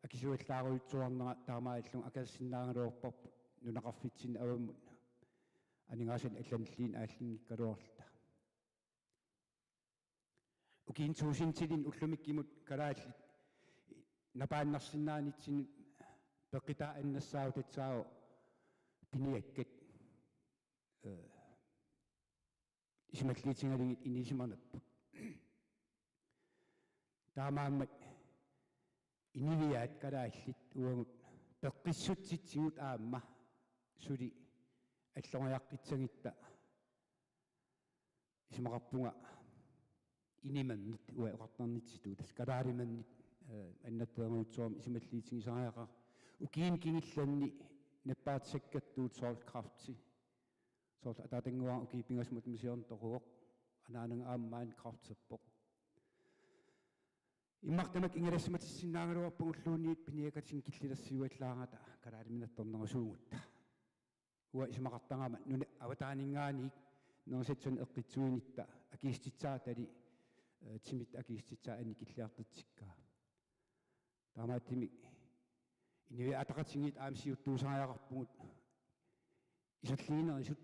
akisuallaarujussuarnera taamaalilluni akersinnaagaluarparput nunaqarfitsinnut avammut aningaasanik allanilluinnaq aallinngikkaluarluta. Ukiuni tuusintilinni ullumikkumut kalaallit napaannarsinnaanitsinnut peqqitaa annersaavoq tassaavoq piniakkat, eh, isumalluutigalugit inuusimanerput. Taamaammat inuiaat kalaallit uagut peqqissutsitsigut aamma suli alloriaqqissagutta isumaqarpunga inimernit, uagut oqartarnitsitut tassa kalaalimernit, eh, annertoorujussuarmik isumalluutigisariaqarput. Ukiuni kingullerni nappaatissakkertuut soorlu kræfti. Soorlu ataatannguara ukiut pingasut matuma siorna toquvoq. Anaanaga aamma maani kræfterpoq. Immaqa tamakku ingalassimatissinnaagallarpagulluunniit piniakatsinnik killilersiuallaarata kalaaliminertornerusuugutta. Uanga isumaqartarama nunap avataaninngaanniit nerisassanik eqqitsuinitta akiissutissaatali, eh, timip akiissutissaa annikilliartortikkaa. Taamaattumik Inuit Ataqatigiit aamma siuttuusariaqarpugut iserliinerisut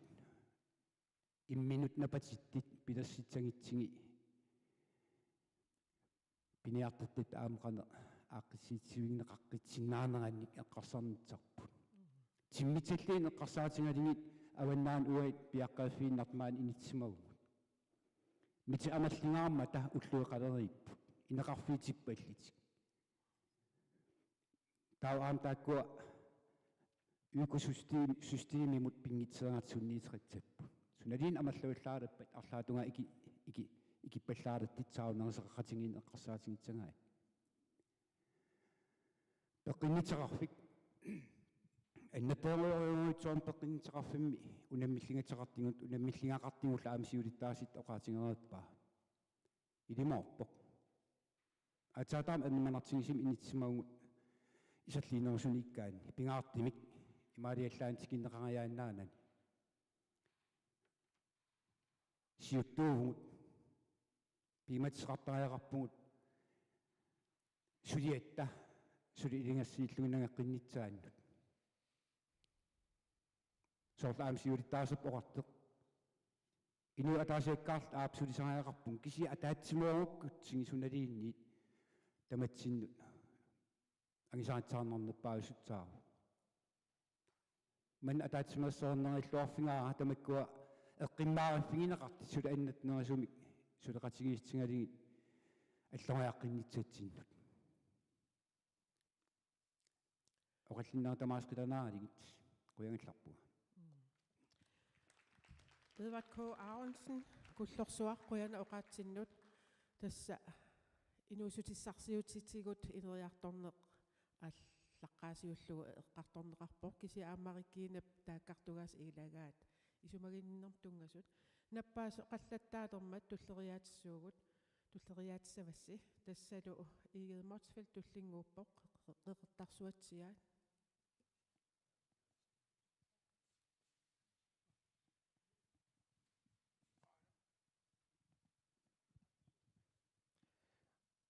imminnut napatittut pilersitsagutsigit piniartortut aamma qanoq aaqqissuussivigineqaqqissinnaaneranik eqqarsarnissarput. Timmissalluunniit eqqarsaatigalugit avannaani uagut piaqqaaffiinnartut maani inissimavugut. Mitit amerlingaarmata ulluiqaleriipput. Ineqarfiitippallutik. Taava aamma taakkua økosystem-, systemimut pinngitseeraat sunniuteqassapput. Sunaluunniit amerlavallaarappat arlaatungaa iki-, iki-, ikippallaartut saarunneruseqaqatigiinneq eqqarsaatigissagaat. Peqqinnissaqarfik. Annertoorujorujussuarmik peqqinnissaqarfimmi unammilligassaqartigut, unammilligaqartigullu aamma siulittaasup oqaatigereerpaa. Ilimoorpoq. Aatsaat aamma ernumanartigisumik inissimavugut iserliinerusuniikkaanni. Pingaartumik imaaliallaannaq tikinneqariaannaanani. Siuttuuvugut. Piumassuseqartariaqarpugut suliatta suli ilungersunillugu nangeqqinnissaannut. Soorlu aamma siulittaasoq oqartoq. Inuit ataasiakkaarluta aap sulisariaqarpugut kisianni ataatsimoorukkutsigu sunaluunniit tamatsinnut angusarissaarnarnerpaalussusaavoq. Maanna ataatsimeersuarnerilluarfigaara tamakkua eqqummaariffigineqartut suli annertunerusumik suleqatigiissutigalugit alloriaqqinnissatsinnut. Oqallinnerit tamaasa qilanaaralugit qujangallarpunga. Mm. Edward K. Aronsen, Kullorsuaq, qujanaq oqaatsinnut. Tassa inuussutissarsiutitigut ineriartorneq aallaqqaasiullugu eqqartorneqarpoq, kisianni aamma Reginap taakkartugaasa ilagaat isumaginninnermut tunngasut. Nappaasoqallattaalermat tulleriiaatissuugut, tulleriiaatissavassi, tassalu Egede Motzfeldt tullinnguuppoq, Qeqertarsuatsiaat.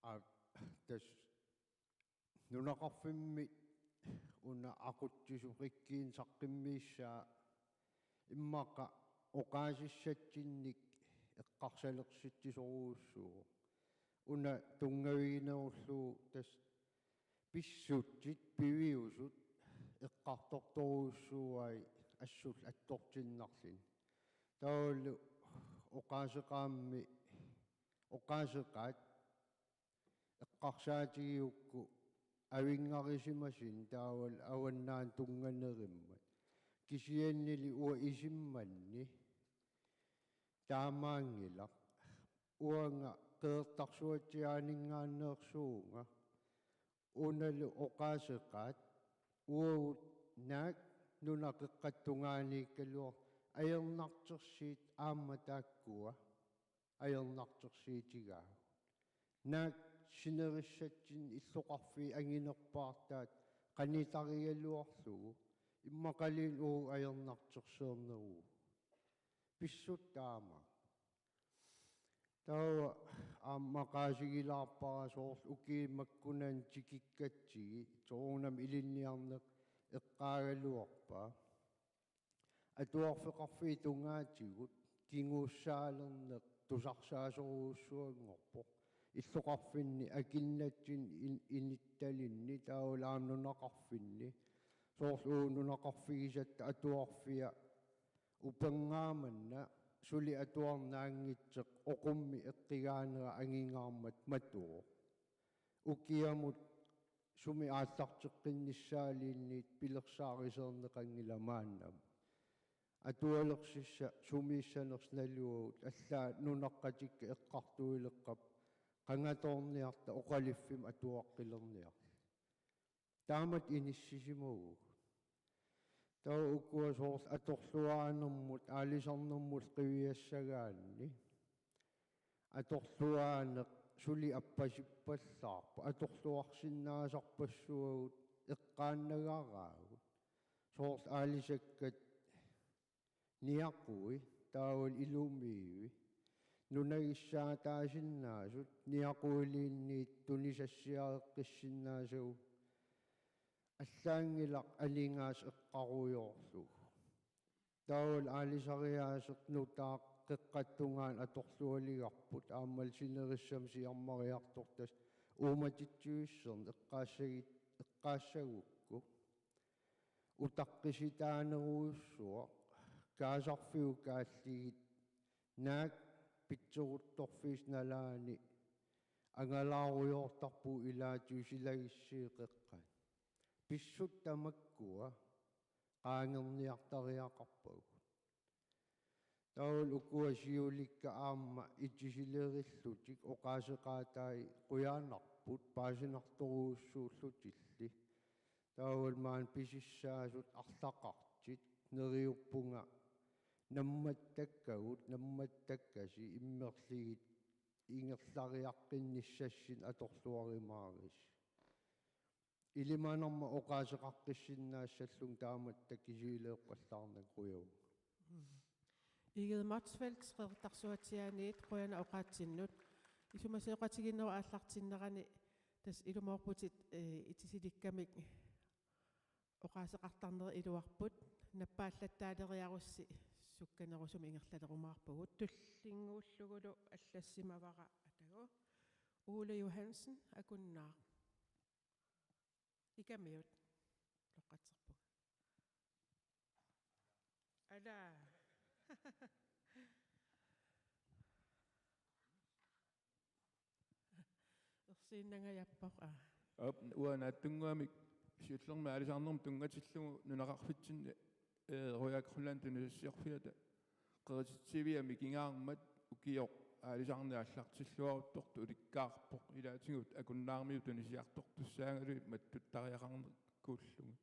Aa, tassa nunaqarfimmi una aqutsisup Reginap saqqummiussaa immaqa oqaasissatsinnik eqqarsalersitsisorujussuuvoq. Una tunngaviginerullugu tassa pissutsit piviusut eqqartortorujussuuai assullu attortinnarluni. Taavalu oqaaseqaammi, oqaaseqaat eqqarsaatigigukku avinngarusimasunik taavalu avannaani tunnganerimmat. Kisiannili uanga isummanni taamaanngilaq. Uanga Qeqertarsuatsiaaninngaanneersuuvunga. Unalu oqaaseqaat uagut naak nunap qeqqata tungaaniikkaluartut ajornartorsiut aamma taakkua ajornartorsiutigaagut. Naak sinerissatsinnik illoqarfiit anginerpaartaat qanitarigaluarlugu immaqaluunniit uagut ajornartorsiorneruvugut. Pissutsit taama. Taava aamma maqaasigilaarpara soorlu ukiut makkunani tikikkatsigit soorunami ilinniarneq eqqaagaluarpaa. Atuarfeqarfiit tungaatigut kinguussaalerneq tusarsaasorujussuanngorpoq. Illoqarfinni akunnatsinni in-, inuttalinni taavalu aamma nunaqarfinni. Soorlu uagut nunaqarfigisatta atuarfia upernaamanna suli atuarnaanngitsoq oqummi eqqugaanera angingaarmat matuvoq. Ukiamut sumi aallarteqqinnissaaliinniit pilersaarusiorneqanngilaq maannamut. Atualersissat sumiissanersut naluagut, allaat nunaqqatikka eqqartuileqqap qangatoorniarta oqaluffimmi atuaqqilerniarta. Taamatut inissisimavugut. Taava ukua soorlu atorluaanermut, aalisarnermut qiviassagaanni. atorluaaneq suli appasippallaarpoq, atorluarsinnaasarpassuagut eqqaannagaraagut. Soorlu aalisakkat niaqui, taavalu ilumiivi, nunagissaataasinnaasut, niaquiliinniit tunisassiareqqissinnaasagut, allaanngilaq aningaasat eqqarujoorlugu. Taavalu aalisariaaseq nutaaq qeqqata tungaanut atorlualigarput, aammalu sinerissami siammariartortasi uummatitsivissorneq eqqaassagit-, eqqaassagukku. Utaqqisitaanerujussuaq, kaasarfiup kaalligi, naak pitseruttorfiisa nalaani angalaarujoortarpugut ilaatigut silagissiiqeqqat. Pissutsit tamakkua qaangerniartariaqarpagut. Taavalu ukua siulikka aamma itisilerillutik oqaaseqaatai qujanarput paasinartorujussuullutilli. Taavalu maani pisissaasut arlaqartut neriuppunga nammattakkagut, nammattakkasi immerligit ingerlariaqqinnissassinnik atorluarumaarisi. Ilimanarmat oqaaseqaqqissinnaassallunga taamatut takisuuleeqqallaarnagu, qujanaq. Egede Motzfeldt, Qeqertarsuatsiaaniit, qujanaq oqaatsinnut. Isumasioqatigiinnerup aallartinnerani tassa ilumoorputit, eh, itisilikkami oqaaseqartarnerit iluarput, nappaallattaaleriarussi sukkanerusumik ingerlalerumaarpugut. Tullinnguullugulu allassimavara atagu. Ole Johansen, Akunnaaq. Ikamiut. Uloqqatserpunga. Ala. Ersiinnangajappoq, aa. Aap, uanga naatsunnguamik siullermik aalisarnermut tunngatillugu nunaqarfitsinni, eh, Royal Greenland tunisassiorfiata qerititsivia mikigaarmat ukioq aalisarneq aallartilluaruttortoq ulikkaarpoq, ilaatigut Akunnaarmiut tunisiartortussaagaluit mattuttariaqarnikuullugit,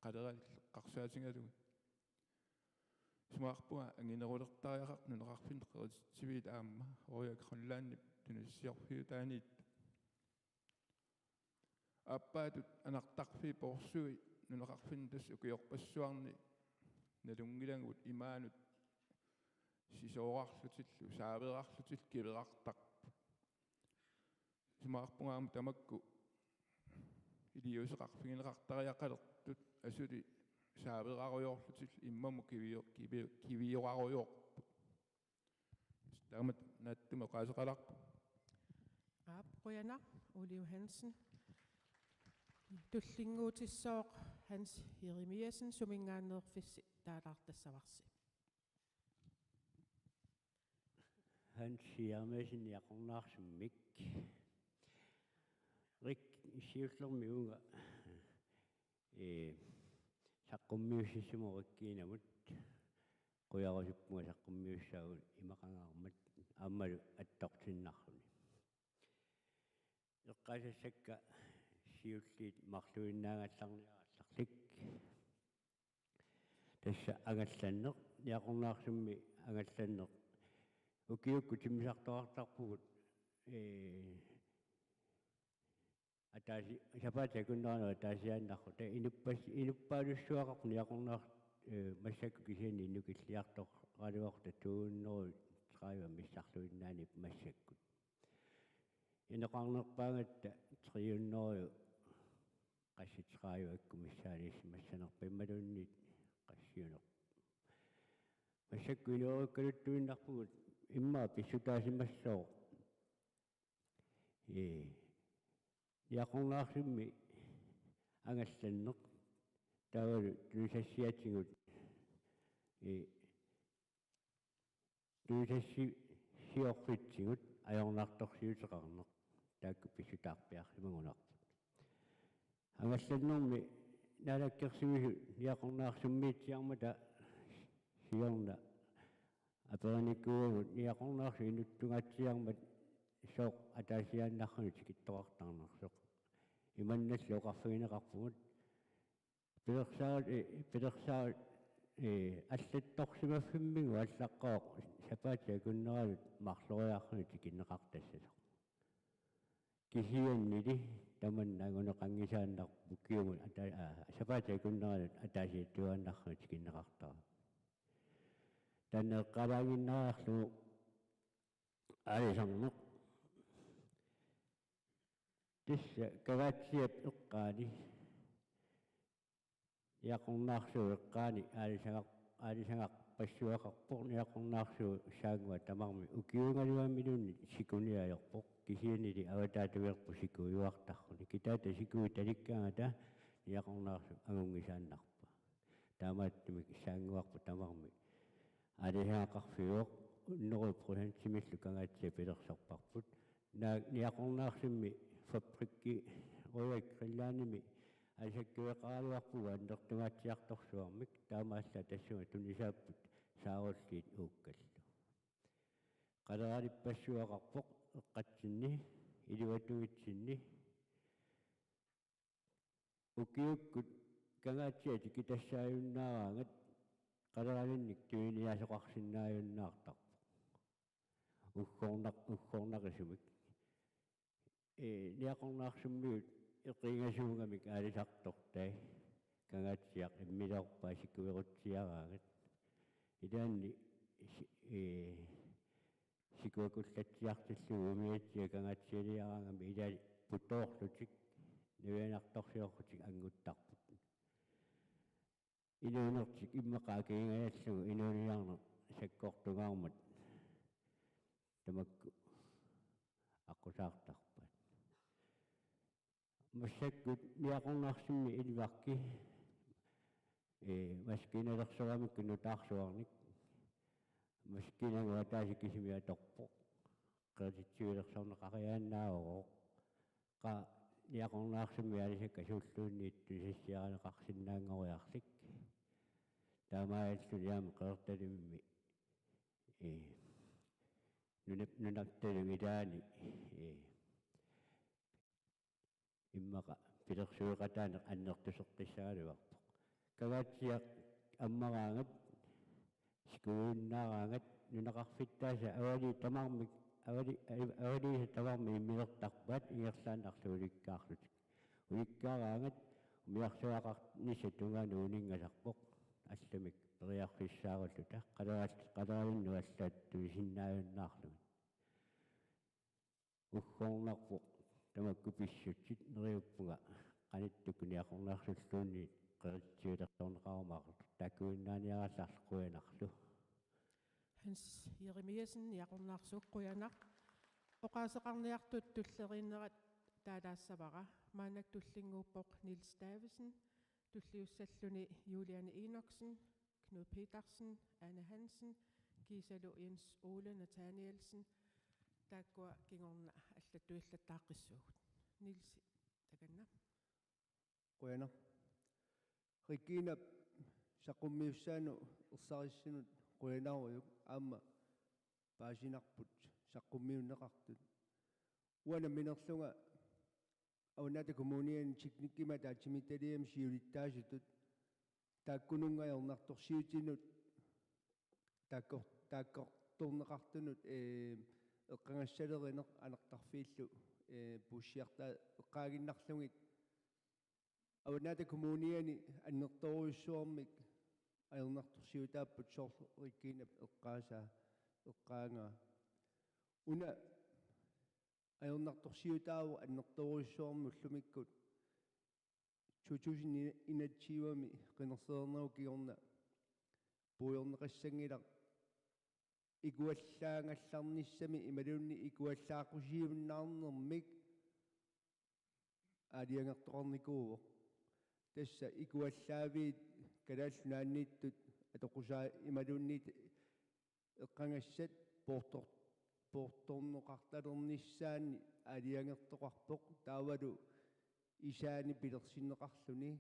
qaleraleqqarsaatigalugit. Isumaqarpunga anginerulertariaqartoq nunaqarfinni qerititsiviit aamma Royal Greenlandip tunisassiorfiutaaniittut. Aappaatut anartarfii poorsui nunaqarfinni tassa ukiorpassuarni nalunngilagut imaanut sisoorarlutillu saaveerarlutillu kiverartarput. Isumaqarpunga aamma tamakku iliuuseqarfigineqartariaqalertut asuli saaveerarujoorlutillu immamut kivio-, kivio-, kiviorarujoorput. Taamatut naatsumik oqaaseqalaarpunga. Aap, qujanaq, Ole Johansen. Tullinnguutissooq Hans Jeremiassen, suminngaanneerfissi taalaartassavarsi. Hans Jeremiassen, Niaqornaarsummi. Rik siullermik uunga, ee, saqqummiussissimavoq Rikkiinamut. Qujarusuppunga saqqummiussaagut imaqangaarmat aammalu attortinnarluni. Eqqaasassakka siulliit marluinnaagallarniarallarlik. Tassa angallanneq, Niaqornaarsummi angallanneq. Ukiukkut timmisartoqartarpugut, ee, ataasi-, sapaatip akunneranut ataasiaannarluta. Inuppas-, inuppaalussuaqarpoq Niaqornaar-, ee, massakkut kisianni inukilliartoraluarluta to hundrede tredive missarluinnaanni massakkut. Inoqarnerpaagatta tre hundrede qassit tredive-kkut missaaniissimassanerput imaluunniit qassiuneq. Massakkut inuerukkaluttuinnarpugut immaqa pissutaasimassooq. Ee, Niaqornaarsummi angallanneq taavalu tunisassiatigut, ee, tunisassiorfitsigut ajornartorsiuteqarneq, taakku pissutaarpiarsimagunarput. Angallannermi naalakkersuisut Niaqornaarsummiitsiarmata siorna aperinikuuagut Niaqornaarsummi inuttungaatsiarmat sooq ataasiaannarluni tikittoqartarnersoq. Imannallu oqarfigineqarpugut. Pilersaarut, ee, pilersaarut, ee, allattorsimaffimmigut allaqqavoq sapaatip akunneranut marloriarluni tikinneqartassasoq. Kisiannili tamanna anguneqanngisaannarpoq ukiumut ata-, aa, sapaatip akunneranut ataasiartuaannarluni tikinneqartarami. Taanna eqqaalaannginnariarlugu aalisarneq. Tassa Kangaatsiap eqqaani Niaqornaarsuu eqqaani aalisagar-, aalisagarpassuaqarpoq. Niaqornaarsuu Saannguaq tamarmi ukiuugaluamiluunniit sikuneq ajorpoq. Kisiannili avataatavilerpoq sikuiuartarluni. Kitaata sikuit talikkaangata Niaqornaarsuu angunngisaannarpaa. Taamaattumik Saannguarput tamarmi aalisagaqarfiuvoq, hundrede procentimillu Kangaatsiaq pilersorparput. Naak Niaqornaarsummi fabrikki Royal Greenlandimi aalisakkueqaraluarpugut annertungaatsiartorsuarmik, taamaallaat tassunga tunisaapput saarulliit uukkallu. Qaleralippassuaqarpoq eqqatsinni, iluatungitsinni. Ukiukkut Kangaatsiaq tikitassaajunnaaraangat qaleralinnik tuniniaasoqarsinnaajunnaartarpoq. Uggornaq-, uggornaqisumik. Ee, Niaqornaarsummiut eqiingasuugamik aalisartortai Kangaatsiaq immilerpaa sikuerutsiaraangat. Ilaanni si-, ee, sikuakullatsiartillugu umiatsiaq Kangaatsialiaraangami ilaat putoorlutik navianartorsiorlutik annguttarput. Inuunertik immaqa akigingajallugu inuuniarneq sakkortungaarmat tamakku aqqusaartarpaat. Massakkut Niaqornaarsummi Ilivakki, ee, maskiinalersoramikku nutaarsuarnik. Maskiinanngooq ataaseq kisimi atorpoq. Qerititsivilersorneqariaannaavoq. Qaa, Niaqornaarsummi aalisakkat suulluunniit tunisassiarineqarsinnaanngoriarlik. Taamaalluni aamma Qeqertalimmi, ee, nunap-, nunartalu ilaani, ee, immaqa pilersueqataaneq annertuseqqissagaluarpoq. Kangaatsiaq ammaraangat, sikuiunnaaraangat, nunaqarfittaasa avali tamarmik, avali-, avaliisa tamarmik immilertarpaat ingerlaannarlu ulikkaarlutik. Ulikkaaraangat umiarsuaqarnissap tungaanut uninngasarpoq, allamik periarfissaarulluta, qaleral-, qaleralinnut allaat tunisinnaajunnaarlugit. Uggornarpoq tamakku pissutsit, neriuppunga qanittukkut Niaqornaarsulluunniit qerititsivilersorneqarumaartoq, taakkuinnaaniarallarlu, qujanarlu. Hans Jeremiassen, Niaqornaarsuup qujanaq. Oqaaseqarniartut tulleriinnerat taalaassavara. Maannakkut tullinnguuppoq Niels Davidsen, tulliussalluni Juliane Enoksen, Knud Petersen, Ane Hansen, kiisalu Jens Ole Nathanielsen, taakkua kingorna allattuillattaaqqissaagut. Niels, takanna. Qujanaq. Regina, saqqummiussaanut ersarissunut qujanarujuk, aamma paasinarput saqqummiunneqartut. Uanga nammineerlunga Avannaata Kommuniani teknikkimik ataatsimiititaliami siulittaasutut taakkununnga ajornartorsiutinut taakkor-, taakkortorneqartunut, ee, eqqagassalerineq anartarfiillu, ee, puussiartaa eqqaaginnarlugit Avannaata Kommuniani annertoorujussuarmik ajornartorsiutaapput, soorlu Reginap eqqaasaa eqqaagaa. Una ajornartorsiutaavoq annertoorujussuarmik ullumikkut to tusind enogtyve-mi qinersinerup kingorna puigorneqassanngilaq, ikuallaagallarnissami imaluunniit ikuallaaqqusiunnaarnermik aalajangertoqarnikuuvoq. Tassa ikuallaaviit Kalaallit Nunaanniittut atoqqusaa imaluunniit eqqagassat poortor-, poortorneqartalernissaannik aalajangertoqarpoq, taavalu isaani pilersinneqarluni.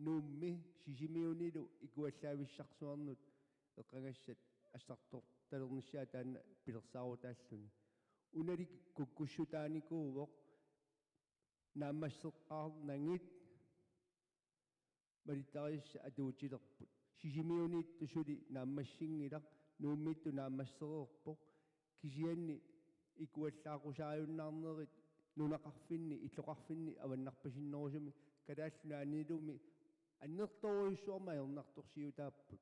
Nuummi Sisimiunilu ikuallaavissarsuarnut eqqagassat assartortalernissaat taanna pilersaarutaalluni. Unali kukkussutaanikuuvoq, naammasseqqaarnagit malittarisassat atuutilerput. Sisimiuniittut suli naammassinngilaq, Nuummiittut naammassereerpoq, kisianni ikuallaaqqusaajunnaarnerit nunaqarfinni, illoqarfinni avannarpasinnerusumi Kalaallit Nunaannilumi annertoorujussuarmik ajornartorsiutaapput.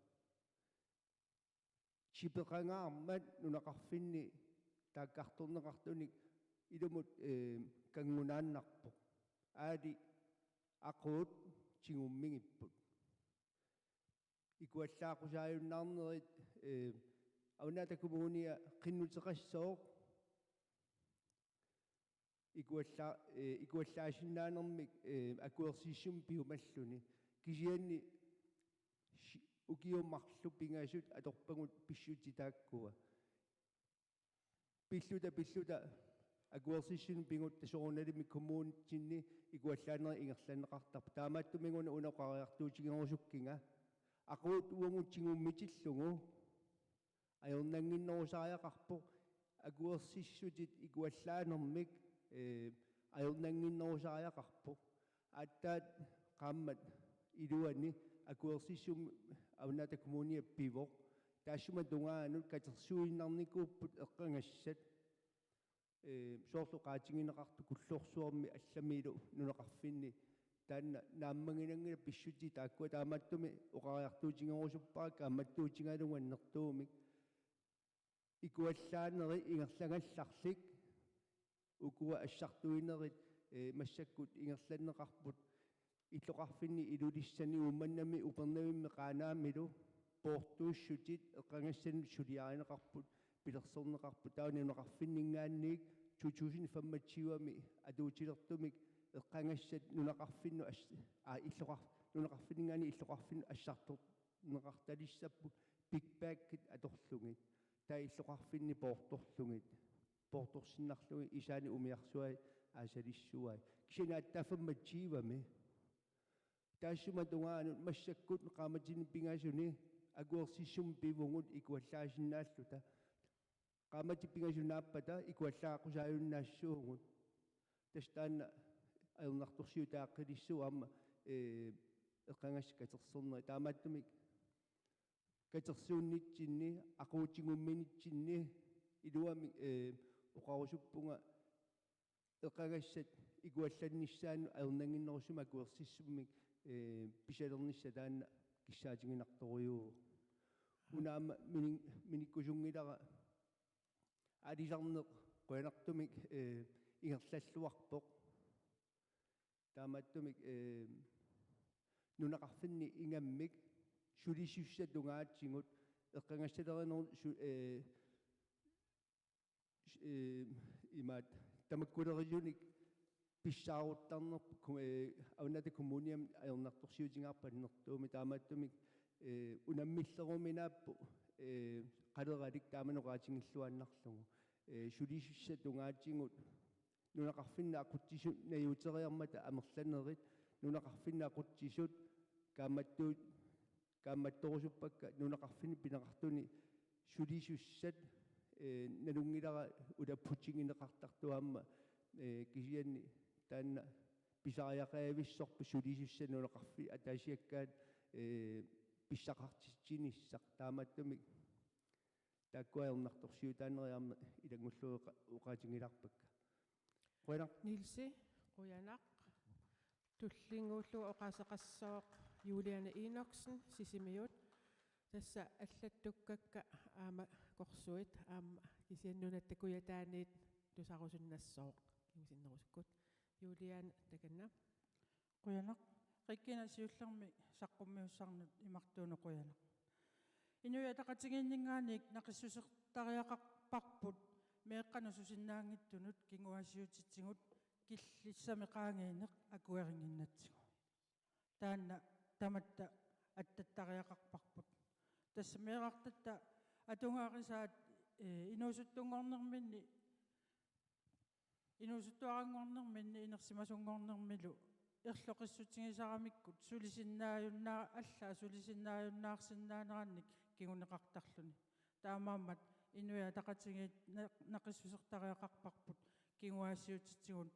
Tipeqangaarmat nunaqarfinni taakkartorneqartunik ilumut, eh, kanngunaannarpoq. Aali aquut tigummigipput. Ikuallaaqqusaajunnaarnerit, eh, Avannaata Kommunia qinnuteqassooq ikualla-, eh, ikuallaasinnaanermik, eh, akuersissummik piumalluni. Kisianni si-, ukiut marluk pingasut atorpagut pissutsit taakkua. Pilluta, pilluta akuersissummik pigutta soorunalimi kommunitsinni ikuallaanerit ingerlanneqartarput. Taamaattumik una oqariartuutigerusukkiga. Aquut uagut tigummitillugu ajornannginnerusariaqarpoq, akuersissutit ikuallaanermik, eh, ajornannginnerusariaqarpoq. Aatsaat qaammat iluani akuersissummik Avannaata Kommunia pivoq. Taassuma tungaanut katersuiinnarnikuupput eqqagassat. Eh, soorlu oqaatigineqartut Kullorsuarmi allamilu nunaqarfinni taanna naammaginanngilaq pissutsit taakkua, taamaattumik oqariartuutigerusuppara kaammattuutigalugu annertuumik. Ikuallaanerit ingerlagallarlik, ukua assartuinerit, eh, massakkut ingerlanneqarput illoqarfinni Ilulissani, Uummannami, Upernavimmi, Qaanaamilu poortuussutit eqqagassanut suliarineqarput, pilersorneqarput, taava nunaqarfinninngaanniit to tusind femogtyve-mi atuutilertumik eqqagassat nunaqarfinnut as-, aa, illoqar-, nunaqarfinninngaanniit illoqarfinnut assartorneqartalissapput big bagit atorlugit, taava illoqarfinni poortorlugit, poortorsinnarlugit, isaanni umiarsuai aasalissuai. Kisianni aatsaat femogtyve-mi. Taassuma tungaanut massakkut qaammatini pingasuni akuersissummik pivugut ikuallaasinnaalluta. Qaammatit pingasut naappata ikuallaaqqusaajunnaassuugut. Tassa taanna ajornartorsiutaaqqilissooq aamma, eh, eqqagassat katersornerit. Taamaattumik katersuunnitsinni, aquutigumminitsinni iluamik, eh, oqarusuppunga eqqagassat ikuallannissaannut ajornannginnerusumik akuersissummik, eh, pisalernissaq taanna kissaatiginartorujuuvoq. Una aamma mini-, minikkusunngilara aalisarneq qujanartumik, eh, ingerlalluarpoq. Taamaattumik, eh, nunaqarfinni ingammik sulisussat tungaatigut eqqagassalerinerup su-, eh, s-, eh, imaat tamakkulerisunik pissaaruttarnerput ku-, eh, Avannaata Kommuniami ajornartorsiutigaarput annertuumik, taamaattumik, eh, unammilleruminaapput, eh, qaleralik taamani oqaatigilluinnarlugu. Eh, sulisussat tungaatigut nunaqarfinni aqutsisut najuuteriarmata amerlanerit, nunaqarfinni aqutsisut kaammattuut, kaammattorusuppakka nunaqarfinni pineqartuni sulisussat, eh, nalunngilara ulapputigineqartartut aamma, eh, kisianni taanna pisariaqavissorput sulisussat nunaqarfiit ataasiakkaat, eh, pissaqartitsinissaq, taamaattumik taakkua ajornartorsiutaanerit aamma ilanngullugu oqa-, oqaatigilaarpakka. Qujanaq. Nielsi, qujanaq. Tullinnguullugu oqaaseqassooq Juliane Enoksen, Sisimiut. Tassa allattukkakka aamma korsuit, aamma kisianni Nunatta Kujataaniit tusarusunnassooq kingusinnerusukkut. Juliane, takanna. Qujanaq. Regina, siullermik saqqummiussannut imartuunut qujanaq. Inuiaqatigiinninngaanniit naqissusertariaqarparput meeqqanut susinnaanngitsunut kinguaassiuutitigut killissami qaangiineq akuerinnginnatsigu. Taanna tamatta attattariaqarparput. Tassa meerartatta atugarisaat, eh, inuusuttunngornerminni, inuusuttuaranngornerminni inersimasunngornermilu erloqissutigisaramikkut sulisinnaajunna-, allaat sulisinnaajunnaarsinnaanerannik kinguneqartarluni. Taamaammat Inuit Ataqatigiit na-, naqissusertariaqarparput kinguaassiuutitigut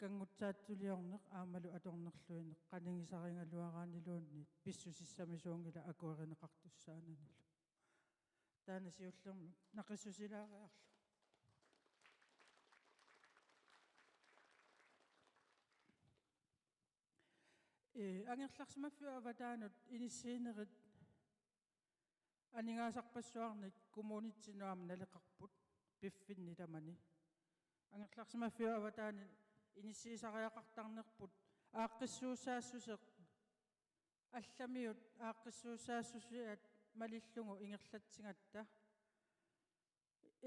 kanngutsaatsoliorneq aammalu atornerluineq qanigisarigaluaraanniluunniit pissusissamisuunngilaq akuerineqartussaananilu. taanna siullermik naqissusilaariarlugu. Ee, angerlarsimaffiup avataanut inissiinerit aningaasarpassuarnik kommunitsinnut aamma naleqarput piffinni tamani. Angerlarsimaffiup avataani inissiisariaqartarnerput aaqqissuussaassuseq, allamiut aaqqissuussaassusiat malillugu ingerlatsigatta.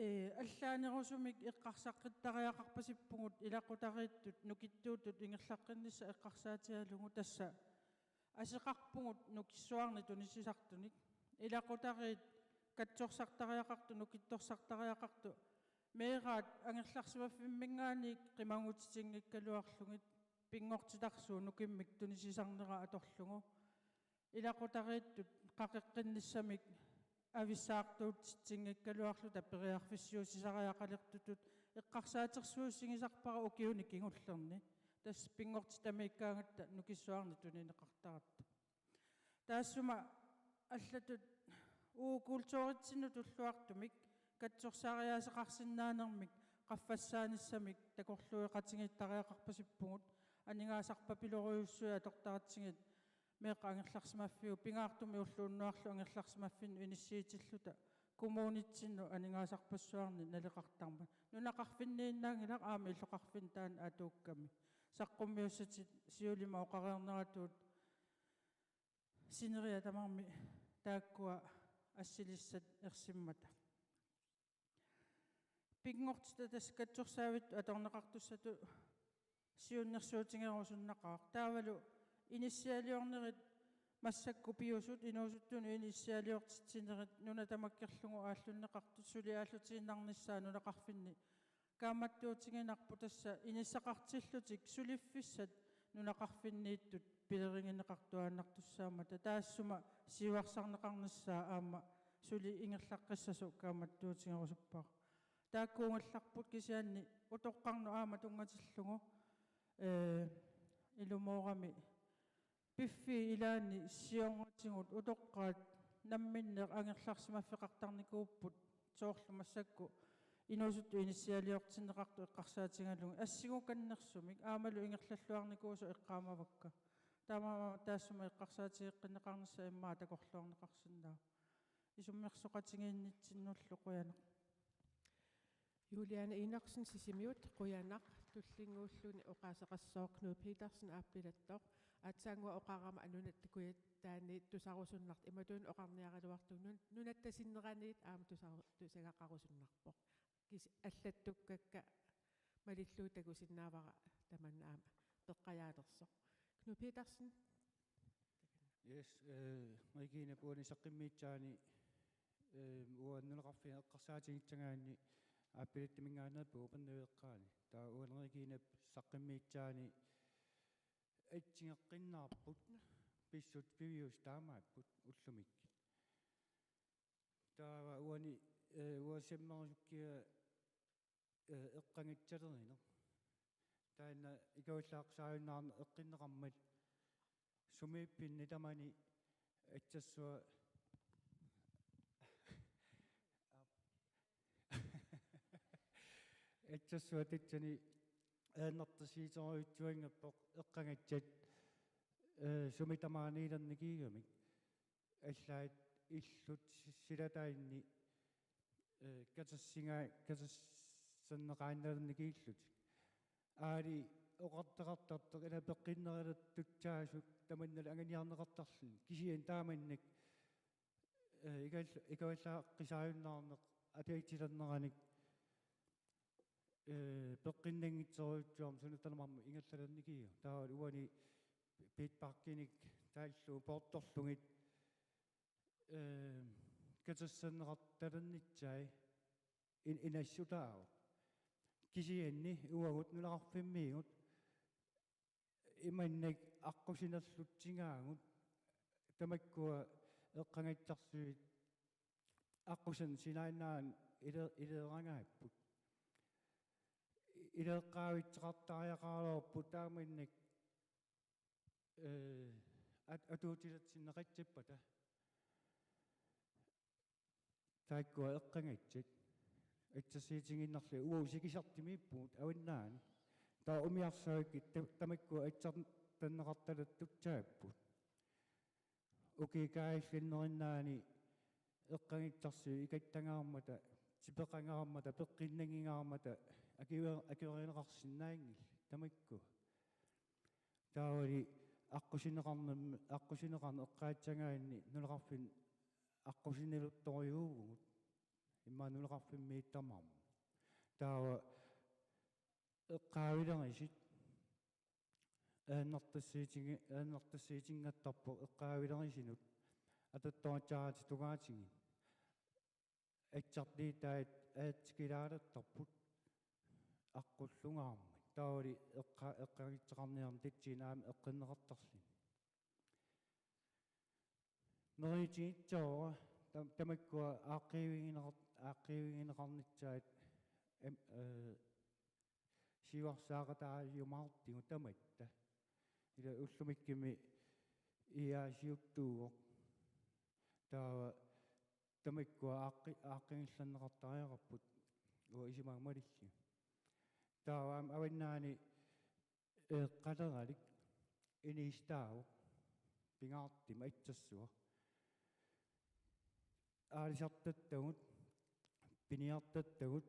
Ee, allaanerusumik eqqarsaqqittariaqarpasippugut ilaqutariittut nukittuutut ingerlaqqinnissaq eqqarsaatigalugu, tassa aseqarpugut nukissuarnik tunisisartunik. Ilaqutariit katsorsartariaqartut, nukittorsartariaqartut, meeraat angerlarsimaffimminngaanniit qimagutitinngikkaluarlugit, pinngortitarsuup nukimmik tunisisarnera atorlugu. Ilaqutariittut qaqeqqinnissamik avissaartuutitsinngikkaluarluta periarfissiuussisariaqalertutut eqqarsaatersuutigisarpara ukiuni kingullerni. Tassa pinngortitamiikkaangatta nukissuarnik tunineqartaratta. Taassuma allatut uagut kulturitsinnut tulluartumik katsorsaariaaseqarsinnaanermik qaffassaanissamik takorluueqatigiittariaqarpasippugut, aningaasarpapilorujussuit atortaratsigit, meeqqat angerlarsimaffiit pingaartumik ulloq unnuarlu angerlarsimaffinnut inissiitilluta kommunitsinnut aningaasarpassuarnik naleqartarmat. Nunaqarfinniinnaanngilaq, aamma illoqarfinni taanna atuukkami. Saqqummiussatit siulima oqareerneratut sineriak tamarmi taakkua assilissat ersimmata. Pinngortitaq tassa katsorsaavittut atorneqartussatut siunnersuutigerusunnaqaaq. Taavalu inissialiornerit massakkut piusut, inuusuttunut inissialiortitsinerit nuna tamakkerlugu aallunneqartut, suli aallutiinnarnissaat nunaqarfinni kaammattuutiginarpoq, tassa inissaqartillutik suliffissat nunaqarfinniittut pilerigineqartuaannartussaammata. Taassuma siuarsarneqarnissaa aamma suli ingerlaqqissasoq kaammattuutigerusuppara. Taakkuugallarput, kisianni utoqqarnut aamma tunngatillugu, ee, ilumoorami piffissap ilaani siornatigut utoqqaat namminneq angerlarsimaffeqartarnikuupput, soorlu massakkut inuusuttut inissialiortinneqartut eqqarsaatigalugit assigukannersumik, aammalu ingerlalluarnikuusoq eqqaamavakka. Taamaammat taassuma eqqarsaatigeqqinneqarnissaq immaqa takorluuineqarsinnaavoq. Isummersoqatigiinnitsinnullu qujanaq. Juliane Enoksen, Sisimiut, qujanaq. Tullinnguulluni oqaaseqassaaq Knud Petersen, aappilattoq. Aatsaannguaq oqarama nunatta kujataaniit tusarusunnartoq, imatut oqarniaraluartoq nun-, nunatta sinneraniit aamma tusaru-, tusagaqarusunnarpoq. Kis-, allattukkakka malillugu takusinnaavara tamanna aamma peqqajaalersoq. Knud Petersen. Yes, eh, Regina, uani saqqummiussaani, eh, uanga nunaqarfinni eqqarsaatigissagaanni aappilattaminngaanneerpunga Upernaviup eqqaani. Taava uani Reginap saqqummiussaani assigeqqinnaarput, pissutsit piviusut taamaapput ullumikkut. Taava uani, eh, uanga sammerusukkiga, eh, eqqagassalerineq. Taanna ikuallaaqqisaajunnaarneq eqqunneqarmat sumiiffinni tamani assersuut, assersuut tassani ajornartorsiuterujussuanngorpoq eqqagassat, eh, sumi tamaaniilernikigamik. Allaat illut silataanni, eh, katersiga-, katerserneqaannarnikiillutik. Aali oqartoqartartoq ila peqqinnerulertussaasut tamannalu anguniarneqartarluni. Kisianni taamannak, eh, ikal-, ikuallaaqqisaajunnaarneq ataatsilerneranik, eh, peqqinnanngitsorujussuarmik suna tamarmi ingerlalernikiga. Taava uani Piit Parkinik taallugu poortorlugit, eh, katerserneqartalernissaat in-, inassutaavoq. Kisianni uagut nunaqarfimmiigut imannak aqqusinerlutigaagut, tamakkua eqqagassarsuit aqqusineq sinaannaanut ile-, ileerangaapput. Ileeqqaavitseqartariaqaraluarput taamannak, eh, at-, atuutilersinneqassappata. Taakkua eqqagassat. Assersuutigiinnarlugit uagut sikisartumiippugut avannaani. Taava umiarsuakkut ta-, tamakkua assartanneqartalertussaapput. Ukiut kaajallannerinnaanni eqqagassarsuit ikattangaarmata, tipeqangaarmata, peqqinnanngingaarmata, akiu-, akuerineqarsinnaanngillat tamakkua. Taavali aqqusineqarnerm-, aqqusineqarneq eqqaassagaanni nunaqarfinni aqqusiniluttorujuuvugut. Immaqa nunaqarfimmiit tamarmik. Taava eqqaavilerusut ajornartorsiutingi-, ajornartorsiutinngattarpoq eqqaavilerusunut atortorissaarutit tungaatigut. Assartuutaat aatsikilaalertarput aqqullungaarmat. Taavali eqqa-, eqqagasseqarniarneq tassani aamma eqqunneqartarluni. Neriutigissavara tam-, tamakkua aaqqiivigineqar-, aaqqiivigineqarnissaat em-, ee, siuarsaaqataajumaartigu tamatta. Ila ullumikkumi I A-siuttuuvoq. Taava tamakkua aaqqi-, aaqqigillanneqartariaqarput uanga isumaga malillugu. Taava aamma avannaani eqqaleralik inuusutaavoq pingaartumik assersuaq. Aalisartattagut, piniartattagut,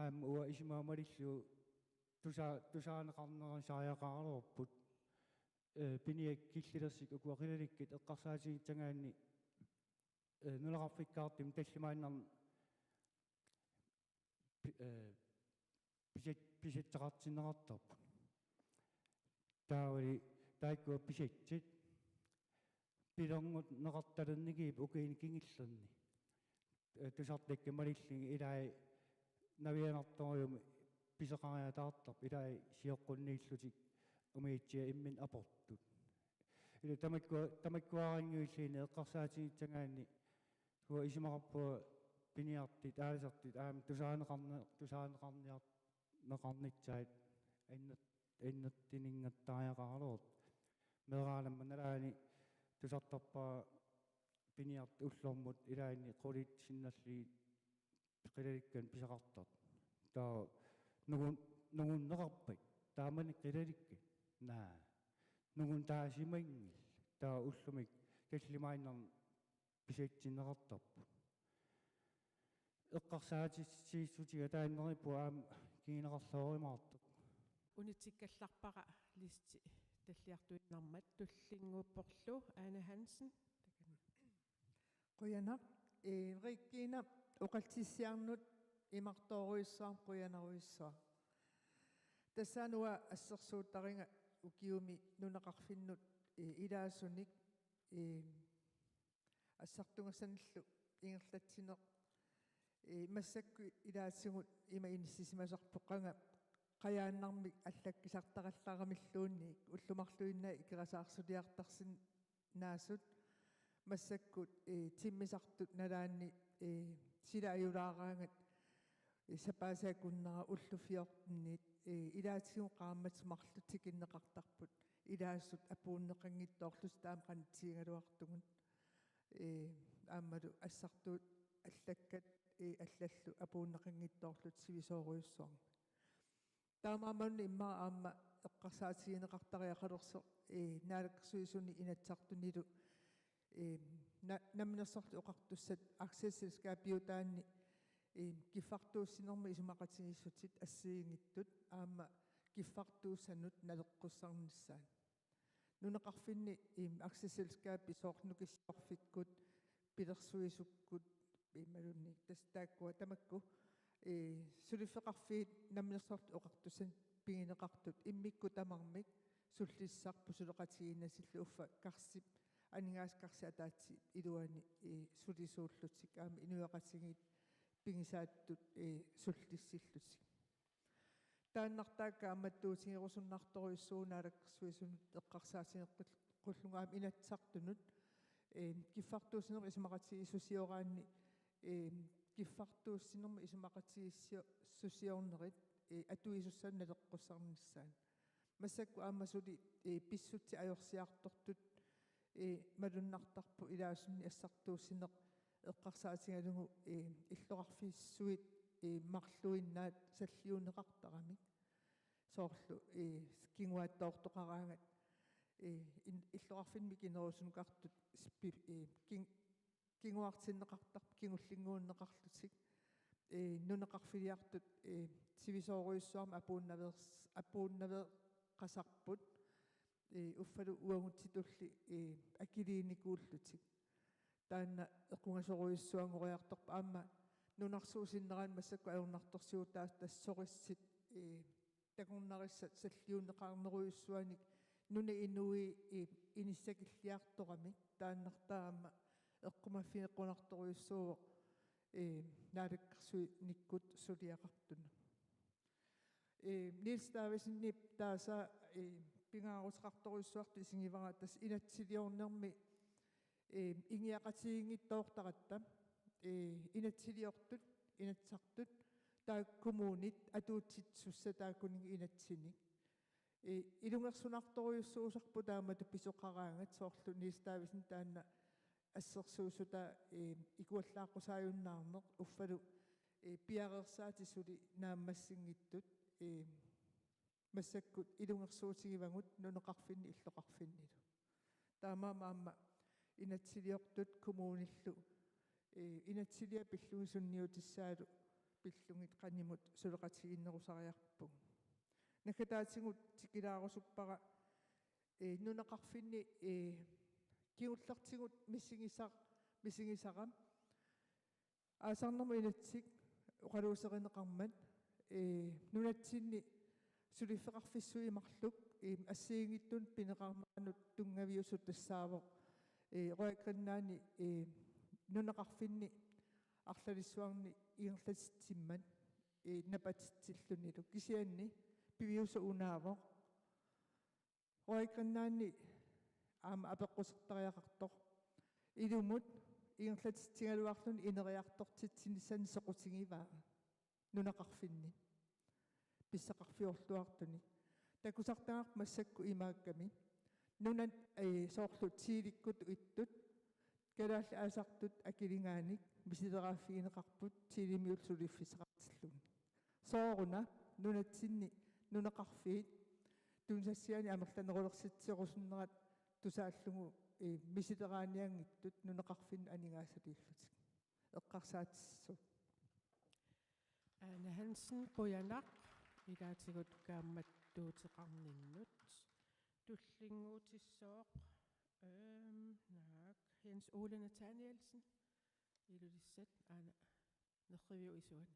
aamma uanga isumaga malillugu tusa-, tusaaneqarnerusariaqaraluarput, ee, piniakkat killilersukkat ukua qilalikkat eqqarsaatigissagaanni, ee, nunaqarfikkaartumik tallimaannarnik pi-, ee, pisat-, pisassaqartinneqartarput. Taavali taakkua pisassat pilerngorneqartalernikkut ukiuni kingullerni. Ee, tusartakkat malillugit ilai navianartorujussuarmik pisoqariataartarput ilai sioqqunniillutik umiatsiat imminnut aportut. Ila tamakkua-, tamakkuaraannguilluunniit eqqarsaatigissagaanni uanga isumaqarpunga piniartut, aalisartut aamma tusaaneqarni-, tusaaneqarniar-, neqarnissaat anner-, annertuninngattariaqaraluartut. Meeraanerma nalaani tusartarpara piniartut ullormut ilaanni qulit sinnallugit qilalikkanik pisaqartartut. Taava nungun-, nungunneqarpat taamani qilalikkat? Naa. Nungunnaasimanngillat. Taava ullumikkut tallimaannarnik pisatsinneqartarput. Eqqarsaatissiissutiga taanna neriuppunga aamma kinguneqarluarumaartoq. Unitsikkallarpara listi talliartuinnarmat. Tullinnguupporlu Ane Hansen. Takanna. Qujanaq, ee, Regina, oqallissiarnut imartoorujussuarmik qujanarujussuaq. Tassaana uanga assersuuttariga ukiumi nunaqarfinnut, ee, ilaasunik, ee, assartugassanillu ingerlatsineq, ee, massakkut ilaatigut ima inissisimasarpoq, qanga qajaannarmik allakkisartarallaramilluunniit ullut marluinnaat ikerasaarsuliartarsinnaasut massakkut, ee, timmisartut nalaanni, ee, sila ajulaaraangat, ee, sapaatip akunnera ullut fjorteniit, ee, ilaatigut qaammatit marluk tikinneqartarput ilaasut apuunneqanngitsoorlutik taama qanoq tigugaluartugut. Ee, aammalu assartuut allakkat, ee, allallu apuunneqanngitsoorlutik sivisoorujussuarmik. Taamaammat immaqa aamma eqqarsaatigineqartariaqalersoq, ee, naalakkersuisuni Inatsisartunilu, ee, na-, Namminersorlutik Oqartussat aktieselskabiutaanni, ee, kiffartuussinermut isumaqatigiissutit assigiinngitsut aamma kiffartuussanut naleqqussarnissaat. Nunaqarfinni, im, aktieselskabit soorlu Nukissiorfikkut, Pilersuisukkut, imaluunniit tassa taakkua tamakku, ee, suliffeqarfiit Namminersorlutik Oqartussanit pigineqartut immikkut tamarmik sullissisarput suleqatigiinnatillu, uffa karsip, aningaasat karsip ataatsip iluani, ee, sulisuullutik aamma inuiaqatigiit pigisaattut, ee, sullissillutik. Taannartaakka aamma attuutigerusunnartorujussuuvoq naalakkersuisunut eqqarsaatigeqqul-, -qullugu aamma Inatsisartunut, ee, kiffartuussinermut isumaqatigiissusioraanni, ee, kiffartuussinermut isumaqatigiissu-, -susiornerit, ee, atuisussanut naleqqussarnissaat. Massakkut aamma suli, ee, pissutsit ajorsiartortut, ee, malunnartarpoq ilaasunni assartuussineq eqqarsaatigalugu, ee, illoqarfissuit, ee, marluinnaat salliunneqartaramik. Soorlu, ee, kinguaattoortoqaraangat, ee, in-, illoqarfinni mikinerusunukartut spi-, ee, kin-, kinguartinneqartarput kingullinnguunneqarlutik, ee, nunaqarfiliartut, ee, sivisoorujussuarmik apuunnaveers-, apuunnaveqasarput, ee, uffalu uagutsitulli, ee, akiliinikuullutik. Taanna equngasorujussuanngoriartorpoq aamma nunarsuup sinneraani massakkut ajornartorsiutaasut tassa turistit, ee, takornarissat salliunneqarnerujussuarnik nunap inui, ee, inissakilliartoramik taannartaa aamma eqqumaffigeqqunartorujussuuvoq, ee, naalakkersuinikkut suliaqartunut. Ee, Niels Davidsenip taasa, ee, pingaaruteqartorujussuartut isigivara tassa inatsisiliornermi, ee, ingiaqatigiinngitsoortaratta, ee, inatsisiliortut, inatsisartut, taakku kommunit atuutsitsisussat taakkununnga inatsinik. Ee, ilungersunartorujussuusarput taamatut pisoqaraangat soorlu Niels Davidsen taanna assersuussutaa, ee, ikuallaaqqusaajunnaarneq uffalu, ee, piareersaatit suli naammassinngitsut, ee, massakkut ilungersuutigivagut nunaqarfinni illoqarfinnilu. Taamaammat aamma inatsisiliortut kommunillu, ee, inatsisiliat pillugit sunniutissaalu pillugit qanimut suleqatigiinnerusariaqarpugut. Naggataatigut tikilaarusuppara, ee, nunaqarfinni, ee, kingullertigut misigisar-, misigisara aasarnermut inatsit oqaluuserineqarmat, ee, nunatsinni suliffeqarfissuit marluk, ee, assigiinngitsunut pineqarneranut tunngaviusut tassaavoq, ee, Royal Greenlandi, ee, nunaqarfinni arlalissuarni ingerlatitsimmat, ee, napatitsillunilu. Kisianni piviusoq unaavoq. Royal Greenlandi aamma apeqqusertariaqartoq. Ilumut ingerlatitsigaluarluni ineriartortitsinissannik soqutigivaa nunaqarfinni. Pissaqarfiorluartuni. Takusartagarput massakkut imaakkami. Nunat, ee, soorlu Chilikkut ittut, Kalaallit Aasartut akiligaanik misileraaffigineqarput Chilemiut suliffissaqartillugit. Sooruna nunatsinni nunaqarfiit tunisassiaani amerlanerulersitserusunnerat tusaallugu, ee, misileraanianngitsut nunaqarfinnut aningaasaliillutik. Eqqarsaatissut. Ane Hansen, qujanaq ilaatigut kaammattuuteqarninnut. Tullinnguutissooq, ehm, naak, Jens Ole Nathanielsen, Ilulissat, aana nerriviup isuani.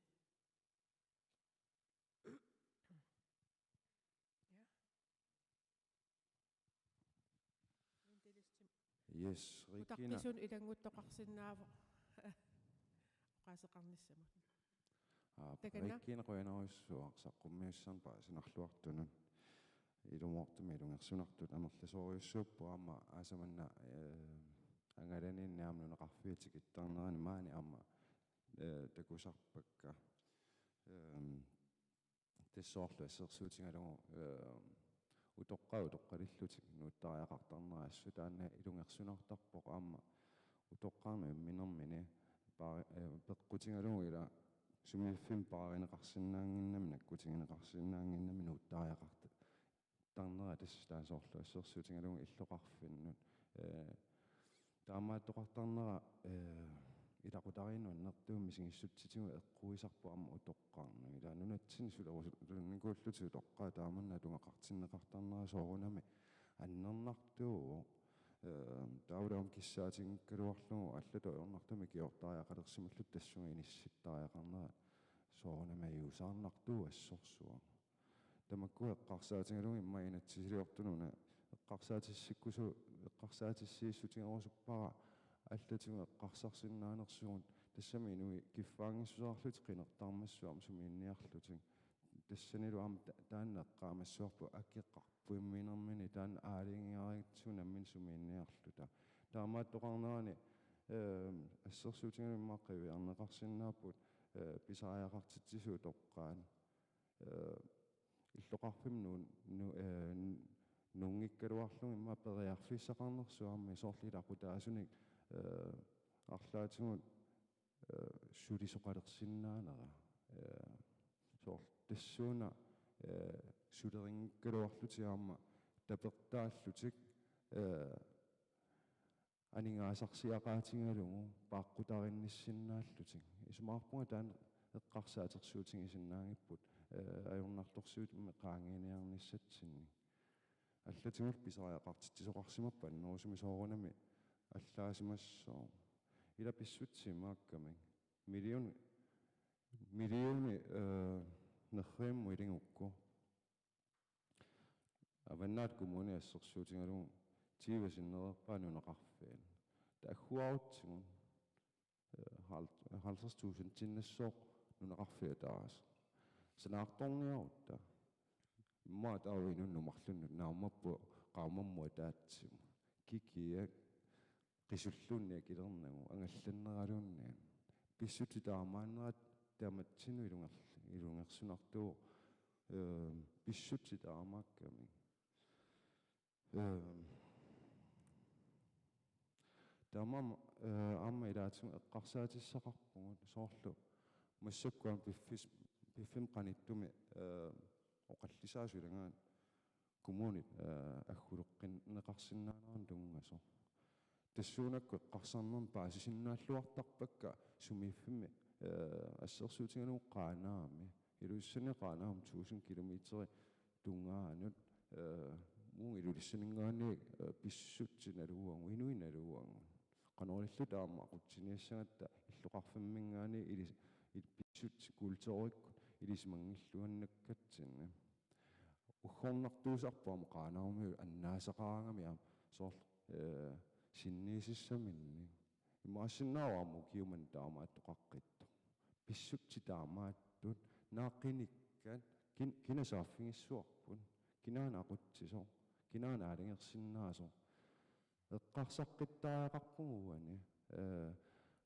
Ja. Yes, Regina. Utaqqisunut ilannguttoqarsinnaavoq oqaaseqarnissamut. Aap, takanna. Regina, qujanarujussuaq saqqummiussanik paasinarluartunut. Ilumoortumik ilungersunartut amerlasoorujussuupput aamma aasaq manna, eh, angalaniinni aamma nunaqarfiit tikittarnerani maani aamma, eh, takusarpakka. Ehm, Tassa soorlu assersuutigalugu, eh, utoqqaat utoqqalillutik nuuttariaqartarnerat assut taanna ilungersunartarpoq aamma utoqqarnut imminermini paa-, eh, peqqutigalugu ila sumiiffinni paarineqarsinnaannginnami nakkutigineqarsinnaannginnami nuuttariaqart-, tarnera tassa taanna soorlu assersuutigalugu illoqarfinnut, eh, taamaattoqartarnera, eh, ilaqutariinnut annertuumik misigissutsitigut eqquisarpoq aamma utoqqarnut. Ila nunatsinni sulerusunnikuullutik utoqqaat taamanna atugaqartinneqartarnera soorunami annernartuuvoq. Eh, taavalu aamma kissaatigikkaluarlugu allatut ajornartumik ikiortariaqalersimallutik tassunga inissittariaqarnera soorunami ajuusaarnartuuvoq assorsuaq. Tamakku eqqarsaatigalugit immaqa inatsisiliortunut una eqqarsaatissikkusu-, eqqarsaatissiissutigerusuppara allatigut eqqarsarsinnaanersugut, tassami inuit kiffaanngissuseqarlutik qinertarmassuk aamma sumiinniarlutik. Tassanilu aamma ta-, taanna eqqaamassavarput akeqarpoq imminermini taanna aalajangigaartitsisoq nammineq sumiinniarluta. Taamaattoqarnerani, eh, assersuutigalugu immaqa qiviarneqarsinnaapput, eh, pisariaqartitsisut utoqqaat. Eh, illoqarfimmi nu-, nu-, eh, nunngikkaluarlugu immaqa periarfissaqarnersuarmi soorlu ilaqutaasunik, eh, arlaatigut eh, sulisoqalersinnaanera. Eh, soorlu tassuuna, eh, sulerinngikkaluarlutik aamma tapertaallutik, eh, aningaasarsiaqaatigalugu paaqqutarinnissinnaallutik. Isumaqarpunga taanna eqqarsaatersuutigisinnaagipput, eh, ajornartorsiutit qaangiiniarnissatsinnik. Allatigullu pisariaqartitsisoqarsimappat annerusumik soorunami allaasimassooq. Ila pissutsit imaakkamik. Million, millioni, eh, nerrivimmut iligukku. Avannaata Kommuni assersuutigalugu tyve sinnereerpaa nunaqarfiit. Taava agguaarutsigu, eh, halv-, halvtreds tusindiinnassooq nunaqarfiit ataaseq. Sanaartorniarutta. Immaqa taava inunnut marlunnut naammapput qaammammut ataatsimut. Kikiak qisulluunniit akilernagu, angallanneraluunniit. Pissutsit taamaannerat tamatsinnut ilungerl-, ilungersunartuuvoq, eh, pissutsit taamaakkamik. Eh, taamaammat, eh, aamma ilaatigut eqqarsaatissaqarpugut soorlu massakkut aamma piffis-, piffissami qanittumi, eh, oqallisaasut ilagaat kommunit, eh, agguleqqinneqarsinnaanerannut tunngasoq. Tassuunakkut eqqarsarnermi paasisinnaalluartarpakka sumiiffimmi, eh, assersuutigalugu Qaanaami. Ilulissani Qaanaami tusind kilometer tungaanut, eh, muu Ilulissaninngaanniit, eh, pissutsit naluagut, inuit naluagut. Qanoq ililluta aamma aqutsiniassagatta illoqarfimminngaanniit ilis-, il-, pissutsit kulturikkut ilisimanngilluannakkatsinni. Uggornartuusarput aamma Qaanaami annaasaqaraangami aamma soorlu, eh, sinniisissaminnik. Imaassinnaavoq aamma ukiumut taamaattoqaqqittoq. Pissutsit taamaattut, naaq qinikkat, kin-, kina saaffigissuarput, kinaana aqutsisoq, kinaana aalajangersinnaasoq. Eqqarsaqqittariaqarpugut uani, eh,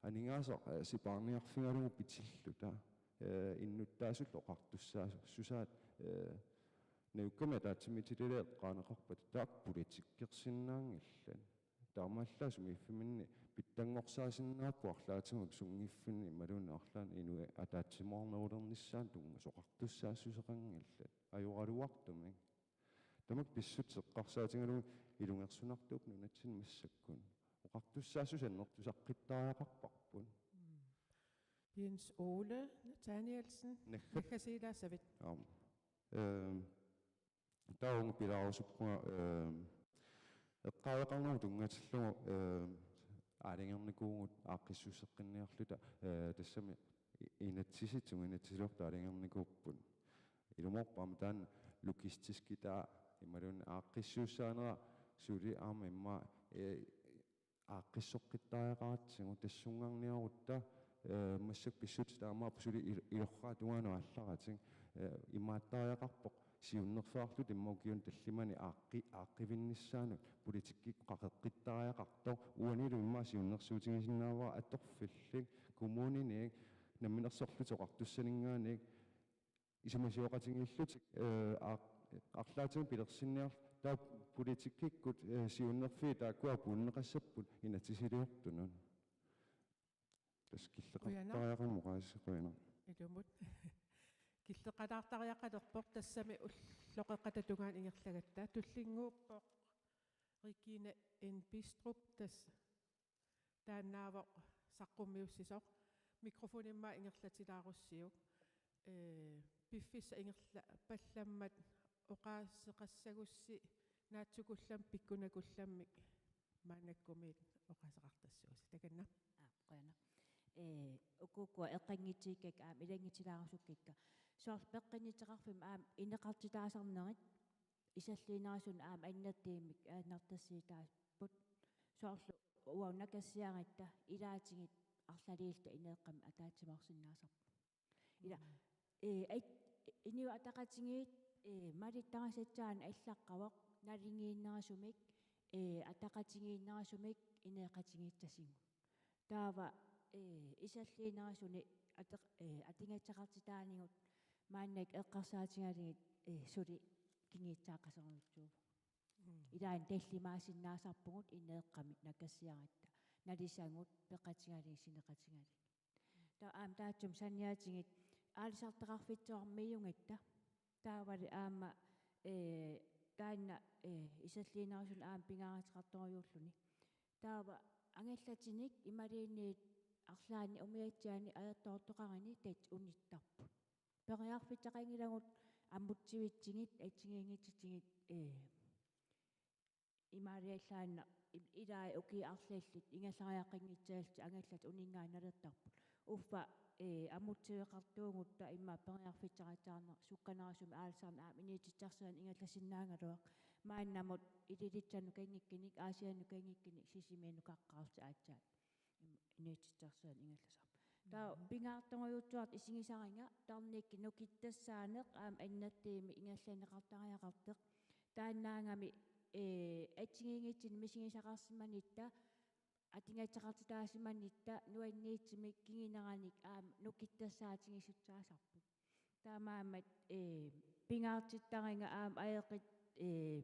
aningaasaq, eh, sipaarniarfigalugu pitilluta, eh, innuttaasullu oqartussaassusaat, eh, najukkami ataatsimiititaliaq eqqaaneqarpata taakku politikkersinnaanngillat. Taamaallaat sumiiffiminni pitsanngorsaasinnaavoq arlaatigut sunngiffinni imaluunniit arlaanni inuit ataatsimoornerulernissaannut tunngasoq oqartussaassuseqanngillat. Ajoraluartumik. Tamakku pissutsit eqqarsaatigalugit ilungersunartuupput nunatsinni massakkut. Oqartussaassuseq annertusaqqittariaqarparput. Mm. Jens Ole Nathanielsen, naggat-, naggasiilaassavit? Aam. Ehm, taava uunga pilaarusuppunga, ehm, eqqaaveqarnerup tunngatillugu, ehm, aalajangernikuuvugut aaqqissuusseqqinniarluta, eh, tassami i-, inatsisitigut, inatsisiliortut aalajangernikuupput. Ilumoorpoq aamma taanna logistiskitaa imaluunniit aaqqissuussaanera suli aamma immaqa, eh, aaqqissoqqittariaqaratsigu tassungarniarutta, eh, massakkut pissutsit taamaapput suli il-, ilorraap tungaanut aallaratik, eh, imaattariaqarpoq siunnerfeqarluta immaqa ukiuni tallimani aaqqi-, aaqqiivinnissaanut politikkikkut qaqeqqittariaqartoq uanilu immaqa siunnersuutigisinnaavara atorfillit kommuniniit namminersorlutik oqartussaninngaanniit isumasioqatigiillutik, eh, ar-, arlaatigut pilersinniarlutik taava politikkikkut, eh, siunnerfiit taakkua puunneqassapput inatsisiliortunut. Tassa killeqartariaqarmat oqaasii qujanaq. Ilumut. Killeqalaartariaqalerpoq tassami ulloqeqqata tungaanut ingerlagatta. Tullinnguuppoq Regine N. Bistrup tassa taannaavoq saqqummiussisoq. Mikrofoni immaqa ingerlatilaarussiuk. Ee, piffissaq ingerlapallammat oqaaseqassagussi naatsukullammik pikkunakullammik maannakkumiit oqaaseqartassuusi. Takanna. Aa, qujanaq. Ee, ukuukkua eqqanngitsuukkakka aamma ilanngutilaarusukkakka. Soorlu peqqinnittoqarfimmi aamma ineqartitaasarnerit iserliinerusuni aamma annertuumik ajornartorsiutaapput. Soorlu uagut nakassiaratta ilaatigut arlaliulluta ineeqqamik ataatsimoorsinnaasarput. Ila, mm, ee, ait-, Inuit Ataqatigiit, ee, malittarisassaaneq allaqqavoq, naligiinnerusumik, ee, ataqatigiinnerusumik ineeqatigiissasugut. Taava, ee, iserliinerusuni ateq-, ee, atugassaqartitaanigut maannakkut eqqarsaatigalugit, ee, suli kinguassaaqqasorujussuuvoq. Mm. Ilaanni tallimaasinnaasarpugut ineeqqamik nakassiaratta. Nalisagut peqatigalugit sineqatigalugit. Taava aamma taassuma saniatigut aalisartaqarfissuarmiiugatta. Taavali aamma, ee, taanna, ee, iserliinerusuni aamma pingaaruteqartorujuulluni. Taava angallatinik imaluunniit arlaannik umiatsiaanik ajortoortoqaruni tassa unittarput. Periarfissaqanngilagut ammutsivitsigit, assigiinngitsutigut, ee, imaaliallaannaq i-, ilai ukiut arlallit ingerlariaqqinngitsuullutik angallatit uninngaannalertarput. Uffa, ee, ammutsiveqartuugutta immaqa periarfissaqattaarneq sukkanerusumik aalisarneq aamma inuutissarsiorneq ingerlasinnaagaluaq. Maannamut Ilulissannut kanngikkunik, Aasiannut kanngikkunik, Sisimiunut qaqqaarlutik aatsaat im-, inuutissarsiorneq ingerlasarput. Taava Mhm. pingaartorujussuartut isigisariga tarnikkut nukittussaaneq aamma annertuumik ingerlanneqartariaqartoq. Taannaagami, ee, assigiinngitsunik misigisaqarsimanitta, atugassaqartitaasimanitta, nuanniitsumik kinguneranik aamma nukittussaatigisussaasarput. Taamaammat, ee, pingaartittariga aamma ajoqit, ee,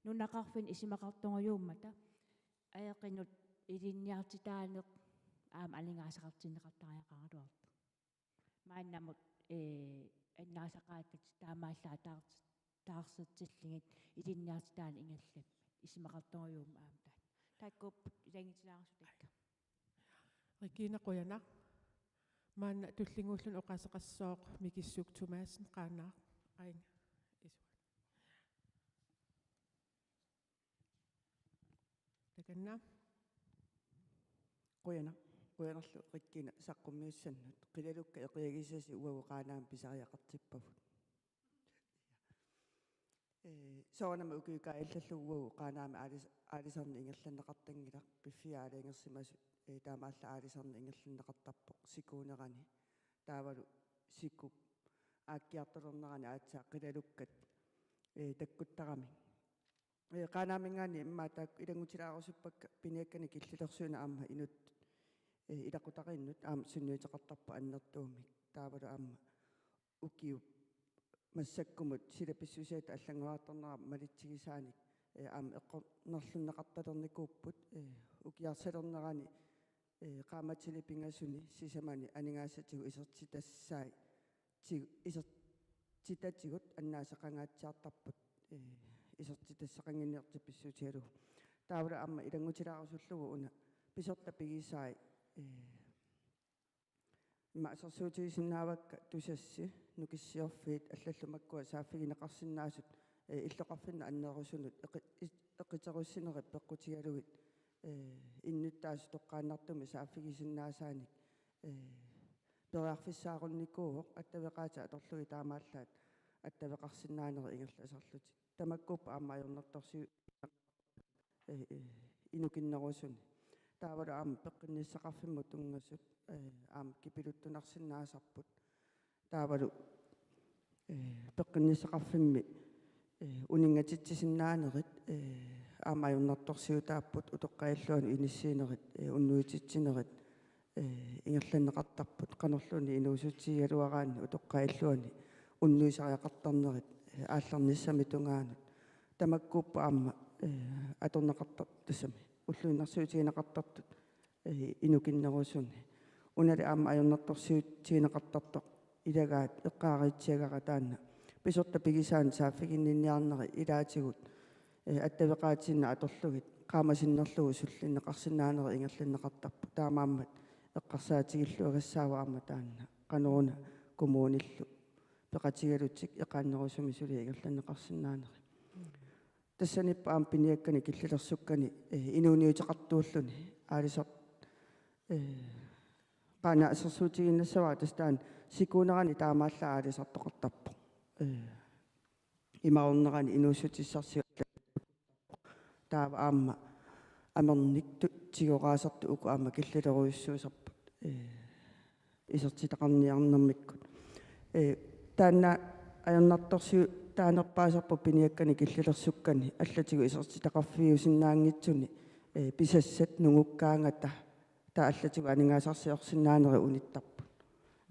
nunaqarfinni isumaqartorujuummata, ajoqinut ilinniartitaaneq aamma aningaasaqartinneqartariaqaraluartoq. Maannamut, ee, annaasaqaatatit taamaallaat taars-, taarsertillugit ilinniartitaaneq ingerlammat isumaqartorujuummata aamma taanna. Taakkuupput ilanngutilaarusutakka. Regina, qujanaq. Maanna tullinnguulluni oqaaseqassooq Mikissuup Thomassen, Qaanaaq, Aing, Isuat. Takanna. Qujanaq, qujanarlu Regina saqqummiussannut. Qilalukkat eqiagisasi uagut Qaanaami pisariaqartippavut. Ee, soorunami ukiukaajullallugu uagut Qaanaami aalis-, aalisarneq ingerlanneqartanngilaq, piffissap aalajangersimasut, ee, taamaallaat aalisarneq ingerlanneqartarpoq sikuunerani. Taavalu sikup aakkiartulernerani aatsaat qilalukkat, ee, takkuttaramik. Ee, Qaanaaminngaanniit immaqa taakku ilanngutilaarusuppakkit piniakkanik killilersuineq aamma inuttut, ee, ilaqutariinnut aamma sunniuteqartarpoq annertuumik. Taavalu aamma ukiup massakkumut silap pissusiata allanngoriartornera malitsigisaanik, ee, aamma eqqornerlunneqartalernikuupput, ee, ukiarsalernerani, ee, qaammatini pingasuni sisamani aningaasatigut isertitassai-, tigu-, isertitatigut annaasaqangaatsiartarput, ee, isertitassaqannginnertik pissutigalugu. Taavalu aamma ilanngutilaarusullugu una pisortat pigisai, ee, immaqa assersuutigisinnaavakka Tusass, Nukissiorfiit allallu makkua saaffigineqarsinnaasut, ee, illoqarfinnut annerusunut eqi-, i-, eqiterussinerit peqqutigalugit, ee, innuttaasut toqqaannartumik saaffigisinnaasaanik, ee, periarfissaarunnikuuvoq, attaveqaatit atorlugit taamaallaat attaveqarsinnaanerit ingerlasarlutik. Tamakkuupput aamma ajornartorsiut ee, ee, inukinnerusuni. Taavalu aamma peqqinnissaqarfimmut tunngasut, ee, aamma kipiluttunarsinnaasarput. Taavalu, ee, peqqinnissaqarfimmi, ee, uninngatitsisinnaaneri, ee, aamma ajornartorsiutaapput, utoqqaalluanik inissiinerit, ee, unnuisitsinerit, ee, ingerlanneqartarput, qanorluunniit inuusutsigigaluaraanni utoqqaalluanik unnuisariaqartarnerit, ee, aallarnissamik tungaanut. Tamakkuupput aamma, ee, atorneqartar-, tassami ulluinnarsiutigineqartartut, ee, inukinnerusuni. Unali aamma ajornartorsiutigineqartartoq ilagaat eqqaariitsiagara taanna. Pisortat pigisaannik saaffiginninniarneri ilaatigut, ee, attaveqaatitsinnut atorlugit qaamasinnerlugu sullinneqarsinnaaneri ingerlanneqartarput. Taamaammat eqqarsaatigilluagassaavoq aamma taanna, qanoruna kommunillu peqatigalutik eqaannerusumik suli ingerlanneqarsinnaaneri. Tassaniippoq aamma piniakkanik killilersukkani, ee, inuuniuteqartuulluni aalisar-, ee, Qaanaaq assersuutigiinnassavara tassa taanna sikuunerani taamaallaat aalisartoqartarpoq. Ee, imaarnerani inuussutissarsiortarpoq. Taava aamma amernik tu-, tigoraasartut uku aamma killilerujussuusarput, ee, isertitaqarniarnermikkut. Ee, taanna ajornartorsiutaanerpaasarpoq piniakkanik killilersukkani allatigut isertitaqarfiusinnaanngitsuni, ee, pisassat nungukkaangata taava allatigut aningaasarsiorsinnaanerit unittarput.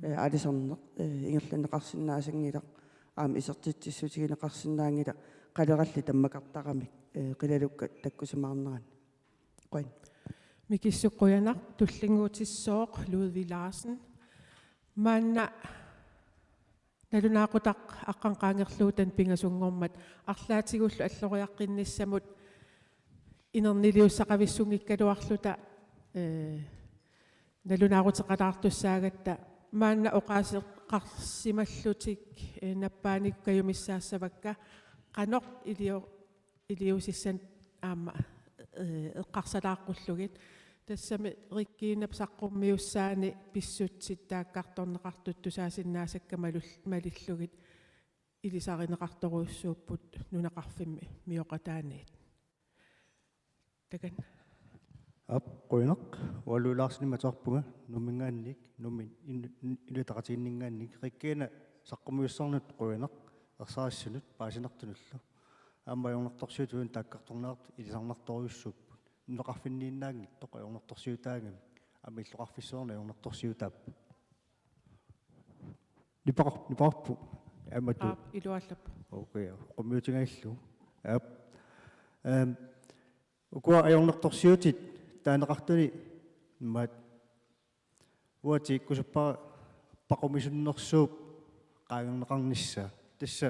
Ee, aalisarneq, ee, ingerlanneqarsinnaasanngilaq, aamma isertitsissutigineqarsinnaanngilaq qalerallit tammakartaramik, ee, qilalukkat takkusimaarneranni. Qujan. Mikissuup qujanaq, tullinnguutissooq Ludvig Larsen. Maanna nalunaaqutaq aqqaneq-qaangerlugu taanna pingasunngormat arlaatigullu alloriaqqinnissamut inerniliussaqavissunngikkaluarluta, ee, nalunaaquteqalaartussaagatta maanna oqaaseqarsimallutik, ee, nappaanikkut kajumissaassavakka qanoq ilio-, iliuusissanik aamma, ee, eqqarsalaaqqullugit. Tassami Rikiinap saqqummiussaani pissutsit taakkartorneqartut tusaasinnaasakka malul-, malillugit ilisarineqartorujussuupput nunaqarfimmi mioqataaniit. Takanna. Aap, qujanaq. Ualu Larsenimik ateqarpunga, Nuumminngaanniit, Nuummi in-, in-, Inuit Ataqatigiinninngaanniit. Rikiinap saqqummiussarnut qujanaq, ersarissunut, paasinartunullu. Aamma ajornartorsiutitut taakkartorneqartut ilisarnartorujussuupput. Nunaqarfinniinnaanngitsoq ajornartorsiutaagami. Aamma illoqarfissuarni ajornartorsiutaapput. Nipaqar-, nipaqarpoq. Aamma tu-. Aap, iluallappoq. Okay, oqimmiutigaluarlugu. Aap. Ehm, ukua ajornartorsiutit taaneqartuni, imaat, uagut tikikkusuppara paqumisunnersuup qaangerneqarnissaa. Tassa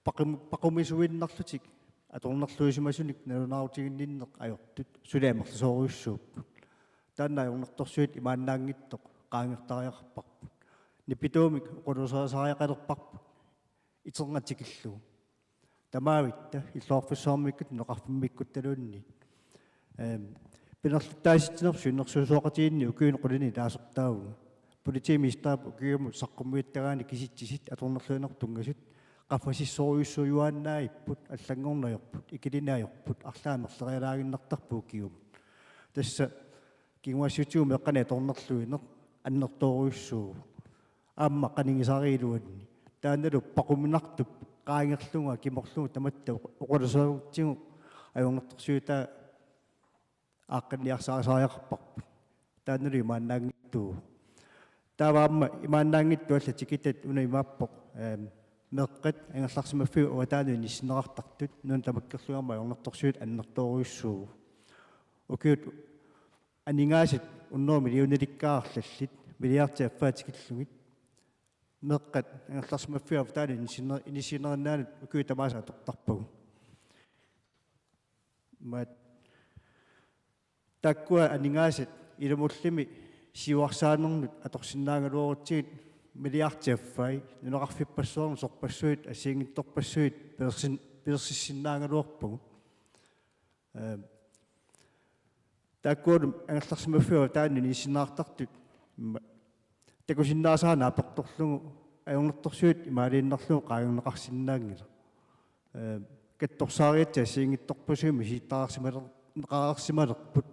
paqum-, paqumisuinnarlutik atornerluisimasunik nalunaarutiginninneq ajortut suli amerlasoorujussuupput. Taanna ajornartorsiut imaannaanngitsoq qaangertariaqarparput. Nipituumik oqaluuserisariaqalerparput iternatikillugu. Tamaavitta illoqarfissuarmiikkutta nunaqarfimmiikkuttaluunniit. Ehm, pinerluttaasitsinerput siunnersuisoqatigiinni ukiuni qulini ilaasortaavunga. Politimesterip ukiumut saqqummiuttagaani kisitsisit atornerluinerput tunngasut qaffasissorujussuujuaannaagipput, allanngorneq ajorput, ikilineq ajorput, arlaat amerlerialaaginnartarpoq ukiumut. Tassa kinguaassiuutigut meeqqanik atornerluineq annertoorujussuuvoq. Aamma qanigisarigaluarluni. Taannalu paquminartup qaangerlunga kimorlugu tamatta oq-, oqaluserutsigu ajornartorsiutaa aaqqinniarsarisariaqarparput. Taannalu imaannaanngitsuuvoq. Taava aamma imaannaanngitsuuvoq allat tikitat una imaappoq, ehm, meeqqat angerlarsimaffiup avataanut inissinneqartartut nuna tamakkerlugu aamma ajornartorsiut annertoorujussuuvoq. Ukiut aningaasat hundrede millionerikkaat arlallit, milliardit affaat tikillugit. Meeqqat angerlarsimaffiup avataanut inissinner-, inissinnerunnaanut ukiut tamaasa atortarpagut. Imaat, taakkua aningaasat ilumullumi siuarsaanernut atorsinnaagaluarutsigit milliardit affai, nunaqarfippassuarnut sorpassuit, assigiinngitsorpassuit, pilersin-, pilersissinnaagaluarpagut. Ehm, taakkualu angerlarsimaffiup avataanut inissinneqartartut, mm, takusinnaasaannik apeqquttorlugu ajornartorsiut imaaliinnarlugu qaangerneqarsinnaanngilaq. Ehm, katsorsaariatsit assigiinngitsorpassuit misilittagaqarsimaler-, -neqarsimalerput.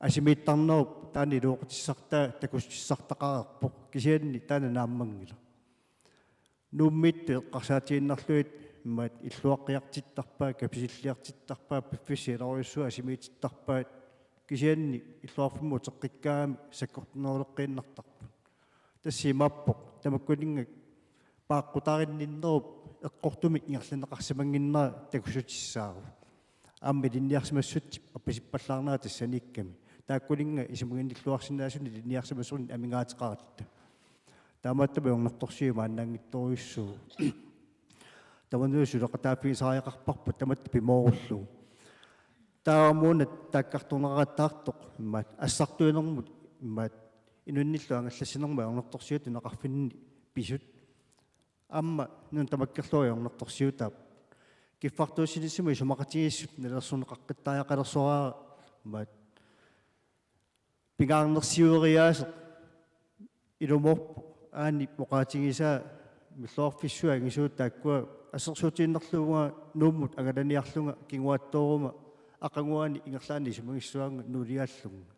Asimiittarnerup taanna iluaqutissartaa takussutissartaqareerpoq, kisianni taanna naammanngilaq. Nuummiittut eqqarsaatigiinnarlugit imaat illuaqqiartittarpaat, kapisilliartittarpaat, piffissap ilorujussuaq asimiitittarpaat, kisianni illoqarfimmut uteqqikkaangami sakkortuneruleqqiinnartarput. Tassa imaappoq, tamakkuninnga paaqqutarinninnerup eqqortumik ingerlanneqarsimannginnera takussutissaavoq. Aamma ilinniarsimassutsip appasippallaarnera tassaniikkami. Taakkuninnga isumaginnilluarsinnaasunik ilinniarsimasunik amigaateqaratta. Taamaattumik ajornartorsiut imaannaanngitsorujussuuvoq. Tamannalu suleqataaffigisariaqarparput tamatta pimoorullugu. Taava aamma una taakkartorneqaqattaartoq imaat assartuinermut imaat inunnillu angallassinermut ajornartorsiutit nunaqarfinni pisut. Aamma nuna tamakkerlugu ajornartorsiutaapput. Kiffartuussinissamut isumaqatigiissut nalilersorneqaqqittariaqalersoraara imaat pingaarnersiueriaaseq ilumoorpoq, aanip oqaatigisaa milluarfissuit angisuut taakkua assersuutigiinnarlugu uanga Nuummut angalaniarlunga kinguaattooruma aqaguani ingerlaannaq isumagissuaanga nuuliaallunga.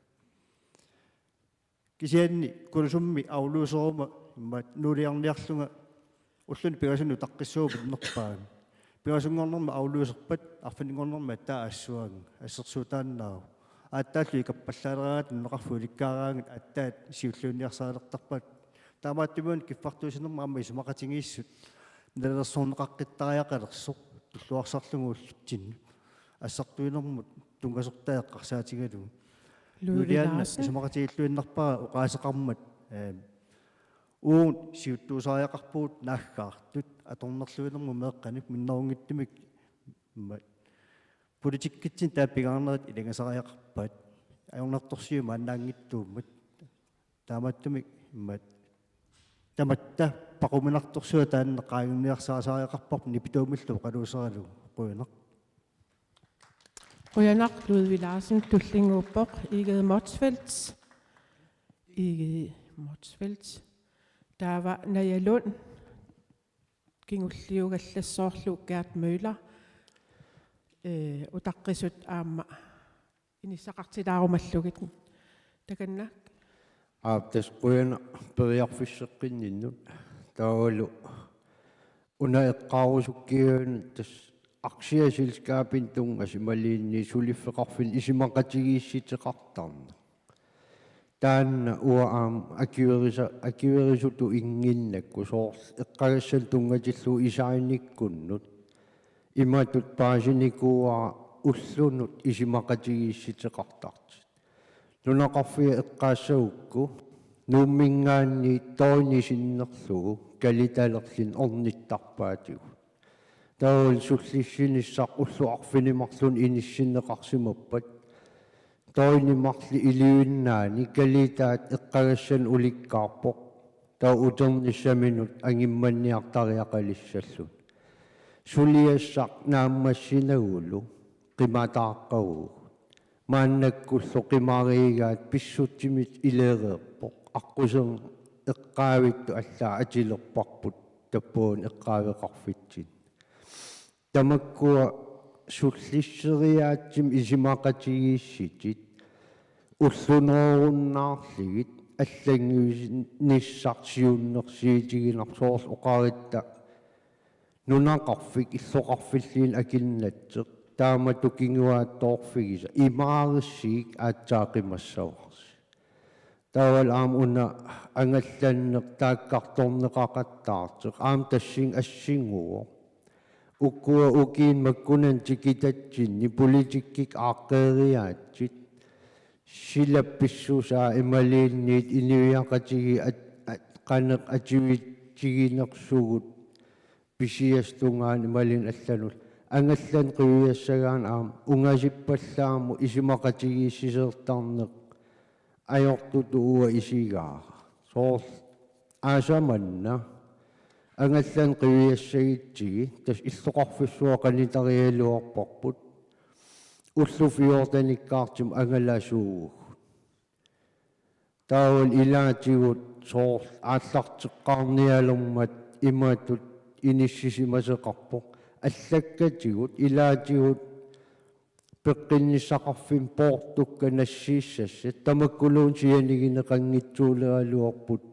Kisianni Kulusummi afløseruma imaat nuuliarniarlunga ulluni pingasuni utaqqissaagut minnerpaamik. Pingasunngornermi afløserpat arfininngornermi aatsaat aassuaannga assersuutaannaavoq. Aatsaallu ikappallaaleraangat nunaqarfik ulikkaaraangat aatsaat siulliunniarsarilertarpaat. Taamaattumik kiffartuussinermut aamma isumaqatigiissut nalilersorneqaqqittariaqalersoq tulluarsarlugu ullutsinnut. Assartuinermut tunngasortaa eqqarsaatigalugu. Lulu Nuuliaanna Larsen. Isumaqatigiilluinnarpara oqaaseqarmat, eh, Uagut siuttuusariaqarpugut naaggaartut atornerluinermut meeqqanut minnerunngitsumik, immaqa politikkitsinni taava pingaarnerit ilangasariaqarpaat. Ajornartorsiut maannaanngitsuummat. Taamaattumik immaqa tamatta paquminartorsuaq taanna qaangerniarsarisariaqarparput nipituumillu oqaluuseralugu. Qujanaq. Qujanaq. Ludvig Larsen tullinnguuppoq. Egede Motzfeldt. Egede Motzfeldt. Taava Naja Lund. Kingulliugallassoorlu Gert Møller. Ee, utaqqisut aamma inissaqartilaarumallugit. Takanna. Aap, tassa qujanaq periarfisseqqinninnut. Taavalu una eqqaarusukkiuinut tassa aktieselskabinut tunngasut imaluunniit suliffeqarfinni isumaqatigiissuteqartarneq. Taanna uanga aamma akuerisa-, akuerisutut innginnakku soorlu eqqagassanut tunngatillugu Eisinikkut. Imatut paasinikuuara ullunut isumaqatigiissuteqartartut. Nunaqarfiit eqqaassagukku Nuumminngaanniit døgni sinnerlugu kalitalerluni ornittarpaatigut. Taavalu sullissinissaq ullut arfineq-marluk inissinneqarsimappat døgni marluk ilivinnaani kalitaat eqqagassanut ulikkaarpoq. Taava uternissaminut angimmanniartariaqalissalluni. Suliassaq naammassinagulu qimataaqqavugut. Maannakkullu qimariigaat pissutsimik ilereerpoq. Aqquserneq eqqaavittut allaat atulerparput tappavani eqqaaveqarfitsinni. Tamakkua sullisseriaatsimik isumaqatigiissutit ulloq hundredunnaarlugit allannguinissaq siunnersuutiginarpoq, soorlu oqaritta nunaqarfik illoqarfilliinnaq akunnattoq taamatut kinguaattoorfigisaq imaarissigik aatsaat qimassavarsi. Taavalu aamma una angallanneq taakkartorneqaqattaartoq aamma tassunga assinguvoq. Ukua ukiuni makkunani tikitatsinni politikkikkut aaqqeriaatsut silap pissusaa imaluunniit inuiaqatigiit at-, at-, qanoq atuitsiginersugut pisiassutungaani imaluunniit allanullu. Angallanneq qiviassagaanni aamma ungasippallaarmut isumaqatigiissuseertarneq ajortutut uanga isigaara. Soorlu aasaq manna angallanneq qiviassagutsigit tassa illoqarfissuaq qanitarigaluarparput. Ullut fjortenikkaartumik angalasuuvugut. Taavalu ilaatigut soorlu aallarteqqaarnialermat imatut inissisimasoqarpoq. Allakkatigut ilaatigut peqqinnissaqarfimmut poortukkat nassiussassat tamakkuluunniit sianigineqanngitsoorleraluarput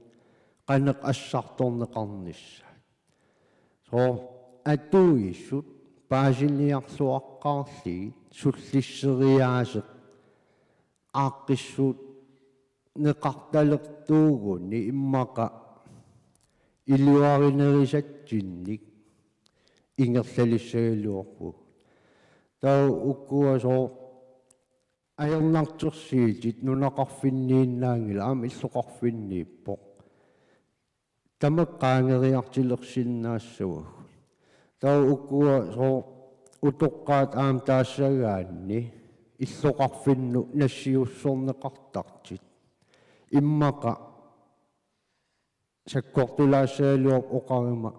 qanoq assartorneqarnissaat. Soorlu atuisut paasiniarluaqqaarlugit sullisseriaaseq aaqqissuunneqartalertuuguni immaqa iluarinerusatsinnik ingerlalissagaluarpugut. Taava ukua soorlu ajornartorsiutit nunaqarfinniinnaanngilaq aamma illoqarfinniippoq. Tamakku qaangeriartulersinnaassavagut. Taava ukua soorlu utoqqaat aamma taassagaanni illoqarfinnut nassiussorneqartartut. Immaqa sakkortulaassagaluarpoq oqaruma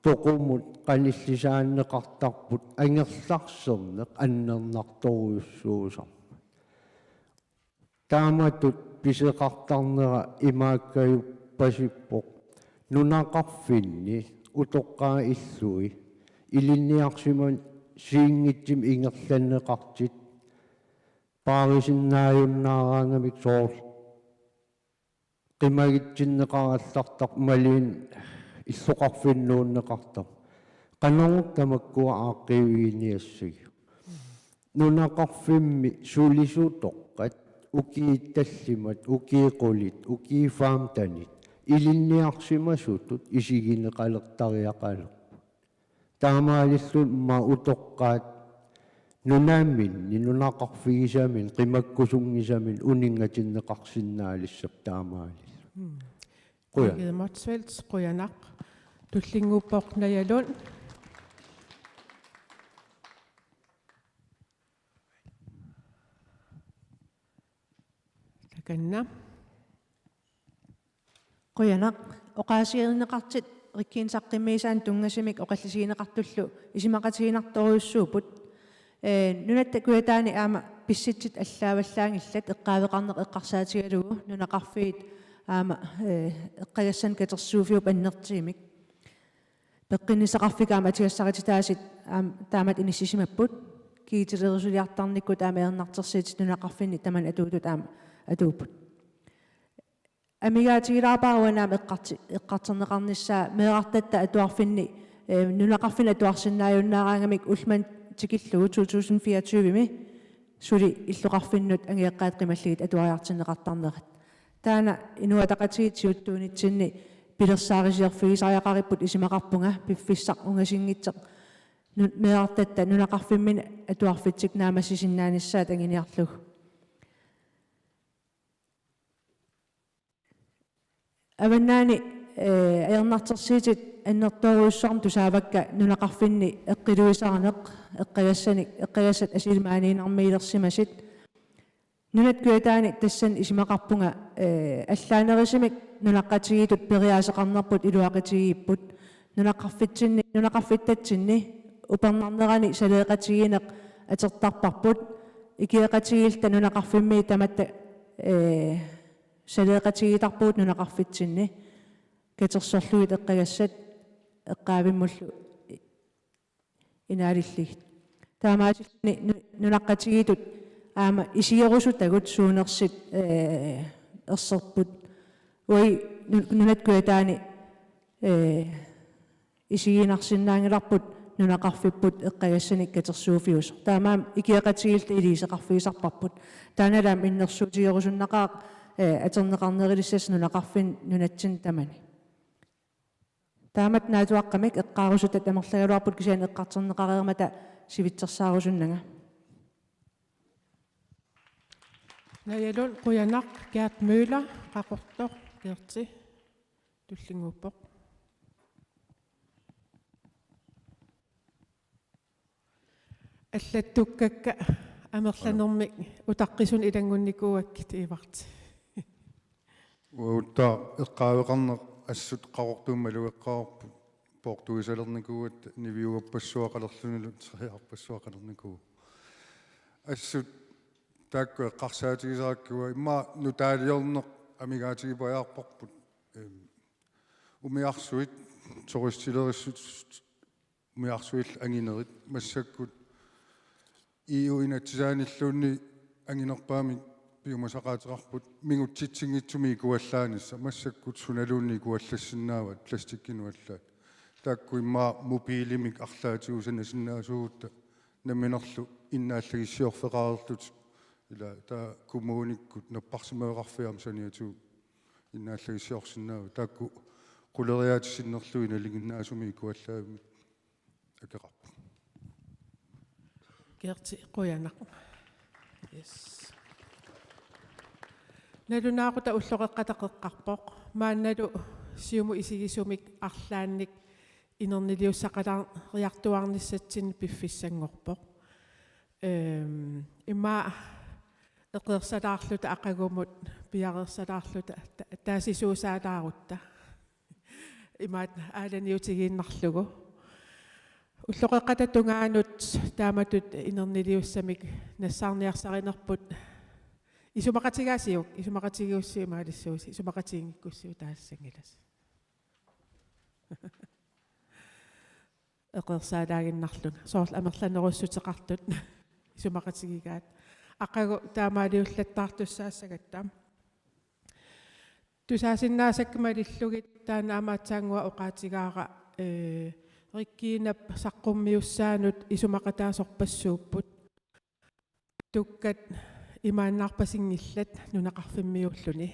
toqumut qanillisaanneqartarput angerlarserneq annernartorujussuusarmat. Taamatut pisoqartarnera imaakkajuppasippoq nunaqarfinni utoqqaat illui ilinniarsimasunngitsumik ingerlanneqartut paarisinnaajunnaaraangamik soorlu qimagutsinneqarallartarpoq imaluunniit illoqarfinnuunneqartarpoq. Qanoruna tamakkua aaqqiiviginiassagigut. Nunaqarfimmi sulisutoqqat ukiut tallimat, ukiut qulit, ukiut femtenit ilinniarsimasutut isigineqalertariaqalerput. Taamaalilluni immaqa utoqqaat nunaminni nunaqarfigisaminnik qimakkusunngisaminnik uninngatinneqarsinnaalissapput taamaalilluni. Mm. Qujan. Birgitte Motzfeldt, qujanaq. Tullinnguuppoq Naja Lund. Takanna. Qujanaq. Oqaasiineqartut Rikkiinit saqqummiussaanut tunngasumik oqallisigineqartullu isumaqatiginartorujussuupput. Ee, Nunatta Kujataani aamma pissutsit allaavallaanngillat eqqaaveqarneq eqqarsaatigalugu nunaqarfiit aamma, ee, eqqagassanik katersuuffiup annertuumik. Peqqinnissaqarfik aamma atugassarititaasut aamma taamatut inissisimapput. Kigutilerusuliartarnikkut aamma ajornartorsiutit nunaqarfinni tamanna atuutut aamma atuupput. Amigaatigilaarpara uanga aamma eqqarti-, eqqartorneqarnissaa meerartatta atuarfinni, ee, nunaqarfinni atuarsinnaajunnaaraangamik ullumimut tikillugu to tusind fireogtyve-mi suli illoqarfinnut angajoqqaat qimallugit atuariartinneqartarnerat. Taanna Inuit Ataqatigiit siuttuunitsinni pilersaarusiorfigisariaqaripput isumaqarpunga piffissaq ungasinngitsoq nu-, meerartatta nunaqarfimminni atuarfitsik naammassisinnaanissaat anguniarlugu. Avannaani, ee, ajornartorsiutit annertoorujussuarmik tusaavakka nunaqarfinni eqqiluisarneq, eqqagassanik, eqqagassat assigiinngitsunik maaniinnarmiilersimasut. Nunatta Kujataani tassani isumaqarpunga, ee, allaanerusumik nunaqqatigiittut periaaseqarnerput iluaqutigigipput. Nunaqarfitsinni, nunaqarfittatsinni upernarnerani saleeqatigiinneq atortarparput. Ikioqatigiilluta nunaqarfimmi tamatta, ee, saleeqatigiittarpugut nunaqarfitsinni. Katersorlugit eqqagassat eqqaavimmullu inaalillugit. Taamaasilluni nu-, nunaqqatigiittut aamma isigerusutagut suunersut, ee, erserput. Uagut nu-, Nunatta Kujataani, ee, isiginnaarsinnaanngilarput nunaqarfipput eqqagassanik katersuuffiusoq. Taamaammat ikioqatigiilluta iliuuseqarfigisarparput. Taannalu aamma innersuutigerusunnaqaaq, ee, atorneqarnerulissasoq nunaqarfinni nunatsinni tamani. Taamatut naatsuaqqamik eqqaarusutat amerlagaluarput kisianni eqqartorneqareermata sivitsersaarusunnanga. Naja Lund, qujanaq. Gert Møller, Qaqortoq, Gerti, tullinnguuppoq. Allattukkakka amerlanermik utaqqisunik ilanngunnikuuakkit, Ivarti. Uaguttaaq eqqaaveqarneq assut Qaqortuumut malugeqqaarput, poortuisalernikuugatta niviugappassuaqalerlunilu teriarpassuaqalernikuuvoq. Assut taakku eqqarsaatigisarakkit uanga immaqa nutaaliorneq amigaatigippajaarparput. Em, umiarsuit, turistilerissut, umiarsuillu anginerit massakkut E U inatsisaanilluunniit anginerpaamik piumasaqaateqarput mingutsitsinngitsumik ikuallaanissaq, massakkut sunaluunniit ikuallassinnaavaat plastikkinut allaat. Taakku immaqa mobilimik arlaatigut sanasinnaasuugutta namminerlu innaallagissiorfeqareerlutik, ila taava kommunikkut napparsimmaveqarfiit aamma saniatigut innaallagissiorsinnaavat. Taakku quleriaatsip sinnerlugit nalinginnaasumik ikuallaavimmi akeqarput. Gerti, qujanaq. Yes. Nalunaaqutaq ulloqeqqata qeqqarpoq. Maannalu siumut isigisumik arlaannik inerniliussaqalaariartuaarnissatsinnik piffissanngorpoq. Ehm, immaqa eqeersalaarluta aqagumut piareersalaarluta ta-, taasisuusaalaarutta. Imaat aalaniutigiinnarlugu. Ulloqeqqata tungaanut taamatut inerniliussamik nassaarniarsarinerput isumaqatigaasiuk, isumaqatigiussiuk imaalissuusi, isumaqatiginngikkussiuk taasissanngilasi. Eqeersaalaaginnarlunga. Soorlu amerlanerussuteqartut isumaqatigigaat. Aqagu taamaaliullattaartussaassagatta. Tusaasinnaasakka malillugit taanna aamma aatsaannguaq oqaatigaara, ee, Rikkiinap saqqummiussaanut isumaqataasorpassuupput. Tukkat imaannaarpasinngillat nunaqarfimmiuulluni.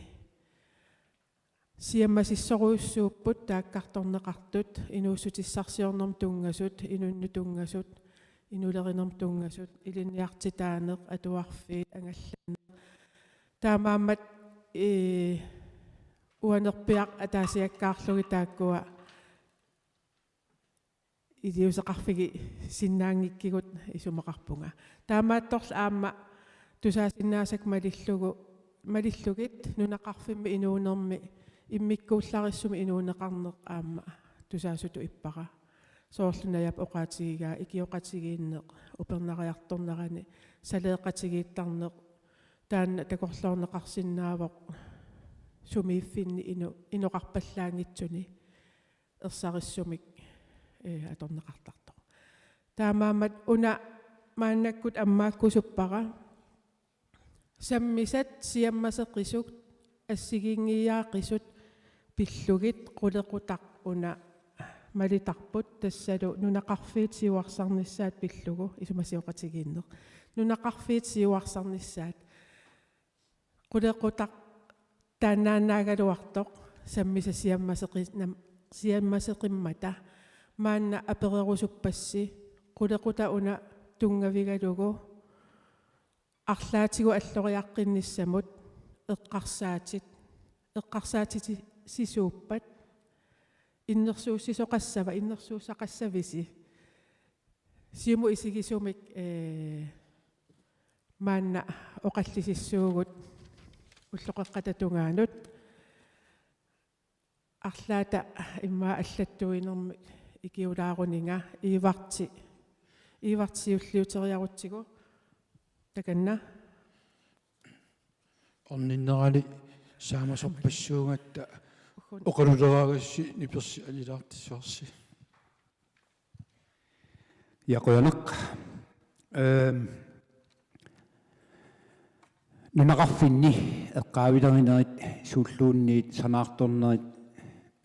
Siammasissorujussuupput taakkartorneqartut, inuussutissarsiornermut tunngasut, inunnut tunngasut, inulerinermut tunngasut, ilinniartitaaneq, atuarfiit, angallanneq. Taamaammat, ee, uanerpiaq ataasiakkaarlugit taakkua iliuuseqarfigisinnaanngikkigut isumaqarpunga. Taamaattorli aamma tusaasinnaasakka malillugu, malillugit nunaqarfimmi inuunermi immikkuullarissumik inuuneqarneq aamma tusaasutut ippara. Soorlu Najap oqaatigigaa ikioqatigiinneq, upernariartornerani saleeqatigiittarneq, taanna takorloorneqarsinnaavoq sumiiffinni ino-, inoqarpallaanngitsuni ersarissumik, eh, atorneqartartoq. Taamaammat una maannakkut ammaakkusuppara. Sammisat siammaseqisut assigiinngiiaaqisut pillugit qulequtaq una malitarput, tassalu nunaqarfiit siuarsarnissaat pillugu isumasioqatigiinneq. Nunaqarfiit siuarsarnissaat. Qulequtaq taannaannaagaluartoq sammisat siammaseqi-, nam-, siammaseqimmata. Maanna apererusuppassi qulequtaq una tunngavigalugu arlaatigut alloriaqqinnissamut eqqarsaatit, eqqarsaatit sisuuppat innersuussisoqassava, innersuussaqassavisi? Siumut isigisumik, eh, maanna oqallisissuugut ulloqeqqata tungaanut. Arlaata immaqa allattuinermik ikiulaaruninga Iivarti, Iivarti siulliuteriarutsigu takanna. Orninnerali saamasorpassuugatta oqaluleraangassi nipersi alilaartissuarsi. Ja, qujanaq. Ehm, nunaqarfinni eqqaavilerinerit suulluunniit sanaartornerit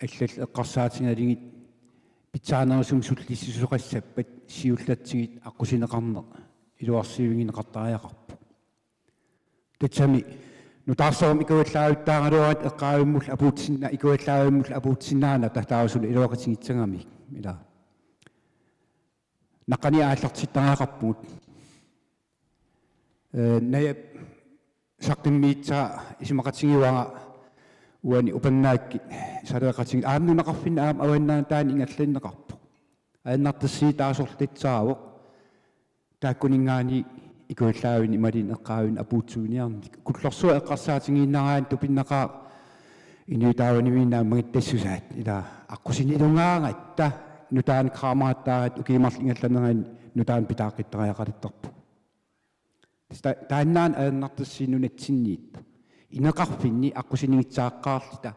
allallu eqqarsaatigalugit pitsaanerusumik sullissisoqassappat siullertut aqqusineqarneq iluarsiivigineqartariaqarpoq. Tassami nutaarsuarmi ikuallaavittaaraluaratta eqqaavimmullu apuutsinna-, ikuallaavimmullu apuutsinnaanata taava suli iluaqutigissagamik. Ila. Naqqaniit aallartittariaqarpugut. Eh, Najap saqqummiussaa isumaqatigivara uani upernaakkut saleeqatigiit aamma nunaqarfinni aamma avannaani taanna ingerlanneqarpoq. Ajornartorsiut taasorlutassaavoq. Taakkuninngaanniit ikuallaavinik imaluunniit eqqaavinik apuutsiviniarneq. Kullorsuaq eqqarsaatigiinnaraanni tupinnaqaaq inuit taavaniminnaammagittassutaat. Ila aqqusinilungaagatta nutaanik qaamaattarata ukiut marluk ingerlaneranni nutaanik pitaaqqittariaqalertarpoq. Tassa ta-, taannaana ajornartorsiut nunatsinniittoq. Ineqarfinni aqqusinigissaaqqaarluta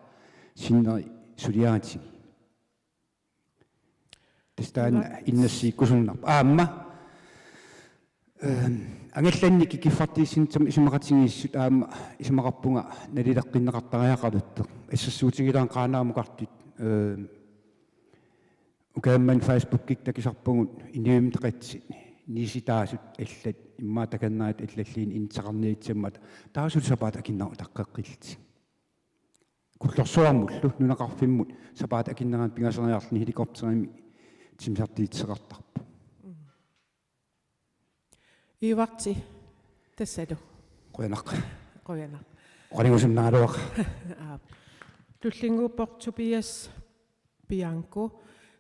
sinneri suliaritigisoq. Tassa taanna innersuukkusunnarpoq. Aamma, ehm, angallanneq kiffartuussinissamut isumaqatigiissut aamma isumaqarpunga nalileqqinneqartariaqartoq. Assersuutigilaarneq Qaanaamukartut, ehm, ukaamman Facebookikkut takusarpagut inuit qassit niisitaasut allat immaqa takornariat allalluunniit inissaqarniassammata taava suli sapaatip akunnera utaqqeqqillutik. Kullorsuarmullu nunaqarfimmut sapaatip akunnerani pingasoriarluni helikopterimik timmisartuuteqartarpoq. Iivarti, tassalu. Qujanaq. Qujanaq. Oqaluusunnaagaluaq. Aap. Tullinnguuppoq Tobias Bianco.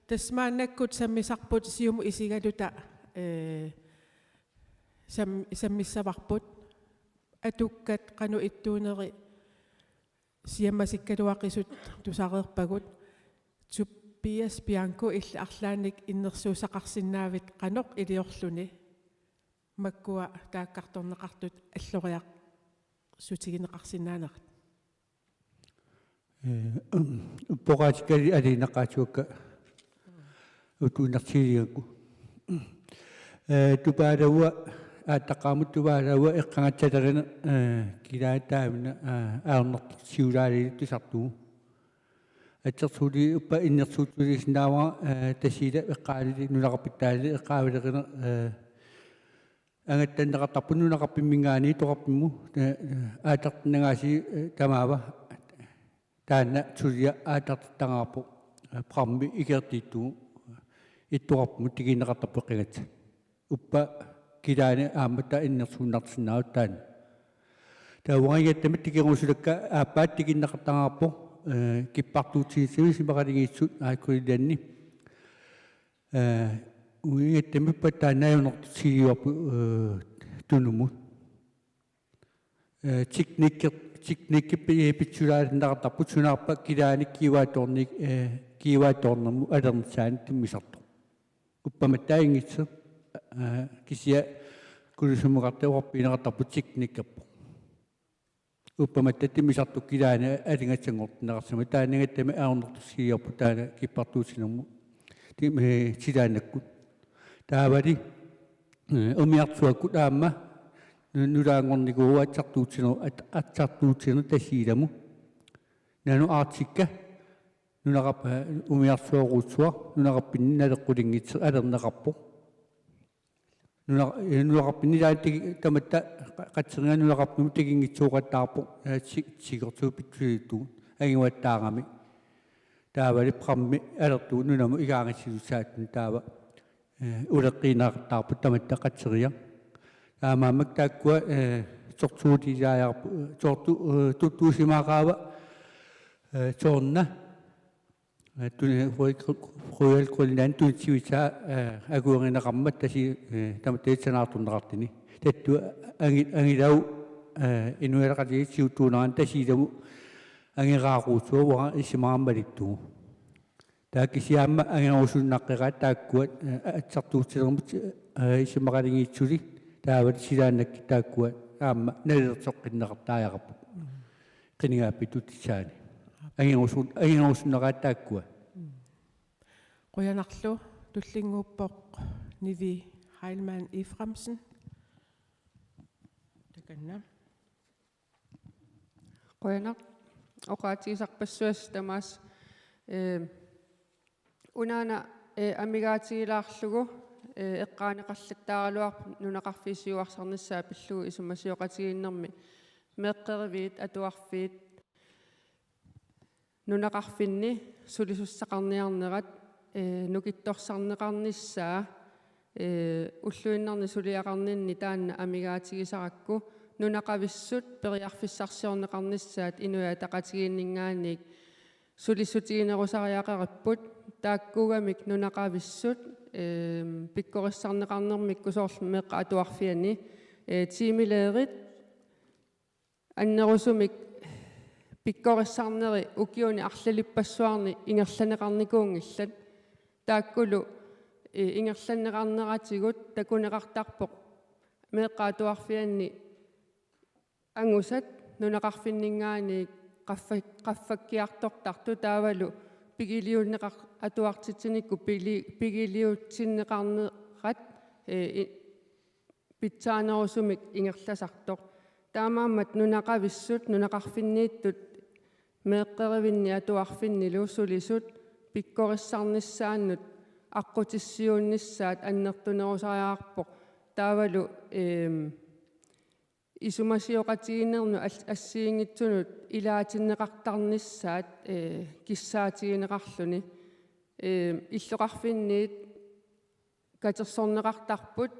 Tassa maannakkut sammisarput siumut isigaluta, eh, sam-, sammissavarput. Atukkat qanoq ittuuneri siammasikkaluaqisut tusareerpagut. Tobias Bianco, illit arlaannik innersuussaqarsinnaavit qanoq iliorluni makkua taakkartorneqartut alloriarsutigineqarsinnaanerat? Eh, uppoqaatikkali aliinnaqaatigut utuunnartigilikku. Eh, tupaalavua, aallaqqaammut tupaalavua eqqagassalerineq, eh, kilaataamina, eh, ajornartorsiulaarluni tusartugu. Assersuutigalugu uppa innersuussutigisinnaavara, eh, Tasiilap eqqaanili nunaqarfittaali eqqaavilerineq, eh, angattanneqartarpoq nunaqarfimminngaanniit ittoqarfimmut, eh, aallartinnagaasiit, eh, tamaava taanna suliaq aallartittariaqarpoq, eh, prammi ikertiittugu ittoqarfimmut tikinneqartarpoq eqqagassat. Uppa kilaani aamma taava innersuunnarsinnaavat taanna. Taava uanga ingammik tikerusulakka aappaat tikinneqartariaqarpoq, eh, kippartuutsinissaminik isumaqatigiissut Air Greenlandi. Eh, uigattamippat taanna ajornartorsiorpoq, eh, Tunumut. Eh, teknikker-, teknikki pi-, pitsulaarneqartarput sunaarpaa kilaani kiuaattoorni-, eh, kiuaattoornermut alernissaanut timmisartoq. Uppamattaaq inngitsoq, eh, kisianni kulusummukartaq oqarfigineqartarpoq teknikkerpoq. Uppamattaaq timmisartoq kilaani alingatsanngortinneqarsimavoq, taanna uigattamik ajornartorsiorpoq taanna kippartuutinermut. Tim-, eh, silaannakkut. Taavali, eh, umiarsuakkut aamma nu-, nulaanngornikuuvoq atsartuutineq, at-, atsartuutineq Tasiilamut. Nanoq Arctica, nunaqarf-, eh, umiarsuarujussuaq, nunaqarfinni naleqqulinngitsoq alerneqarpoq. Nuna-, eh, nunaqarfinni ilaanni tigi-, tamatta qa-, qatseriarluni nunaqarfimmut tikinngitsooqattaarpoq, eh, ti-, tikiortugut pitsuliuttugut, anguattaarami. Taavali prammi alertugut nunamut igaangassisussaattuni taava, eh, uleqqiinnartarpoq tamatta qatseriarluni. Taamaammat taakkua, eh, tortuutilaajarpu-, tortu-, eh, tuttuusimaqaava, eh, soorna, eh, tuni-, Royal, Royal Greenland tunitsivisa, eh, akuerineqarmat Tasi-, eh, tamatta sanaartorneqartuni. Tattoo angi-, angilagut, eh, Inuit Ataqatigiit siuttuunerani Tasiilamut angeraarujussuaq uanga isumaqarama malittugut. Taava kisianni aamma angerusunnaqqeqaat taakkua, eh, atsartuutinermut, eh, isumaqatigiissuli taavalu silaannakkut taakkua aamma nalilersoqqinneqartariaqarput. Qinigaaffik tutissaani. Angerusun-, angerusunneqaat taakkua. Qujanarlu. Tullinnguuppoq Nivi Heilmann Efraimsen. Takanna. Qujanaq. Oqaatigisarpassuassaq tamaasa, eh, unaana, eh, amigaatigilaarlugu, eh, eqqaaneqarluttaaraluarpoq nunaqarfiit siuarsarnissaat pillugu isumasioqatigiinnermi meeqqeriviit, atuarfiit, nunaqarfinni sulisussaqarniarnerat, eh, nukittorsarneqarnissaa, eh, ulluinnarni suliaqarninni taanna amigaatigisarakku, nunaqavissut periarfissarsiorneqarnissaat Inuit Ataqatigiinninngaanniit sulissutiginerusariaqaripput, taakkuugamik nunaqavissut, eh, pikkorissarneqarnermikkut soorlu meeqqat atuarfianni, eh, timelederit, annerusumik pikkorissarneri ukiuni arlalippassuarni ingerlanneqarnikuunngillat. Taakkulu, eh, ingerlanneqarneratigut takuneqartarpoq meeqqat atuarfianni angusat nunaqarfinninngaanniit qaffa-, qaffakkiartortartut taavalu pigiliunneqar-, atuartitsinikkut pili-, pigiliutsinneqarnerat, eh, i-, pitsaanerusumik ingerlasartoq. Taamaammat nunaqavissut, nunaqarfinniittut, meeqqerivinni atuarfinnilu sulisut pikkorissarnissaannut aqqutissiuunnissaat annertunerusariaqarpoq. Taavalu, eem, isumasioqatigiinnermut al-, assigiinngitsunut ilaatinneqartarnissaat, eh, kissaatigineqarluni. Eem, illoqarfinniit katersorneqartarput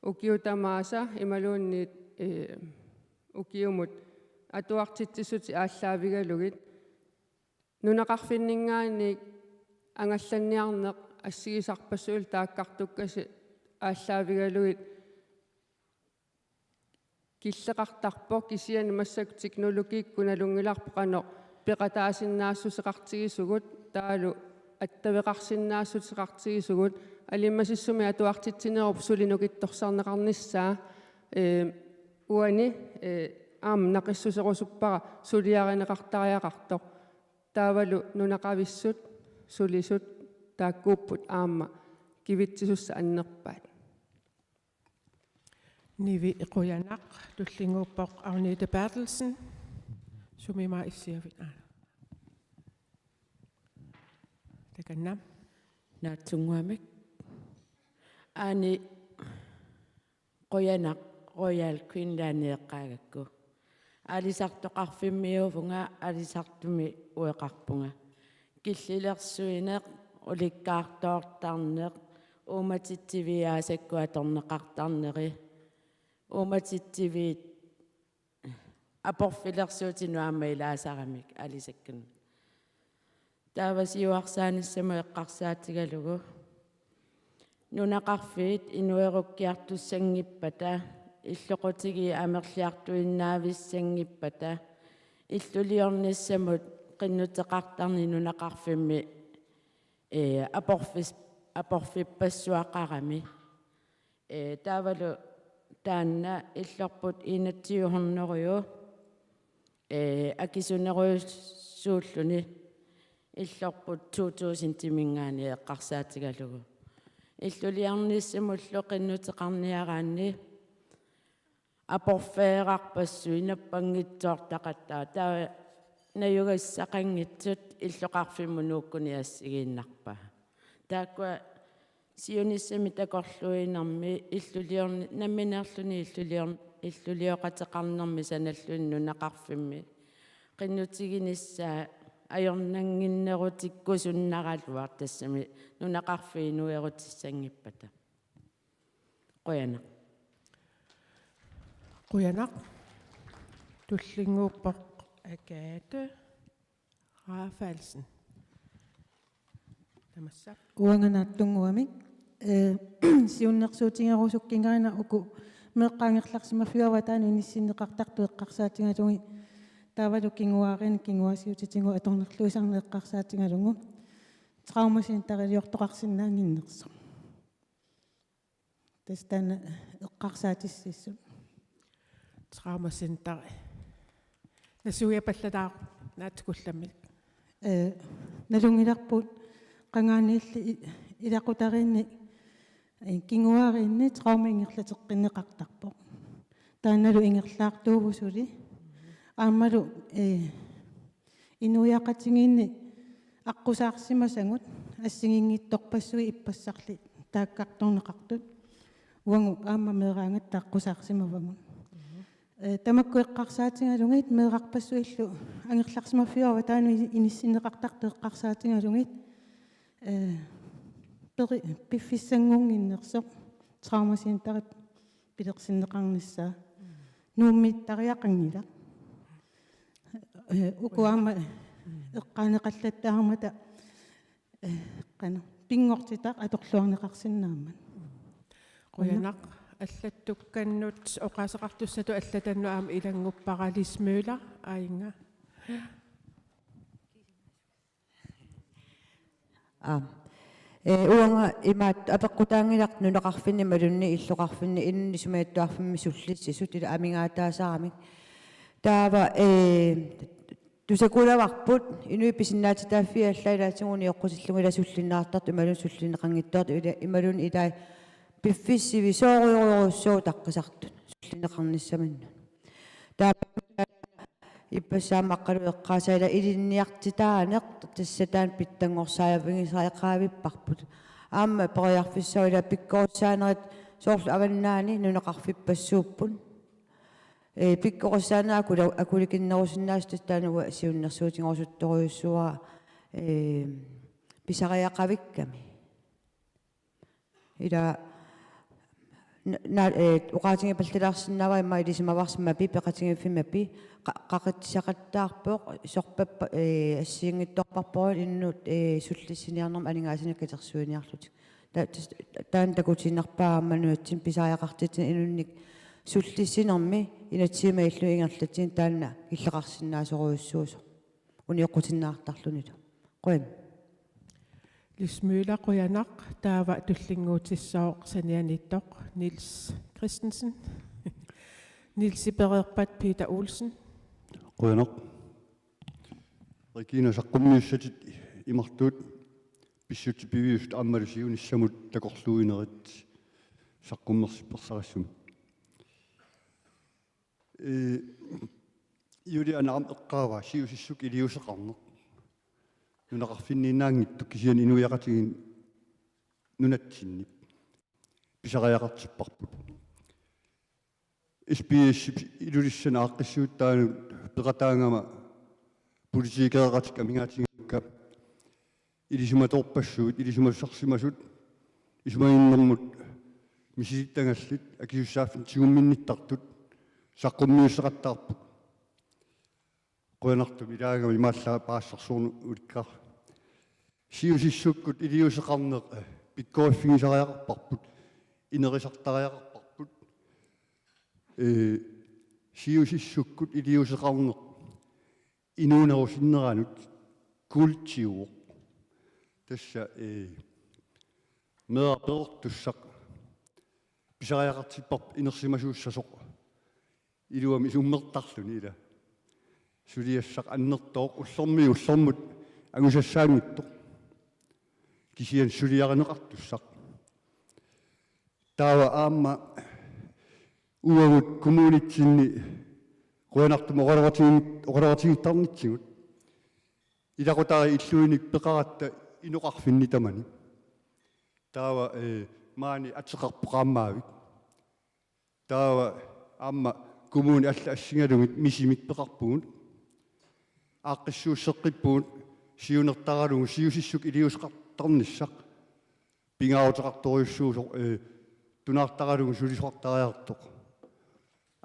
ukiut tamaasa imaluunniit, eh, ukiumut atuartitsissutit aallaavigalugit. Nunaqarfinninngaanniit angallanniarneq assigisarpassuillu taakkartukkasi aallaavigalugit killeqartarpoq, kisianni massakkut teknologiikkut nalunngilarput qanoq peqataasinnaassuseqartigisugut, taavalu attaveqarsinnaassuseqartigisugut, alimmasissumik atuartitsinerup suli nukittorsarneqarnissaa, eh, uani, eh, aamma naqissuserusuppara suliarineqartariaqartoq. Taavalu nunaqavissut, sulisut, taakkuupput aamma kivitsisussat annerpaat. Nivi, qujanaq. Tullinnguuppoq Agnete Berthelsen. Sumimut issiavit? Aa. Takanna. Naatsunnguamik. Aani, qujanaq Royal Greenlandi eqqaagakku. Aalisartoqarfimmiuuvunga, aalisartumi ueqarpunga. Killilersuineq, ulikkaartoortarneq, uummatitsiviit aasakkut atorneqartarneri, uummatitsiviit aporfilersuutinut aamma ilaasaramik aalisakkanut. Taava siuarsaanissamut eqqarsaatigalugu: Nunaqarfiit inuerukkiartussanngippata, illoqutigiit amerliartuinnavissanngippata, illuliornissamut qinnuteqartarneq nunaqarfimmi, ee, aporfis-, aporfippassuaqarami. Ee, taavalu taanna illorput enogtyve hundrede, ee, akisunerujussuulluni illorput to tusindiminngaanniit eqqarsaatigalugu. Illuliornissamullu qinnuteqarniaraanni aporfeerarpassuit nappanngitsoortaqattaaq, taava najugassaqanngitsut illoqarfimmut nuukkuni assigiinnarpaat. Taakkua siunissami takorluuinermi illuliorni-, nammineerluni illulior-, illulioqateqarnermi sanalluni nunaqarfimmi qinnutiginissaa ajornannginnerutikkusunnaraluarpoq, tassami nunaqarfiit inuerutissanngippata. Qujanaq. Qujanaq. Tullinnguuppoq Agathe Rafaelsen. Tamassa. Uanga naatsunnguamik, ee, siunnersuutigerusukkiga una uku meeqqat angerlarsimaffiup avataanut inissinneqartartut eqqarsaatigalugit, taavalu kinguaariinni kinguaassiuutitigut atornerluisarneq eqqarsaatigalugu traumacenteriliortoqarsinnaannginnersoq. Tassa taanna eqqarsaatissiissut. Traumacenter. Nassuiapallataaq naatsukullammik. Ee, nalunngilarput qangaaniilli i-, ilaqutariinni, ee, kinguaariinni trauma ingerlateqqinneqartarpoq. Taannalu ingerlaartuuvoq suli. Aammalu, ee, inuiaqatigiinni aqqusaarsimasagut assigiinngitsorpassuit ippassarli taakkartorneqartut. Uagut aamma meeraagatta aqqusaarsimavagut. Ee, tamakku eqqarsaatigalugit meerarpassuillu angerlarsimaffiup avataanut i-, inissinneqartartut eqqarsaatigalugit, ee, peri-, piffissanngunnginnersoq traumacenterip pilersinneqarnissaa. Nuummiittariaqanngilaq. Ee, uku aamma eqqaaneqallattaarmata, ee, qanoq, pinngortitaq atorluarneqarsinnaammat. Qujanaq. Allattukkannut oqaaseqartussatut allatannut aamma ilannguppara Lis Møller, Aajunga. Aap. Ee, uanga imaattoq apeqqutaanngilaq nunaqarfinni imaluunniit illoqarfinni inunnut isumagiartuarfimmi sullissisut ila amigaataasaramik. Taava, ee, tusakulavarput inuit pisinnaatitaaffii allaat ilaatigut unioqqutillugit ila sullinneqartartut imaluunniit sullinneqanngitsoortut ila, imaluunniit ilai piffissaq sivisoorujorujussuuvoq utaqqisartut sullinneqarnissaminnut. Taava ippassaq aamma Aqqalu eqqaasaa ila ilinniartitaaneq, tassa taanna pitsanngorsaavigisariaqavipparput. Aamma periarfissaq ila pikkorissaanerit soorlu avannaani nunaqarfippassuupput. Ee, pikkorissaanerit akula-, akulikinnerusinnaasut, tassa taanna uanga siunnersuutigerusuttorujussuuara, ee, pisariaqavikkami. Ila na-, na-, ee, oqaatigipallalaarsinnaavara immaqa ilisimavarsi MAPI, peqatigiiffimmi MAPI, qa-, qaqitsisaqattaarpoq, sorpappa-, ee, assigiinngitsorparput inunnut, ee, sullissiniarnermut aningaasanik katersuiniarlutik. Ta-, tas-, taanna takutiinnarpaa aamma nunatsinni pisariaqartitsineq inunnik sullissinermi inatsisit malillugit ingerlatsineq taanna killeqarsinnaasorujussuusoq. Unioqqutinneqartarlunilu. Qujan. Lis Møller, qujanaq. Taava tullinnguutissooq sanianiittoq Niels Christensen. Niels pereerpat Peter Olsen. Qujanaq. Regina, saqqummiussatit imartuut pissutsit piviusut aammalu siunissamut takorluuinerit saqqummersippassarissumik. Ee, Juliane aamma eqqaavaa siusissukkut iliuuseqarneq. Nunaqarfinniinnaanngitsoq kisianni inuiaqatigiinni nunatsinni pisariaqartipparput. S P S-ip Ilulissani aaqqissuuttaanut peqataagama politikereqatikka amigaatigigakkit ilisimatoorpassuit, ilisimasarsimasut, isumaginninnermut misilittagallit, akisussaaffimmik tigumminnittartut saqqummiussaqattaarput. Qujanartumik ilaagama imaallaat paasisarsuarnik ulikkaarlunga. Siusissukkut iliuuseqarneq, eh, pikkoriffigisariaqarparput, inerisartariaqarparput. Eh, siusissukkut iliuuseqarneq inuunerup sinneranut kultiuvoq. Tassa, eh, meeraq perortussaq pisariaqartipparput inersimasuussasoq. Iluamik isummertarluni ila. Suliassaq annertooq ullormiit ullormut angusassaanngitsoq. Kisianni suliarineqartussaq. Taava aamma uagut kommunitsinni qujanartumik oqaloqatigin-, oqaloqatigiittarnitsigut. Ilaqutariit illuinik peqaratta inoqarfinni tamani. Taava, eh, maani ateqarpoq qaammaavik. Taava aamma kommunit allat assigalugit misimik peqarpugut. Aaqqissuusseqqippugut siunertaralugu siusissukkut iliuuseqartarnissaq. Pingaaruteqartorujussuusoq, eh, tunaartaralugu sulisoqartariaqartoq.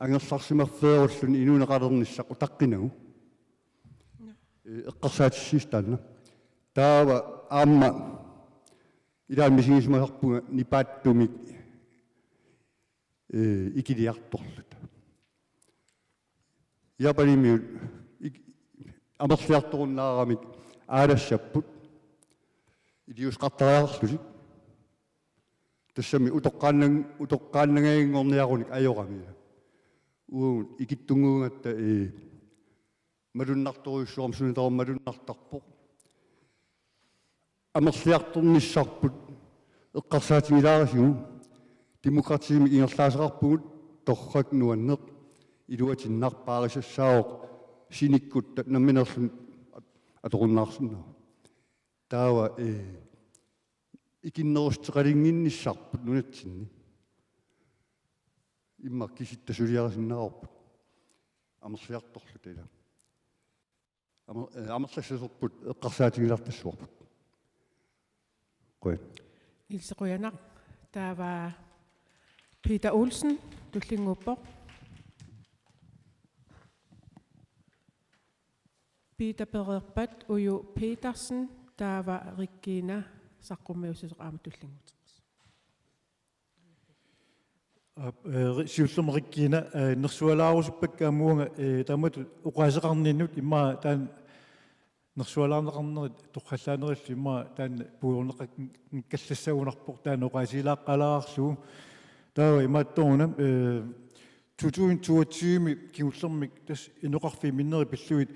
Angerlarsimaffeerulluni inuuneqalernissaq utaqqinagu. Eh, eqqarsaatissiissutaanna. Taava aamma ilaanni misigisimasarpunga nipaattumik, eh, ikiliartorluta. Japanimiut ik-, amerliartorunnaaramik aalassapput iliuuseqartariaqarlutik. Tassami utoqqaannan-, utoqqaannangajanngorniarunik ajorami. Uagut ikittunnguugatta, eh, malunnartorujussuarmik suna tamarmi malunnartarpoq. Amerliartornissarput eqqarsaatigilaarisigu demokratiimik ingerlaasaqarpugut torrak nuanneq iluatinnarpaarisassaavoq sinikkutta nammineerluni at-, atorunnaarsinnaavoq. Taava, eh, ikinnerussuteqalinnginnissarput nunatsinni. Immaqa kisitta suliarisinnaavarput. Amerliartorluta ila. Amer-, eh, amerlassasorput eqqarsaatigilaartassavarput. Qujan. Ilse qujanaq. Taava Peter Olsen tullinnguuppoq. Peter pereerpat Uju Petersen taava Regina saqqummiussisoq aamma tullinnguuteqarpoq. Aap, eh, ri-, siullermik Regina, eh, nersualaarusuppakka aamma uanga, eh, taamatut oqaaseqarninnut immaqa taanna nersualaarneqarnerit torrallaanerillu immaqa taanna puigorneqanngikkallassagunarpoq taanna oqaasigilaaqqalaarlugu. Taava imaattooruna, eh, to tusind toogtyve kingullermik tassa inoqarfiit minnerit pillugit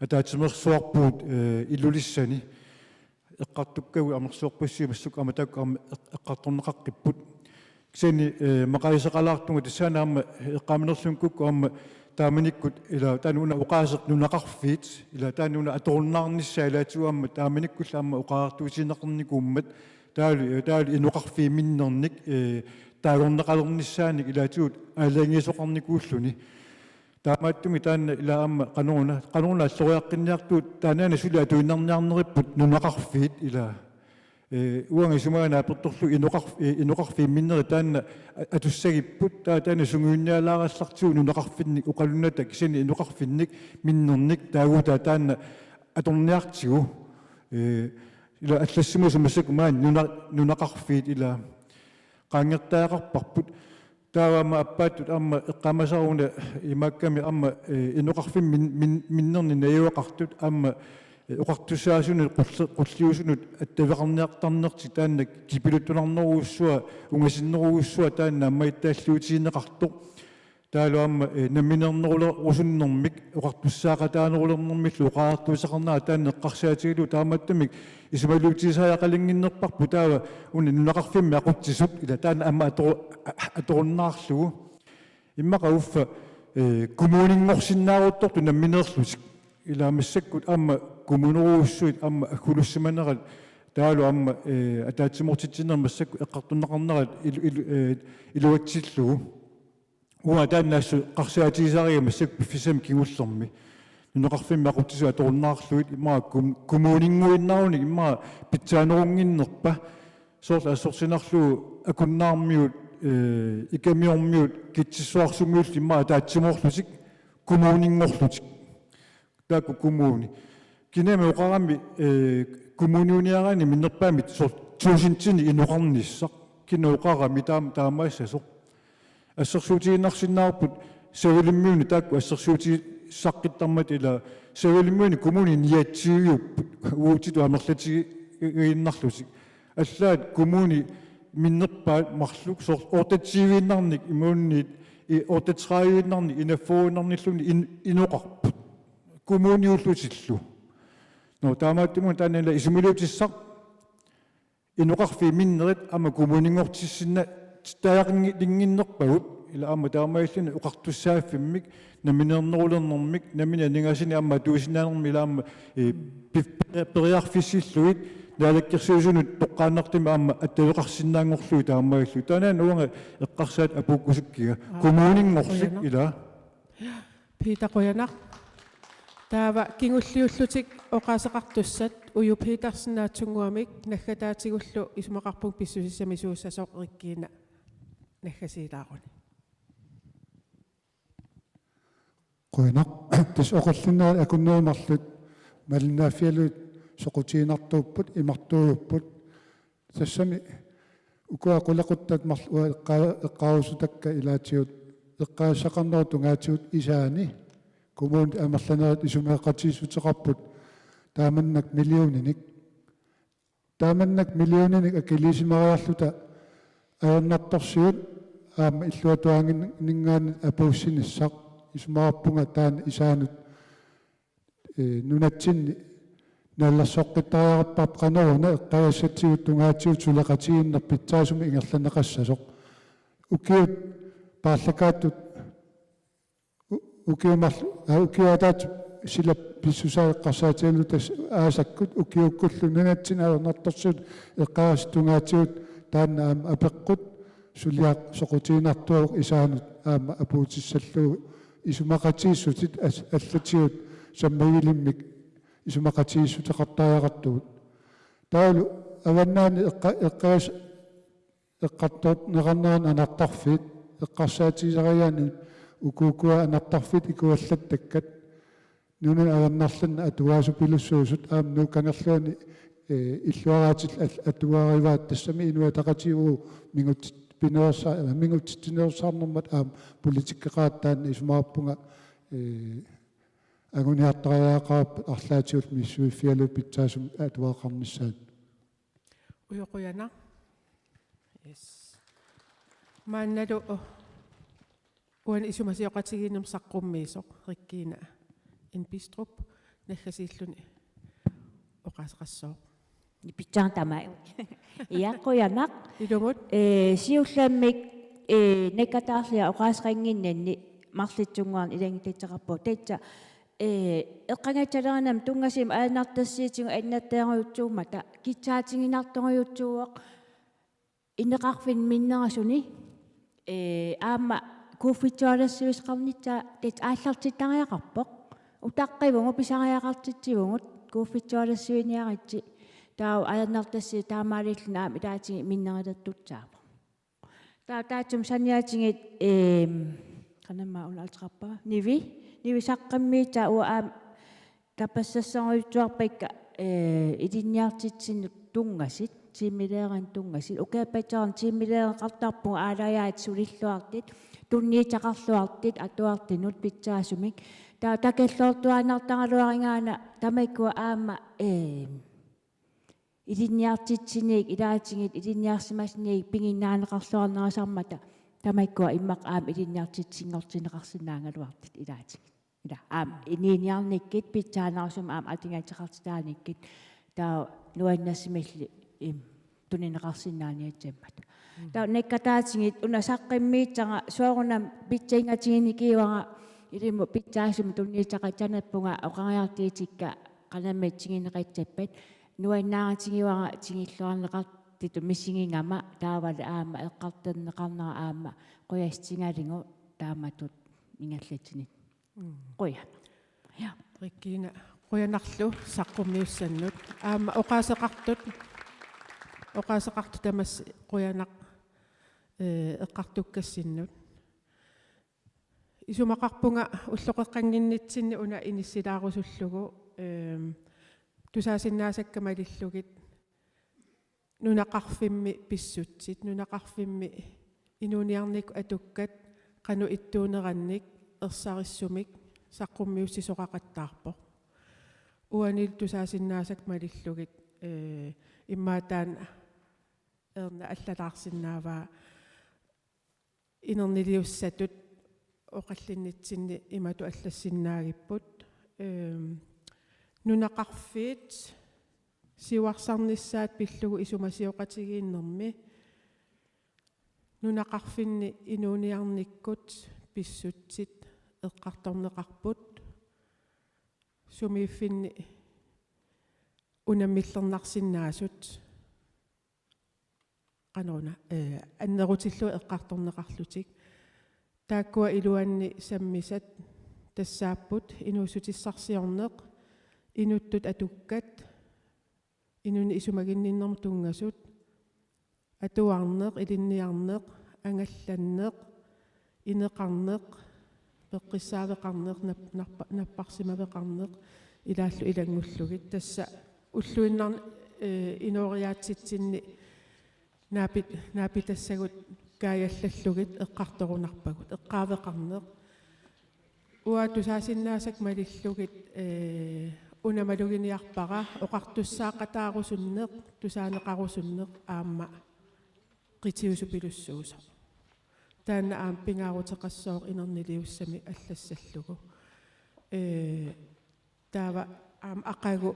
ataatsimeersuarpugut, eh, Ilulissani. Eqqartukkagut amerlasoorpassuit massakkut aamma taakku aamma eq-, eqqartorneqaqqipput. Kisianni, eh, maqaasiqalaartunga tassaana aamma eqqaaminerlunngikkukkit aamma taamanikkut ila taanna una oqaaseq nunaqarfiit, ila taanna una atorunnaarnissaa ilaatigut aamma taamanikkullu aamma oqariartuutigineqarnikuummat taavalu, eh, taavalu inoqarfiit minnernik, eh, taagorneqalernissaannik ilaatigut aalajangiisoqarnikuulluni. Taamaattumik taanna ila aamma qanoruna, qanoruna alloriaqqinniartugut taannaana suli atuinnarniarneripput nunaqarfiit ila. Eh, uanga isumaga naapertorlugu inoqarf-, eh, inoqarfiit minnerit taanna a-, atussagipput, taava taanna sungiunnialaarallartigu nunaqarfinnik oqalunnata kisianni inoqarfinnik minnernik taaguutaa taanna atorniartigu. Eh, ila allassimasut massakkut maani nuna-, nunaqarfiit ila qaangertariaqarparput. Taava aamma aappaattut aamma eqqaamasara una imaakkami aamma, eh, inoqarfimmi min-, min-, minnerni najugaqartut aamma, eh, oqartussaasunut qulli-, qulliusunut attaveqarniartarnertik taanna kipiluttunarnerujussuaq, ungasinnerujussuaq taanna aammattaallutigineqartoq. Taavalu aamma, eh, nammineernerulerusunnermik oqartussaaqataanerulernermillu oqariartuuteqarnera taanna eqqarsaatigalugu taamaattumik isumaliutigisariaqalinnginnerparput taava una nunaqarfimmi aqutsisut ila taanna aamma ato-, a-, atorunnaarlugu. Immaqa uffa, eh, kommuninngorsinnaaruttortut nammineerlutik. Ila massakkut aamma kommunerujussuit aamma aggulussimanerat taavalu aamma, eh, ataatsimoortitsinerit massakkut eqqartorneqarnerat ilu-, ilu-, eh, iluatsillugu. Uanga taanna assut eqqarsaatigisariga massakkut piffissami kingullermi. Nunaqarfimmi aqutsisut atorunnaarlugit immaqa kom-, kommuninnguinnarunik immaqa pitsaanerunnginnerpa. Soorlu assortinarlugu Akunnaarmiut, eh, Ikamiormiut, Kitsissuarsumiullu immaqa ataatsimoorlutik, kommuninngorlutik. Taakku kommuni. Kinami oqarami, eh, kommuniuniaraanni minnerpaamik soorlu tuusintinik inoqarnissaq. Kina oqarami taam-, taamaassasoq. Assersuutigiinnarsinnaavarput Savalimmiuni taakku assersuutigissaqqittarmata, ila Savalimmiuni kommunit niogtyviupput uutitut amerlatigiinnarlutik. Allaat kommunit minnerpaat marluk soorlu otteogtyveinnarnik imaluunniit i-, otteogtredivenarnik inaffuuinnarnilluunniit in-, inoqarput. Kommuniullutillu. Nå, taamaattumik taanna ila isumaliutissaq inoqarfiit minnerit aamma kommuninngortissinnaatitaaqannginnginnerpagut, ila aamma taamaalilluni oqartussaaffimmik, nammineernerulernermik, nammineq aningaasani aamma atuisinnaanermik, ila aamma, eh, pif-, periarfissillugit naalakkersuisunut toqqaannartumik aamma attaveqarsinnaanngorlugit taamaalilluni. Taanna uanga eqqarsaat apuukkusukkiga. Aa, kommuninngorlutik qujanaq. Ila. Peter, qujanaq. Taava kingulliullutik oqaaseqartussat Uju Petersen naatsunnguamik, naggataatigullu isumaqarpunga pissusissamisuussasoq, Regina, naggasiilaaruni. Qujanaq. Tassa oqallinnerit akunnerit marluk malinnaaffigalugit soqutiginartuupput, imartuujupput. Tassami ukua qulequttat marluk uanga eqqa-, eqqaarusutakka ilaatigut eqqagassaqarnerup tungaatigut isaani kommunit amerlanerit isumaqatigiissuteqarput taamannak millioninik. Taamannak millioninik akiliisimariarluta ajornartorsiut aamma illuatungaaninngaanniit apuussinissaq, isumaqarpunga taanna isaanut, eh, nunatsinni nalilersoqqittariaqarparput qanoruna eqqagassatsigut tungaatigut suleqatigiinneq pitsaasumik ingerlanneqassasoq. Ukiut paarlakaattut u-, ukiut marl-, aa, ukiup ataatsip silap pissusaa eqqarsaatigalugu tassa aasakkut ukiukkullu nunatsinni ajornartorsiut eqqagassat tungaatigut taanna aamma apeqqut suliaq soqutiginartuuvoq isaanut aamma apuutissallugu isumaqatigiissutit as-, allatigut sammivilimmik isumaqatigiissuteqartariaqartugut. Taavalu avannaani eqqa-, eqqagas-, eqqartorneqarneranni anartarfiit, eqqarsaatigisarigaanni uku ukua anartarfiit ikuallattakkat, nunani avannarluni atugaasupilussuusut aamma Nuuk Kangerluani, eh, illuaraatit al-, atuarivaat, tassami Inuit Ataqatigiit mingutsit-, pinersa-, minguttitsinerusarnermut aamma politikkeqaratta taanna isumaqarpunga, eh, anguniartariaqarparput arlaatigut misissuiffigalugit pitsaasumik atuaqarnissaat. Uju, qujanaq. Yes. Maannalu, oh, uani isumasioqatigiinnermi saqqummiisoq Regina N. Bidstrup naggasiilluni oqaaseqassooq. Pitsaanermut tamaat. Ja, qujanaq. Ilumut. Eh, siullermik, eh, naggataarlia oqaaseqannginninni marlussunnguarnik ilanngutissaqarpugut. Tassa, eh, eqqagassalerinermi tunngasumik ajornartorsiutigut annertoorujussuummata, kissaatiginartorujussuuvoq ineqarfinni minnerusuni, eh, aamma kuuffissualersuisoqarnissaa tassa aallartittariaqarpoq. Utaqqivugut, pisariaqartitsivugut, kuuffissualersuiniaritsi. Taava ajornartorsiut taamaalilluni aamma ilaatigut minnerulertussaavoq. Taava taassuma saniatigut, ehm, qanamma una aallarteqqippunga. Nivi, Nivi saqqummiussaa uanga aamma tapersersorujussuarpakka, eh, ilinniartitsinerup tunngasut, tiimilerinermut tunngasut. Ukiorpassuarni tiimilerineqartarpugut aalajaat sulilluartut, tunniussaqarluartut, atuartunut pitsaasumik. Taava takorloortuaannartaraluarigaanni tamakkua aamma, eh, ilinniartitsineq ilaatigut ilinniarsimasunit piginnaaneqarluarnerusarmata tamakkua immaqa aamma ilinniartitsinngortinneqarsinnaagaluartut ilaatigut. Ila aamma inuuniarnikkut pitsaanerusumik aamma atugassaqartitaanikkut taava nuannersimalluni, im, tunineqarsinnaaniassammata. Mhm. Taava naggataatigut una saqqummiussara soorunami pitsaassutiginikuuara ilumut pitsaasumik tunniussaqassanerpunga oqariartuutikka qanamma tiguneqassappat nuannaarutigiuara tigulluarneqartutut misigigama taavalu aamma eqqartorneqarnera aamma qujassutigalugu taamatut ingerlatsineq. Mm. Qujanaq. Ja. Regina, qujanarlu saqqummiussannut. Aamma oqaaseqartut, oqaaseqartut tamassi qujanaq, eh, eqqartukkassinnut. Isumaqarpunga ulloqeqqannginnitsinni una inissilaarusullugu, ehm, tusaasinnaasakka malillugit nunaqarfimmi pissutsit, nunaqarfimmi inuuniarnikkut atukkat qanoq ittuunerannik ersarissumik saqqummiussisoqaqattaarpoq. Uanilu tusaasinnaasakka malillugit, eh, immaqa taanna Erna allalaarsinnaavaa inerniliussatut oqallinnitsinni imatut allassinnaagipput. Ehm, nunaqarfiit siuarsarnissaat pillugu isumasioqatigiinnermi nunaqarfinni inuuniarnikkut pissutsit eqqartorneqarput, sumiiffinni unammillernarsinnaasut qanoruna, eh, annerutillugit eqqartorneqarlutik. Taakkua iluanni sammisat tassaapput inuussutissarsiorneq, inuttut atukkat, inunnik isumaginninnermut tunngasut, atuarneq, ilinniarneq, angallanneq, ineqarneq, peqqissaaveqarneq, nap-, nappa-, napparsimaveqarneq, ilaallu ilanngullugit. Tassa ulluinnarni, eh, inooriaatsitsinni naapi-, naapitassagut kaajallallugit eqqartorunarpagut. Eqqaaveqarneq. Uanga tusaasinnaasakka malillugit, eh, una maluginiarpara oqartussaaqataarusunneq, tusaaneqarusunneq aamma qitiusupilussuusoq. Taanna aamma pingaaruteqassooq inerniliussami allassallugu. Eh, taava aamma aqagu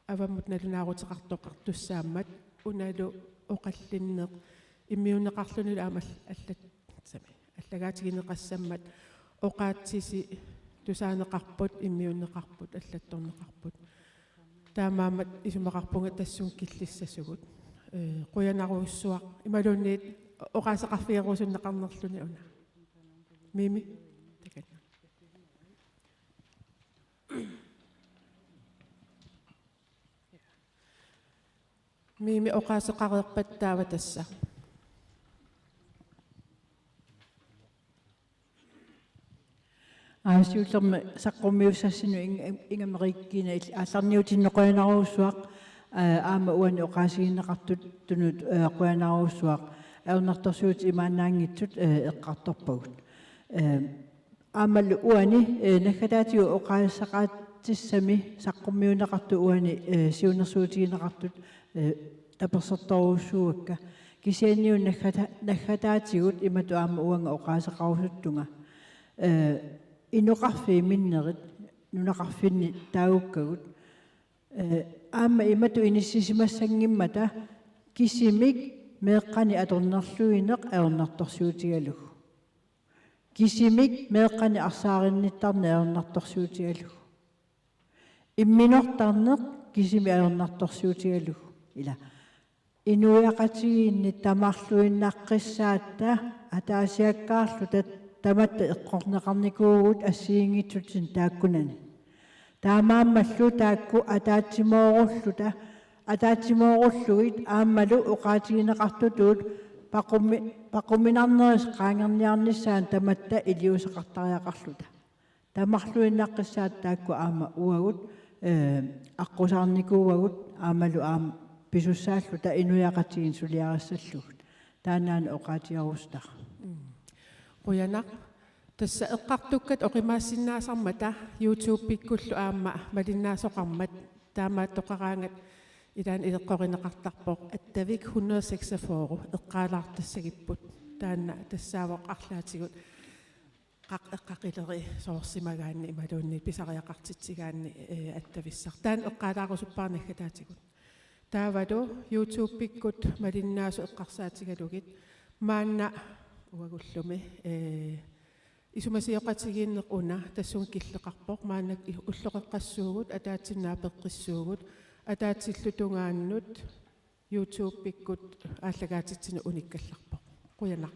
avammut nalunaaruteqartoqartussaammat unalu oqallinneq immiunneqarlunilu aamma all-, allat-, sami, allagaatigineqassammat oqaatsisi tusaaneqarput, immiunneqarput, allattorneqarput. Taamaammat isumaqarpunga tassunga killissasugut. Eh, qujanarujussuaq imaluunniit oqaaseqarfigerusunneqarnerluni una. Mimi, takanna. Mimi oqaaseqareerpat taava tassa. Aa, siullermik saqqummiussassinut ing-, ing-, ingammik Regina il-, aallarniutinneq qujanarujussuaq, aa, aamma uani oqaasigineqartuttunut, aa, qujanarujussuaq, ajornartorsiutit imaannaanngitsut, aa, eqqartorpagut. Aa, aammalu uani, aa, naggataatigut oqaaseqaatsissami saqqummiunneqartut uani, aa, siunnersuutigineqartut, aa, tapersersorujussuuakka. Kisianni una naggata-, naggataatigut imatut aamma uanga oqaaseqarusuttunga. Ee, inoqarfiit minnerit nunaqarfinni taagukkagut. Ee, aamma imatut inissisimassanngimmata kisimik meeqqanik atornerluineq ajornartorsiutigalugu. Kisimik meeqqanik arsaarinnittarneq ajornartorsiutigalugu. Imminortarneq kisimik ajornartorsiutigalugu. Ila. Inuiaqatigiinni tamarluinnaqqissaatta ataasiakkaarluta tamatta eqqorneqarnikuuvugut assigiinngitsutigut taakkunani. Taamaammallu taakku ataatsimoorulluta, ataatsimoorullugit aammalu oqaatigineqartutut paqummi-, paqumminarnerisa qaangerniarnissaanut tamatta iliuuseqartariaqarluta. Tamarluinnaqqissaat taakku aamma uagut, ee, aqqusaarnikuuagut aammalu aamma pisussaalluta inuiaqatigiinni suliarissallugu. Taannaana oqaatigerusutara. Mm. Qujanaq. Tassa eqqartukkat oqimaassinnaasarmata YouTube-ikkullu aamma malinnaasoqarmat taamaattoqaraangat ilaanni ileqqorineqartarpoq Attavik hundrede seksogfyrre eqqaalaartassagipput. Taanna tassaavoq arlaatigut qaq-, eqqaqilerisoorsimagaanni imaluunniit pisariaqartitsigaanni, ee, attavissaq. Taanna eqqaalaarusuppara naggataatigut. Taavalu YouTube-ikkut malinnaasut eqqarsaatigalugit maanna uagullumi, ee, isumasioqatigiinneq una tassunga killeqarpoq, maanna i-, ulloqeqqassuugut, ataatsinnut naapeqqissuugut, ataatsillu tungaannut YouTube-ikkut aallakaatitsineq unikkallarpoq. Qujanaq.